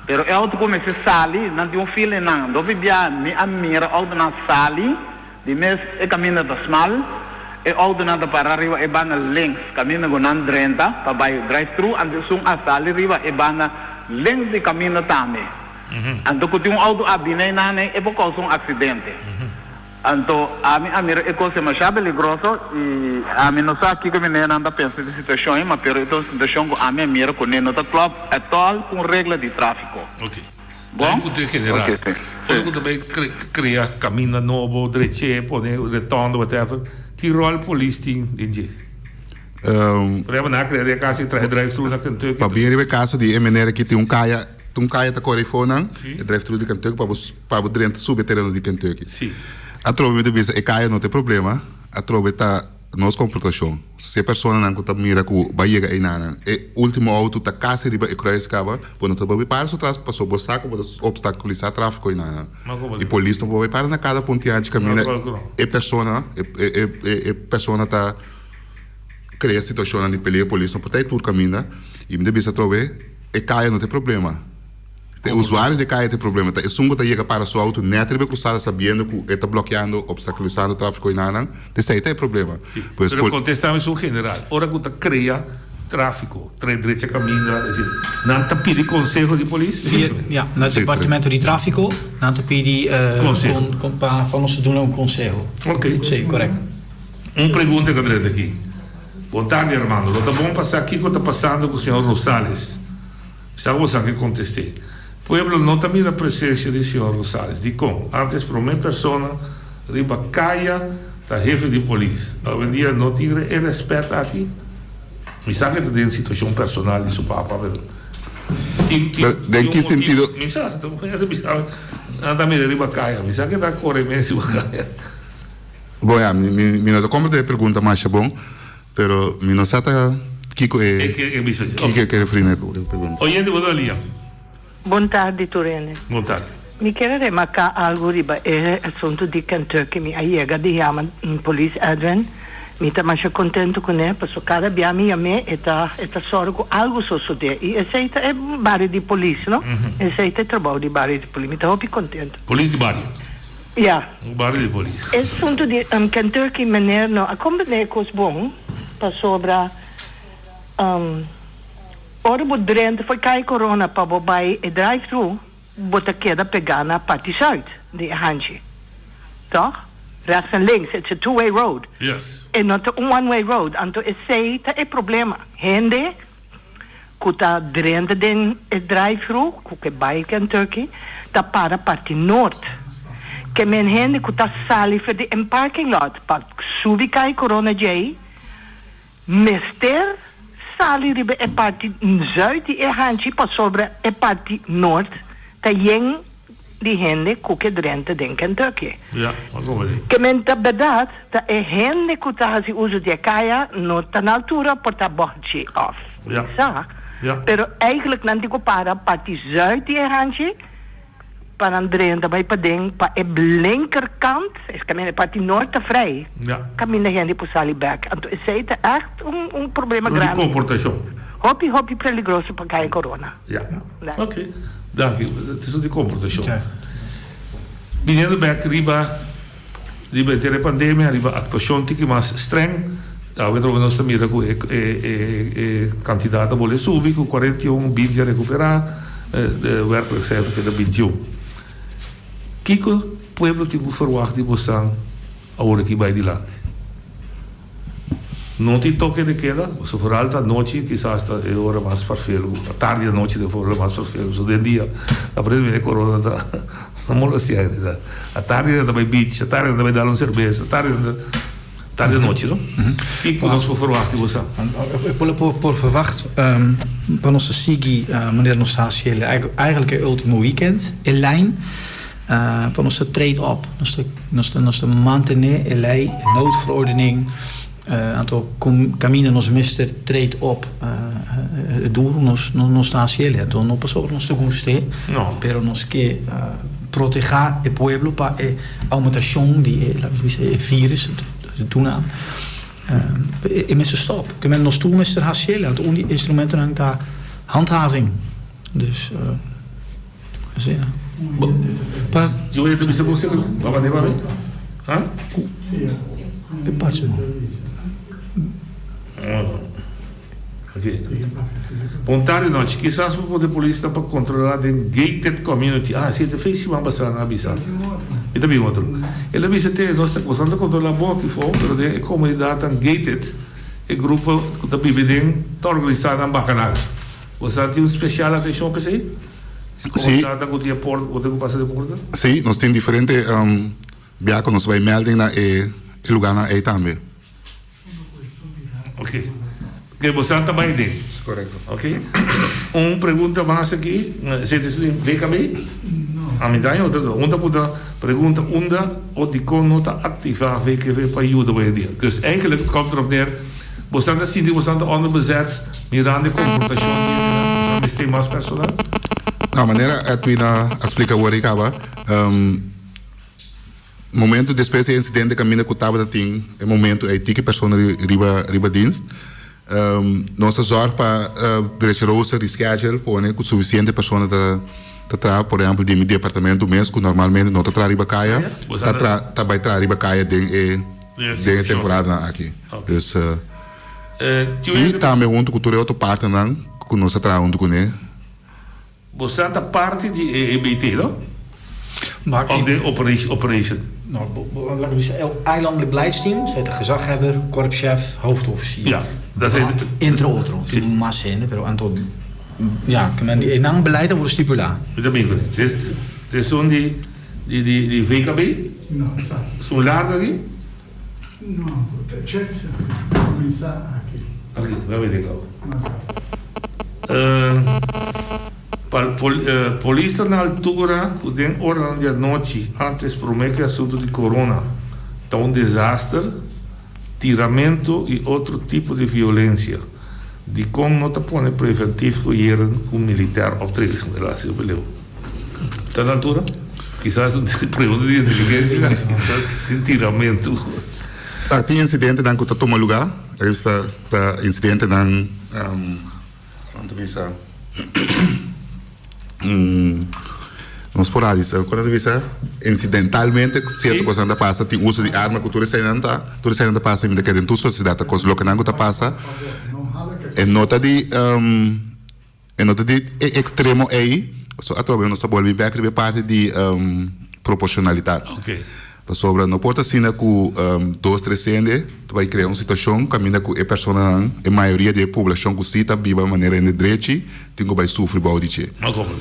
Pero e outo ku mester sali, nan tin un fila einan. Hopi bia mi a mira outonan sali di mes e kaminda ta smal, e outonan ta para riba e banda links kaminda ku nan drenta pa bai drive thru, anto esun a sali riba e banda. Links di kaminda tambe. Anto ku tin un outo a bini einan ei e por kousa un aksidente. Anto ami a mira e kos demasiado peligroso i ami no sa kiko mi nenan ta pensa di situashon ei, ma pero e ta un situashon ku ami a mira ku ne no ta klòp ètòl ku un regla di tráfiko. Ok. Bon? Ku tin general. Ok, si. Ora ku ta bai krea kaminda nobo, dreche, pone retondo, whatever, ki ròl polis tin den dje? Por ehempel, nan a krea den e kaso di traha e drive-thru na Kentucky. Pa bin riba e kaso di e manera ki tin un kaya, un kaya ta kore afó nan, e drive-thru di Kentucky pa bo pa bo drenta subi e tereno di Kentucky. Atrobe mi ta bisa e kaya no ta e problema, atrobe ta nos komportashon. Si e personanan ku ta mira ku bai yega einanan, e ultimo outo ta kasi riba e kruis kaba, bo no ta por bai para su tras pasobra bo sa ku bo ta opstakulisá tráfiko einanan. I polis no por bai para na kada puntianchi kaminda e persona e persona ta krea situashonnan di peligro, polis no por ta ei tur kaminda. I mi ta bisa atrobe e kaya no ta e problema. Ta e usuario di e kaya ta e problema. Ta esun ku ta yega para su outo nèt riba e krusada sabiendo ku e ta blokeando, opstakulisando tráfiko einanan, ta esei ta e problema. Sí, Pues pero pol. kontestá mi esun general. Ora ku ta krea tráfiko, trae drecha kaminda, es decir, nan ta pidi konseho di polis? Via, ja, na Sí, departamento di tráfiko nan ta pidi Konseho. kon, kon, pa, pa nos duna un konseho. Oké. Sí, korèkt. Un pregunta ku a drenta aki. Bon tardi Armando, lo ta bon pa sa kiko ta pasando ku señor Rosales. Sa bo sa ke kontest'é. Pueblo no ta mira presencia di señor Rosales. Dikon? Antes prome persona riba kaya ta hefe di polis. Awendia no tin e respet aki. Mi sa ke ta den situacion personal di su papa pero tin tin Pero den tin ki un motibo. sentido? Mi sa, nan ta mira riba kaya. Mi sa ke ta kore mes riba kaya. Bon ya, mi mi no ta komprende e pregunta masha bon. Pero mi no sa ta kiko e E ke bisa dje. kiko e ke referí na e pregunta. Oyente bo ta lia. Bon tardi tur hende. Bon tardi. Mi kier a remarca algo riba e asunto di Kentucky. Mi a yega di yama polis Edwin. Mi ta masha contento cune pasobra cada bia mi yam'e e ta e ta sòru cu algo sosode y esey ta e bario di polis no. Esey ta e trabou di bario di polis. Mi ta hopi contento. Polis di bario. Ya. Un bario di polis. E asuntu di Kentucky meneer no a comprende e cos bon pasobra ora bo drenta for Calle Corona pa bo bay e drive thru bo ta keda pega na parti zuid di e hanchi toch? Rechts en links it's a two way road. Yes. E no ta un one way road anto esey ta e problema hende ku ta drenta den e drive-thru ku ke bai Kentucky ta para parti nort. Ke men hende ku ta sali for di en parking lot pa subi kai Corona djei mester sali riba e parti zuid di e hanchi pasobra e parti nort ta yen di hende ku ke drenta den Kentucky. Ja, a komo di. Ke men ta bèrdat ta e hende ku ta hasi uso di e kaya no ta na altura por ta bòchi òf Ja. sa. Ja. Pero eigenlijk nan tin ku para parti zuid di e hanchi pa nan drenta bai paden pa e linkerkant, es kaminda e parti noord ta vrij. Ja. Kaminda hende por sali bèk. Anto esei ta ègt un un problema Di grandi. komportashon. Hopi hopi peligroso pa kaya korona. Ja. Ok. Danki. Het is di komportashon. Biniendo bek riba riba henter e pandemia, riba aktuashon tiki mas streng, awe trobe nos ta mira ku e e e kantidat a bolbe subi ku 41, 20 a rekuperá, e werkelijk cijfer keda 21. Kiko pueblo tin ku ferwagt di bosan awor aki bai dilanti? No tin toke de keda, pasobra vooral ta anochi kisas ta e ora mas farfelu, tardi anochi ta e ora mas farfelu, pasobra den dia ta parece mi e corona ta no molestia hende ta atardi nan ta bai beach, atardi nan ta bai dal un serbes, atardi nan ta tardi anochi no. Kiko nos por verwagt di boso? Por por verwagt pa nos ta sigui manera nos ta haci eigenlijk e ultimo weekend e lijn. Pa nos ta trade op, nos ta nos ta nos ta mantene e lei, e noodverordening, anto kaminda nos mester trade op duro nos nos ta hasi el, anto no pasobra nos ta gust'é, pero nos ke protegá e pueblo pa e oumentashon di e laat nos bisa e virus e toename e mester stop, ke men nos tur mester hasi el, anto un di e instrumentonan ta handhaving, dus. Asina. Pa. Yo e ta bisa bo sera baba de babe? Ha? E parce no. Ok. Bon tardi nochi. Kisas bo pone polisnan pa controla den gated community. Ah, si, te siman basa nan a bisa. Mi ta bin otro. El a bisa te nos ta nos ta controla bon aki for, pero den e comunidadnan gated, e grupo cu ta bibi den ta organisa nan bacanal. Boso tin un special atencion pa esey? Si. Comunidadnan cu tin e porta, cu tin cu pasa den porta? Si, nos tin diferente biaha cu nos bay melding na e lugarnan ey tambe. Ok. Ke bosan ta bai den. Korekto. Ok. Un pregunta mas aki. Esei ta estudia VKB? No. A mi daño otro do. Un ta punta pregunta unda o dikon no ta aktivá VKB pa yuda hoy en dia. Dus eigenlijk het komt erop neer, bosan ta sinti bosan ta onderbezet mirando e komportashon di hendenan, bosan mester mas personal? Na manera Edwin a splika awor ei kaba, Momento despues di e incidente caminda cu tabata tin e momento ey tiki persona riba riba dienst. Nos ta zorg pa drecha rooster di schedule pone cu suficiente persona ta ta traha por ehempel di mi departamento mes cu normalmente no ta traha riba caya ta traha ta bay traha riba caya den e den e temporadanan aki. Dus y tambe hunto cu tur e otro partnernan cu nos ta traha hunto cune. Bosa ta parti di e EBT, no? Of de operation? No, laat ik bisa, eilandelijk beleidsteam, zij de gezaghebber, korpschef, hoofdofficier. Ja, dat is Entre otro, tin mas hende, pero anto, ja, ke men di einan beleid a worde stipulá. Mi ta bin ku esei. Dit is un di di di VKB? No, esaki. Esun largo aki? No, check esaki. Kuminsá aki. Aki, laat me denken awo. Mas aki. Polis ta na altura ku den oranan di anochi antes promé ku e asuntu di corona ta un desaster, tiramentu i otro tipo di violensia. Dikon no ta pone preventief goeieren ku militair optreden? Helaas, yo beleu. Ta na altura? Kisas un pregunta di inteligensia, tin tiramentu. Ta tin incidentenan cu ta tuma lugar, ta ta incidentenan con ta bisa nos por a bisa con ta bisa incidentalmente cierto cosnan ta pasa tin uso di arma cu tur eseinan ta tur eseinan ta pasa y mi ta kere den tur sociedad ta cos lokenan cu ta pasa e no ta di. E no ta di e extremo ei, pasobra atrobe nos ta bolbe bek riba e parti di proporcionalidad. Pasobra no por ta asina cu dos tres hende ta bay crea un situacion caminda cu e personanan, e mayoria di e poblacion cu si ta biba manera hende drechi, tin cu bay sufri bao di dje.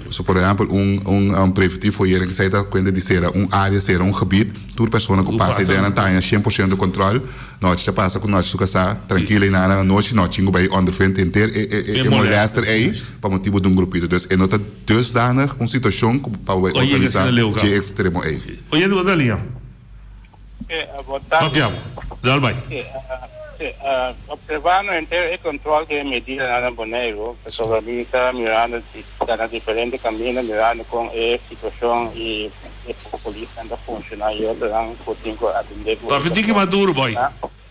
Pasobra por ehempel un un preventief foyering esey ta cuenta di cera un area, cera un gebied, tur persona cu pasa ey den ta haña cien por ciento control. Nochi ta pasa ku nochi su kasá trankilo i nada anochi no chingu bai ondervind henter e e e molester ei pa motibu di un grupito. Dus e no ta dusdanig un situashon ku pa bo bai organisá dje ekstremo ei. Oyente bo ta liña. Papia bo. Dal bai. Observando henter e control di e medidanan na Boneiru, pasobra mi ta mirando ta na diferente caminda mirando con e situacion y e polisnan ta funciona y otronan cu tin cu atende cu e Papia tiki maduro boy.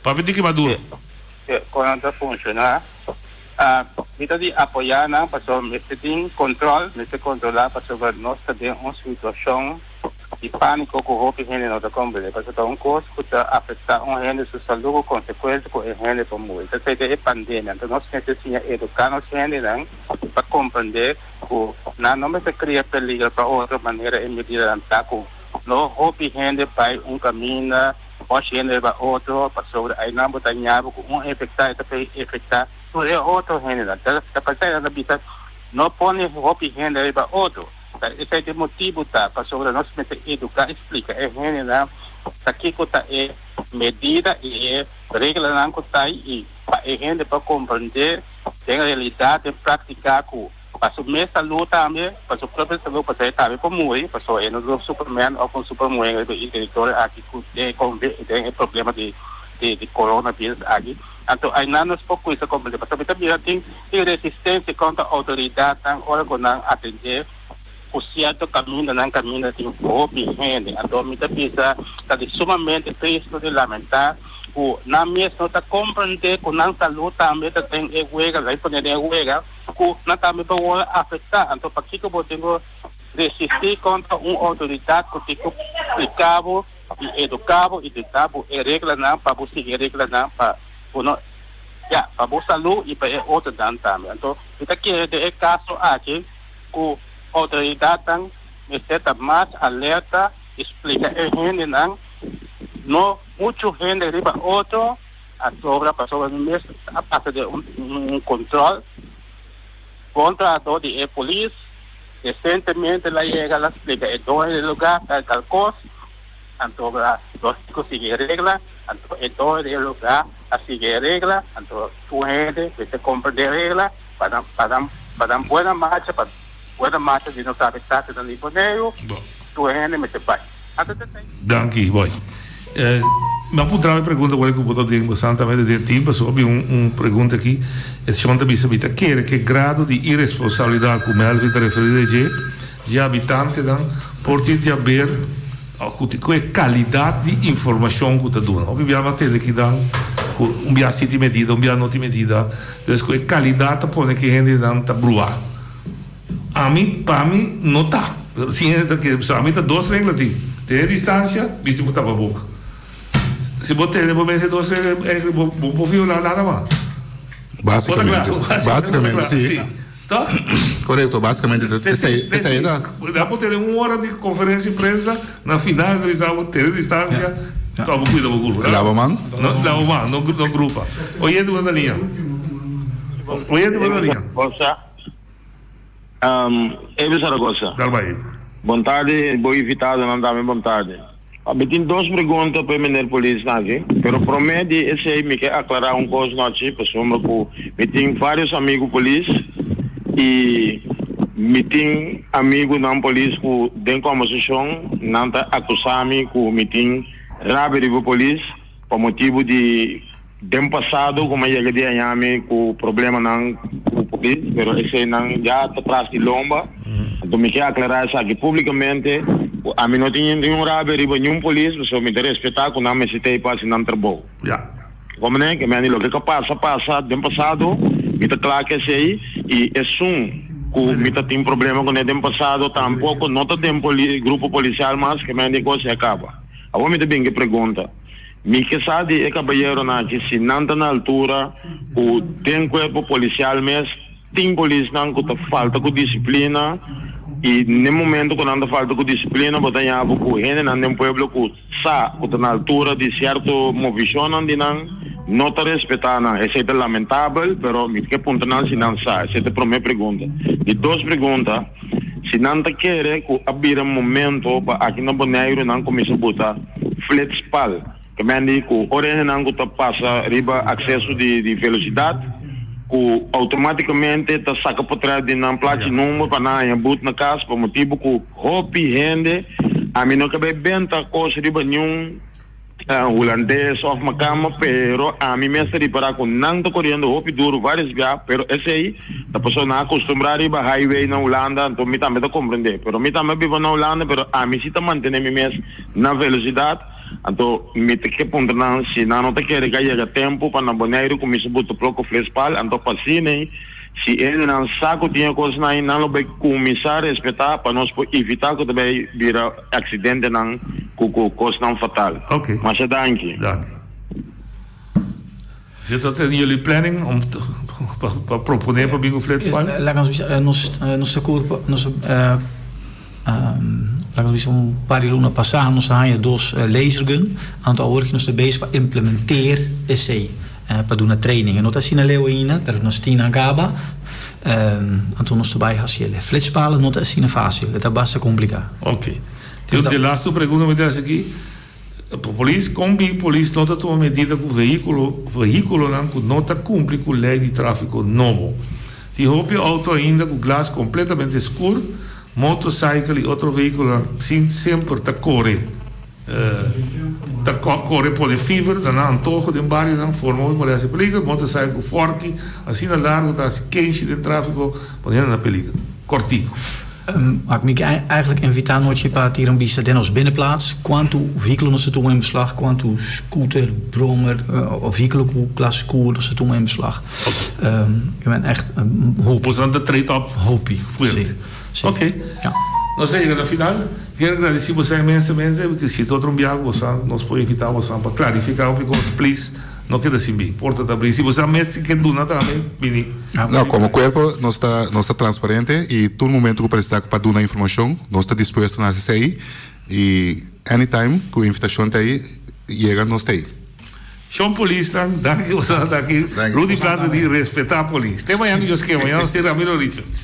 Papia tiki maduro. Con nan ta funciona. Mi ta di apoya nan pasobra mester tin control, mester controla pasobra nos ta den un situacion di panico cu hopi hende no ta comprende pasobra ta un cos cu ta afecta un hende su salud cu consecuencia cu e hende por muri. Ta esey ta e pandemia. Enton nos mester siña educa nos hendenan pa comprende cu nan no mester cria peligro pa otro manera e medidanan ta cu no hopi hende bay un caminda boshi hende riba otro pasobra aynan bo ta ñabo cu un infecta e ta infecta tur e otro hendenan. Ta pasey nan ta bisa no pone hopi hende riba otro. Ta esei ta e motibu ta pasobra nos mester eduká i splika e hendenan ta kiko ta e medida i e reglanan ku ta i pa e hende por komprendé den realidat, den práktika ku pa su mes salú tambe, pa su propio salú pasobra e tambe por muri pasobra e no ta un superman òf un supermuher riba e teritorio aki ku den den e problema di di coronavirus aki. Anto ainan nos por kuinsa komprendé pasobra mi ta mira tin Tin resistencia contra autoridadnan ora cu nan atende cu cierto camindanan caminda tin hopi hende. Anto mi ta bisa ta di sumamente tristo di lamenta cu nan mes no ta comprende cu nan salud tambe ta den e wega, ta pone den e wega, cu nan tambe por worde afecta. Anto pakico bo tin cu resisti contra un autoridad cu tin cu splica bo y educa bo y duna bo e reglanan pa bo sigui e reglanan pa bo no. Ya, pa bo salú i pa e otronan tambe. Anto mi ta kere den e kaso aki ku outoridatnan mester ta mas alerta i splika e hendenan no muchu hende riba otro a sobra pasobra mi mes a pasa den un control bon trahador di e polis decentemente la yega la splica e doño di lugar tal tal cos anto nos tin cu sigui e regla anto e doño di e lugar a sigui e regla anto tur hende mester comprende e regla pa nan pa nan pa nan buena marcha pa buena marcha di nos habitantenan di Boneiru tur hende mester bay. Danki boy. Mi a puntra mi pregunta wor ku bo ta den bastantamente den team pasobra mi un un pregunta aki e shon ta bisa mi ta kere ke grado di iresponsabilidat ku Melvin ta referi na dje dje habitantenan por tin di haber ku ku e kalidat di informashon ku ta duna. Hopi bia mi a tende kinan ku un bia si tin medida un bia no tin medida dus ku e kalidat ta pone ke hendenan ta brua. Ami, pa mi, no ta. Pero si hende ta kere bisa, ami ta dos regla tin. Tene distancia, bisti bo tapaboka. Si bo tene bo mes e dos regla, eigenlijk bo bo por viola nada mas. Basicamente, basicamente si. Toch? Correcto, basicamente esey esey ta. Nan por tene un ora di conferencia di prensa, na final nan ta bisa bo tene distancia, toch bo cuida bo curpa. Lava man. No, lava man, no no grupa. Oyente bo na liña. Oyente bo na liña. Um, Evi Zaragoza. Dal bai. Bon tardi, bo invitadonan tambe bon tardi. Mi tin dos pregunta pa e meneer polis aki, pero prome di esey mi ke aclara un cos nochi pasobra cu mi tin varios amigo polis y mi tin amigonan polis cu den conversacion nan ta acusa mi cu mi tin rabia riba polis pa motibo di Den pasado ku mi a yega di haña mi ku problemanan ku polis, pero eseinan ya ta tras di lomba. Anto mi ke aklará esaki públikamente ku ami no tin niun rabia riba niun polis, pasobra mi ta respetá ku nan mester ta ei pa hasi nan trabou. Komprendé? Ke mende loke ka pasa, pasa den pasado, mi ta kla ku esei i esun ku mi ta tin problema kuné den pasado tampoko no ta den grupo polisial mas, ke mende e kos ya kaba. Awor mi ta bin ku e pregunta. Mi ke sa di e kabayeronan aki si nan ta na altura ku den kuerpo polisial mes tin polisnan ku ta falta ku disiplina i n'e momento ku nan ta falta ku disiplina bo ta yabu ku hendenan den pueblo ku sa ku ta na altura di sierto movishonnan di nan no ta respetá nan. Esei ta lamentabel pero mi ke puntra nan si nan sa. Esei ta e promé pregunta. Di dos pregunta, si nan ta kere ku a bira momento pa aki na Boneiru nan kuminsá buta flitspal, ta men di ku ora hendenan ku ta pasa riba akseso di di velosidat ku outomátikamente ta saka potret di nan plachi number pa nan haña but na kas pa motibu ku hopi hende ami no ke bai benta kos riba niun Hulandes of makamba pero ami mes ta ripara ku nan ta koriendo hopi duru varios bia pero esei ta pasobra nan a kustumbrá riba highway na Hulanda anto mi tambe ta komprendé pero mi tambe a biba na Hulanda pero ami si ta mantené mi mes na velosidat anto mi ta ke puntra nan si nan no ta kere ku a yega tempu pa na Boneiru kuminsa buta ploko flespal anto pa asina Si hendenan sa ku tin e kosnan ei, nan lo bai kuminsá respetá pa nos por evitá ku ta bai bira aksidentenan ku ku kosnan fatal. Oké. Masha danki. Danki. Zit dat in jullie planning om pa pa proponé pa bin ku flitspaal? Laga nos bisa nos nos ta kurpa nos laga nos bisa un par di luna pasá nos a haña dos lasergun anto awor ki nos ta bezig pa implementeer esei. Pa duna training. E no ta asina leu ainda, pero nos tin nan kaba. Anto nos ta bai hasi el. E flitspalen no ta asina fácil, e ta basta kompliká. Ok. Tin un laatste pregunta mi ta hasi aki. Polis, kon bin polis no ta tuma medida ku vehíkulo, vehíkulonan ku no ta kumpli ku lei di tráfiko nobo? Tin hopi outo ainda ku glas kompletamente skur, motosaikel i otro vehíkulonan sin semper ta kore. Ta kore pone fever na nan antoho den barionan, forma hopi molestia i peliger. Motorcycle ku fòrki asina largu ta hasi kenshi den tráfiko poniendo na peliger. Kòrtiku. Ak mi ke eigenlijk invitá nochi pa tira un bista den nos binnenplaats. Kuantu vehíkulo nos ta tuma in beslag, kuantu scooter, brommer of vehíkulo ku klas skur nos ta tuma in beslag. Ik ben echt hopi. Boso ta treed op Hopi, fuerte. si. Oké. Nos a yega na final. Kier agradeci boso inmensamente, si ta otro un biaha cu boso nos por invita boso pa clarifica hopi cos, please. No keda sin bin. Porta ta abrí. Si bo sa mes tin ken duna tambe, bini. No, komo kuerpo nos ta nos ta transparente i tur momento ku presentá pa duna informashon nos ta dispuesto na hasi esei i anytime ku invitashon ta ei yega nos ta ei. Shon polisnan, danki ku boso ta aki. Rudy Plata di respetá polis. Te mañana Dios ke, mañana nos tin Ramiro Richards.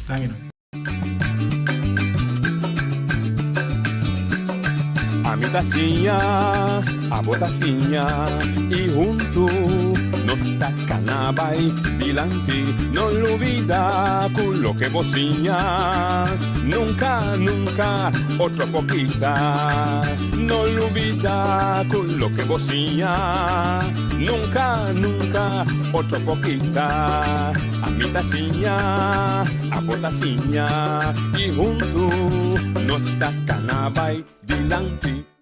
Ami ta siña, abo ta siña y huntu nos ta cana bay dilanti. No lubida cu loke bo siña nunca, nunca otro por kita. No lubida cu loke bo siña nunca, nunca otro por kita. Ami ta siña. Abo ta siña i huntu nos ta kana bai dilanti.